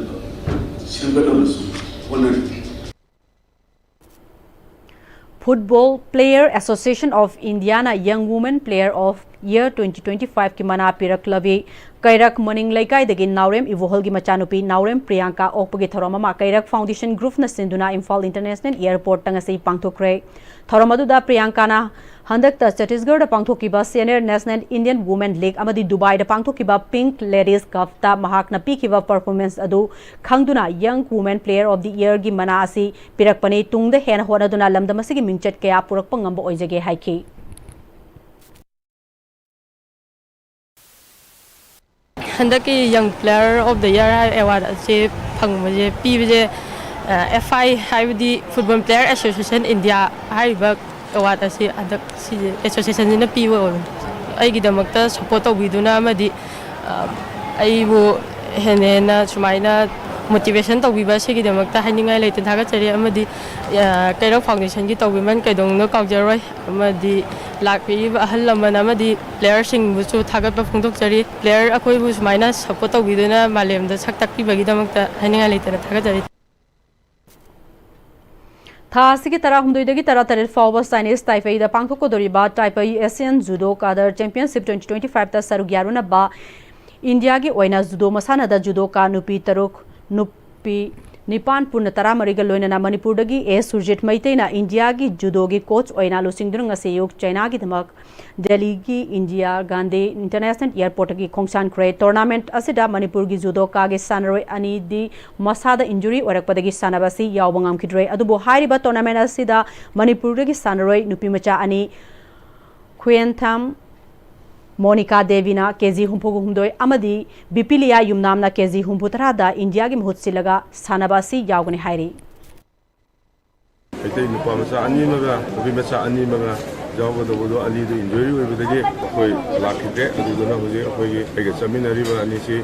ꯁꯦꯝꯒꯠꯅꯕꯁꯨ ꯍꯣꯠꯅꯔꯤ꯫ Football Player Association of Indiaꯅ Young Women Player of Year twenty twenty-fiveꯀꯤ ꯃꯅꯥ ꯄꯤꯔꯛꯂꯕꯤ꯫ ꯀꯩꯔꯛ ꯃꯅꯤꯡ ꯂꯩꯀꯥꯏꯗꯒꯤ ꯅꯥꯎꯔꯦꯝ ꯏꯕꯣꯍꯜꯒꯤ ꯃꯆꯥꯅꯨꯄꯤ ꯅꯥꯎꯔꯦꯝ ꯄ꯭ꯔꯤꯌꯥꯡꯀꯥ ꯑꯣꯛꯄꯒꯤ ꯊꯧꯔꯝ ꯑꯃ ꯀꯩꯔꯛ Foundation Groupꯅ ꯁꯤꯟꯗꯨꯅ ꯏꯝꯐꯥꯜ International Airportꯇ ꯉꯁꯤ ꯄꯥꯡꯊꯣꯛꯈ꯭ꯔꯦ꯫ ꯊꯧꯔꯝ ꯑꯗꯨꯗ ꯄ꯭ꯔꯤꯌꯥꯡꯀꯥꯅ ꯍꯟꯗꯛꯇ ꯆꯇꯤꯁꯒꯔꯗ ꯄꯥꯡꯊꯣꯛꯈꯤꯕ Senior National Indian Women League ꯑꯃꯗꯤ ꯗꯨꯕꯥꯏꯗ ꯄꯥꯡꯊꯣꯛꯈꯤꯕ Pink Ladies Cupꯇ ꯃꯍꯥꯛꯅ ꯄꯤꯈꯤꯕ performance ꯑꯗꯨ ꯈꯪꯗꯨꯅ Young Women Player of the Yearꯒꯤ ꯃꯅꯥ ꯑꯁꯤ ꯄꯤꯔꯛꯄꯅꯤ꯫ ꯇꯨꯡꯗ ꯍꯦꯟꯅ ꯍꯣꯠꯅꯗꯨꯅ ꯂꯝꯗꯝ ꯑꯁꯤꯒꯤ ꯃꯤꯡꯆꯠ ꯀꯌꯥ ꯄꯨꯔꯛꯄ ꯉꯝꯕ ꯑꯣꯏꯖꯒꯦ ꯍꯥꯏꯈꯤ꯫ ꯍꯟꯗꯛꯀꯤ Young Player of the Year award ꯑꯁꯤ ꯐꯪꯕꯁꯦ, ꯄꯤꯕꯁꯦ ꯑꯦꯐ ꯑꯥꯏ ꯍꯥꯏꯕꯗꯤ Football Player Association India ꯍꯥꯏꯔꯤꯕ ꯑꯦꯋꯥꯔꯗ ꯑꯁꯤ ꯍꯟꯗꯛ ꯁꯤ ꯑꯦꯁꯣꯁꯤꯌꯦꯁꯟꯁꯤꯅ ꯄꯤꯕ ꯑꯣꯏꯕꯅꯤ꯫ ꯑꯩꯒꯤꯗꯃꯛꯇ ꯁꯞꯄꯣꯔꯠ ꯇꯧꯕꯤꯗꯨꯅ ꯑꯃꯗꯤ ꯑꯩꯕꯨ ꯍꯦꯟꯅ ꯍꯦꯟꯅ ꯁꯨꯃꯥꯏꯅ ꯃꯣꯇꯤꯚꯦꯁꯟ ꯇꯧꯕꯤꯕ ꯑꯁꯤꯒꯤꯗꯃꯛꯇ ꯍꯥꯏꯅꯤꯡꯉꯥꯏ ꯂꯩꯇꯅ ꯊꯥꯒꯠꯆꯔꯤ꯫ ꯑꯃꯗꯤ ꯀꯩꯔꯧ ꯐꯥꯎꯟꯗꯦꯁꯟꯒꯤ ꯇꯧꯕꯤꯃꯜ ꯀꯩꯗꯧꯅꯨꯡꯗ ꯀꯥꯎꯖꯔꯣꯏ꯫ ꯑꯃꯗꯤ ꯂꯥꯛꯄꯤꯔꯤꯕ ꯑꯍꯜ ꯂꯃꯟ ꯑꯃꯗꯤ ꯄ꯭ꯂꯦꯌꯔꯁꯤꯡꯕꯨꯁꯨ ꯊꯥꯒꯠꯄ ꯐꯣꯡꯗꯣꯛꯆꯔꯤ꯫ ꯄ꯭ꯂꯦꯌꯔ ꯑꯩꯈꯣꯏꯕꯨ ꯁꯨꯃꯥꯏꯅ ꯁꯞꯄꯣꯔꯠ ꯇꯧꯕꯤꯗꯨꯅ ꯃꯥꯂꯦꯝꯗ ꯁꯛ ꯇꯥꯛꯄꯤꯕꯒꯤꯗꯃꯛꯇ ꯍꯥꯏꯅꯤꯡꯉꯥꯏ ꯂꯩꯇꯅ ꯊꯥꯒꯠꯆꯔꯤ꯫ ꯊꯥ ꯑꯁꯤꯒꯤ ꯇꯔꯥꯍꯨꯝꯗꯣꯏꯗꯒꯤ ꯇꯔꯥꯇꯔꯦꯠ ꯐꯥꯎꯕ ꯆꯥꯏꯅꯤꯁ ꯇꯥꯏꯄꯦꯏꯗ ꯄꯥꯡꯊꯣꯛꯀꯗꯧꯔꯤꯕ Taipei Asian judo cadet championship twenty twenty five ꯇ ꯁꯔꯨꯛ ꯌꯥꯔꯨꯅꯕ ꯏꯟꯗꯤꯌꯥꯒꯤ ꯑꯣꯏꯅ ꯖꯨꯗꯣ ꯃꯁꯥꯟꯅꯗ ꯖꯨꯗꯣꯀꯥ ꯅꯨꯄꯤ ꯇꯔꯨꯛ, ꯅꯨꯄꯤ ꯅꯤꯄꯥꯟ, ꯄꯨꯟꯅ ꯇꯔꯥꯃꯔꯤꯒ ꯂꯣꯏꯅꯅ ꯃꯅꯤꯄꯨꯔꯗꯒꯤ ꯑꯦ ꯁꯨꯔꯖꯤꯠ ꯃꯩꯇꯩꯅ ꯏꯟꯗꯤꯌꯥꯒꯤ ꯖꯨꯗꯣꯒꯤ ꯀꯣꯆ ꯑꯣꯏꯅ ꯂꯨꯆꯤꯡꯗꯨꯅ ꯉꯁꯤ ꯑꯌꯨꯛ ꯆꯥꯏꯅꯥꯒꯤꯗꯃꯛ ꯗꯦꯜꯂꯤꯒꯤ ꯏꯟꯗꯤꯔꯥ ꯒꯥꯟꯙꯤ ꯏꯟꯇꯔꯅꯦꯁꯅꯦꯜ ꯑꯦꯌꯔꯄꯣꯔꯠꯇꯒꯤ ꯈꯣꯡꯁꯥꯟꯈ꯭ꯔꯦ꯫ ꯇꯣꯔꯅꯥꯃꯦꯟꯠ ꯑꯁꯤꯗ ꯃꯅꯤꯄꯨꯔꯒꯤ ꯖꯨꯗꯣꯀꯥꯒꯤ ꯁꯥꯟꯅꯔꯣꯏ ꯑꯅꯤꯗꯤ ꯃꯁꯥꯗ ꯏꯟꯖꯨꯔꯤ ꯑꯣꯏꯔꯛꯄꯗꯒꯤ ꯁꯥꯟꯅꯕ ꯑꯁꯤ ꯌꯥꯎꯕ ꯉꯝꯈꯤꯗ꯭ꯔꯦ꯫ ꯑꯗꯨꯕꯨ ꯍꯥꯏꯔꯤꯕ ꯇꯣꯔꯅꯥꯃꯦꯟꯠ ꯑꯁꯤꯗ ꯃꯅꯤꯄꯨꯔꯗꯒꯤ ꯁꯥꯟꯅꯔꯣꯏ ꯅꯨꯄꯤꯃꯆꯥ ꯑꯅꯤ ꯈꯨꯌꯦꯟꯊꯥꯝ ꯃꯣꯅꯤꯀꯥ ꯗꯦꯕꯤꯅ ꯀꯦ ꯖꯤ ꯍꯨꯝꯐꯨꯒ ꯍꯨꯝꯗꯣꯏ ꯑꯃꯗꯤ ꯕꯤꯄꯤꯂꯤꯌꯥ ꯌꯨꯝꯅꯥꯝꯅ ꯀꯦ ꯖꯤ ꯍꯨꯝꯐꯨ ꯇꯔꯥꯗ ꯏꯟꯗꯤꯌꯥꯒꯤ ꯃꯍꯨꯠ ꯁꯤꯜꯂꯒ ꯁꯥꯟꯅꯕ ꯑꯁꯤ ꯌꯥꯎꯒꯅꯤ ꯍꯥꯏꯔꯤ꯫ ꯃꯩꯇꯩ ꯅꯨꯄꯥ ꯃꯆꯥ ꯑꯅꯤ ꯑꯃꯒ ꯅꯨꯄꯤ ꯃꯆꯥ ꯑꯅꯤ ꯑꯃꯒ ꯌꯥꯎꯒꯗꯧꯕꯗꯣ ꯑꯅꯤꯗꯨ ꯏꯟꯖꯨꯔꯤ ꯑꯣꯏꯕꯗꯒꯤ ꯑꯩꯈꯣꯏ ꯂꯥꯛꯈꯤꯗ꯭ꯔꯦ꯫ ꯑꯗꯨꯗꯨꯅ ꯍꯧꯖꯤꯛ ꯑꯩꯈꯣꯏꯒꯤ ꯑꯩꯒ ꯆꯠꯃꯤꯟꯅꯔꯤꯕ ꯑꯅꯤꯁꯤ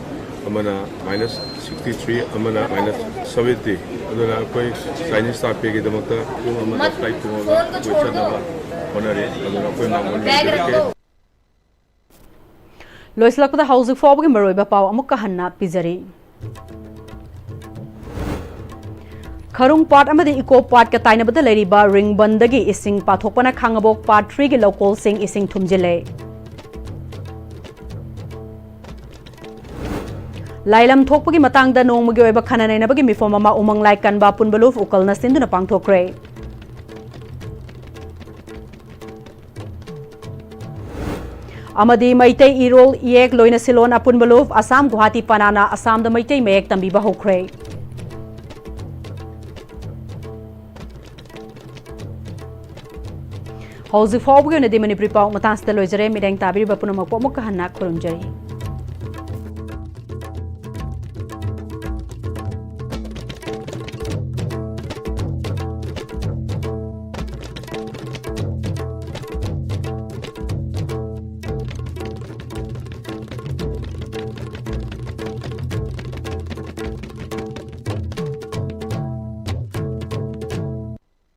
ꯑꯃꯅ minus sixty three, ꯑꯃꯅ minus seventy꯫ ꯑꯗꯨꯅ ꯑꯩꯈꯣꯏ ꯆꯥꯏꯅꯤꯁ ꯇꯥꯏꯄꯦꯒꯤꯗꯃꯛꯇ ꯄꯨꯡ ꯑꯃꯗ ꯐ꯭ꯂꯥꯏꯠ ꯇꯣꯡꯉꯒ ꯑꯩꯈꯣꯏ ꯆꯠꯅꯕ ꯍꯣꯠꯅꯔꯤ꯫ ꯑꯗꯨꯅ ꯑꯩꯈꯣꯏ ꯃꯥꯡꯑꯣꯟ ꯂꯩꯖꯔꯛꯀꯦ꯫ ꯂꯣꯏꯁꯤꯜꯂꯛꯄꯗ ꯍꯧꯖꯤꯛ ꯐꯥꯎꯕꯒꯤ ꯃꯔꯨꯑꯣꯏꯕ ꯄꯥꯎ ꯑꯃꯨꯛꯀ ꯍꯟꯅ ꯄꯤꯖꯔꯤ꯫ ꯈꯔꯨꯡ ꯄꯥꯠ ꯑꯃꯗꯤ ꯏꯀꯣ ꯄꯥꯠꯀ ꯇꯥꯏꯅꯕꯗ ꯂꯩꯔꯤꯕ ꯔꯤꯡꯕꯟꯗꯒꯤ ꯏꯁꯤꯡ ꯄꯥꯊꯣꯛꯄꯅ ꯈꯥꯡꯉꯕꯣꯛ ꯄꯥꯠ three ꯒꯤ ꯂꯧꯀꯣꯜꯁꯤꯡ ꯏꯁꯤꯡ ꯊꯨꯝꯖꯤꯜꯂꯦ꯫ ꯂꯥꯏꯂꯝ ꯊꯣꯛꯄꯒꯤ ꯃꯇꯥꯡꯗ ꯅꯣꯡꯃꯒꯤ ꯑꯣꯏꯕ ꯈꯟꯅ ꯅꯩꯅꯕꯒꯤ ꯃꯤꯐꯝ ꯑꯃ ꯎꯃꯪ ꯂꯥꯏ ꯀꯟꯕ ꯑꯄꯨꯟꯕ ꯂꯨꯞ ꯎꯀꯜꯅ ꯁꯤꯟꯗꯨꯅ ꯄꯥꯡꯊꯣꯛꯈ꯭ꯔꯦ꯫ ꯑꯃꯗꯤ ꯃꯩꯇꯩ ꯏꯔꯣꯜ ꯏꯌꯦꯛ ꯂꯣꯏꯅ ꯁꯤꯂꯣꯟ ꯑꯄꯨꯟꯕ ꯂꯨꯞ ꯑꯁꯥꯝ ꯒꯨꯋꯥꯍꯥꯇꯤ ꯄꯅꯥꯅ ꯑꯁꯥꯝꯗ ꯃꯩꯇꯩ ꯃꯌꯦꯛ ꯇꯝꯕꯤꯕ ꯍꯧꯈ꯭ꯔꯦ꯫ ꯍꯧꯖꯤꯛ ꯐꯥꯎꯕꯒꯤ ꯑꯣꯏꯅꯗꯤ ꯃꯅꯤꯄꯨꯔꯤ ꯄꯥꯎ ꯃꯇꯥꯡꯁꯤꯗ ꯂꯣꯏꯖꯔꯦ꯫ ꯃꯤꯠꯌꯦꯡ ꯇꯥꯕꯤꯔꯤꯕ ꯄꯨꯝꯅꯃꯛꯄꯨ ꯑꯃꯨꯛꯀ ꯍꯟꯅ ꯈꯨꯔꯨꯝꯖꯔꯤ꯫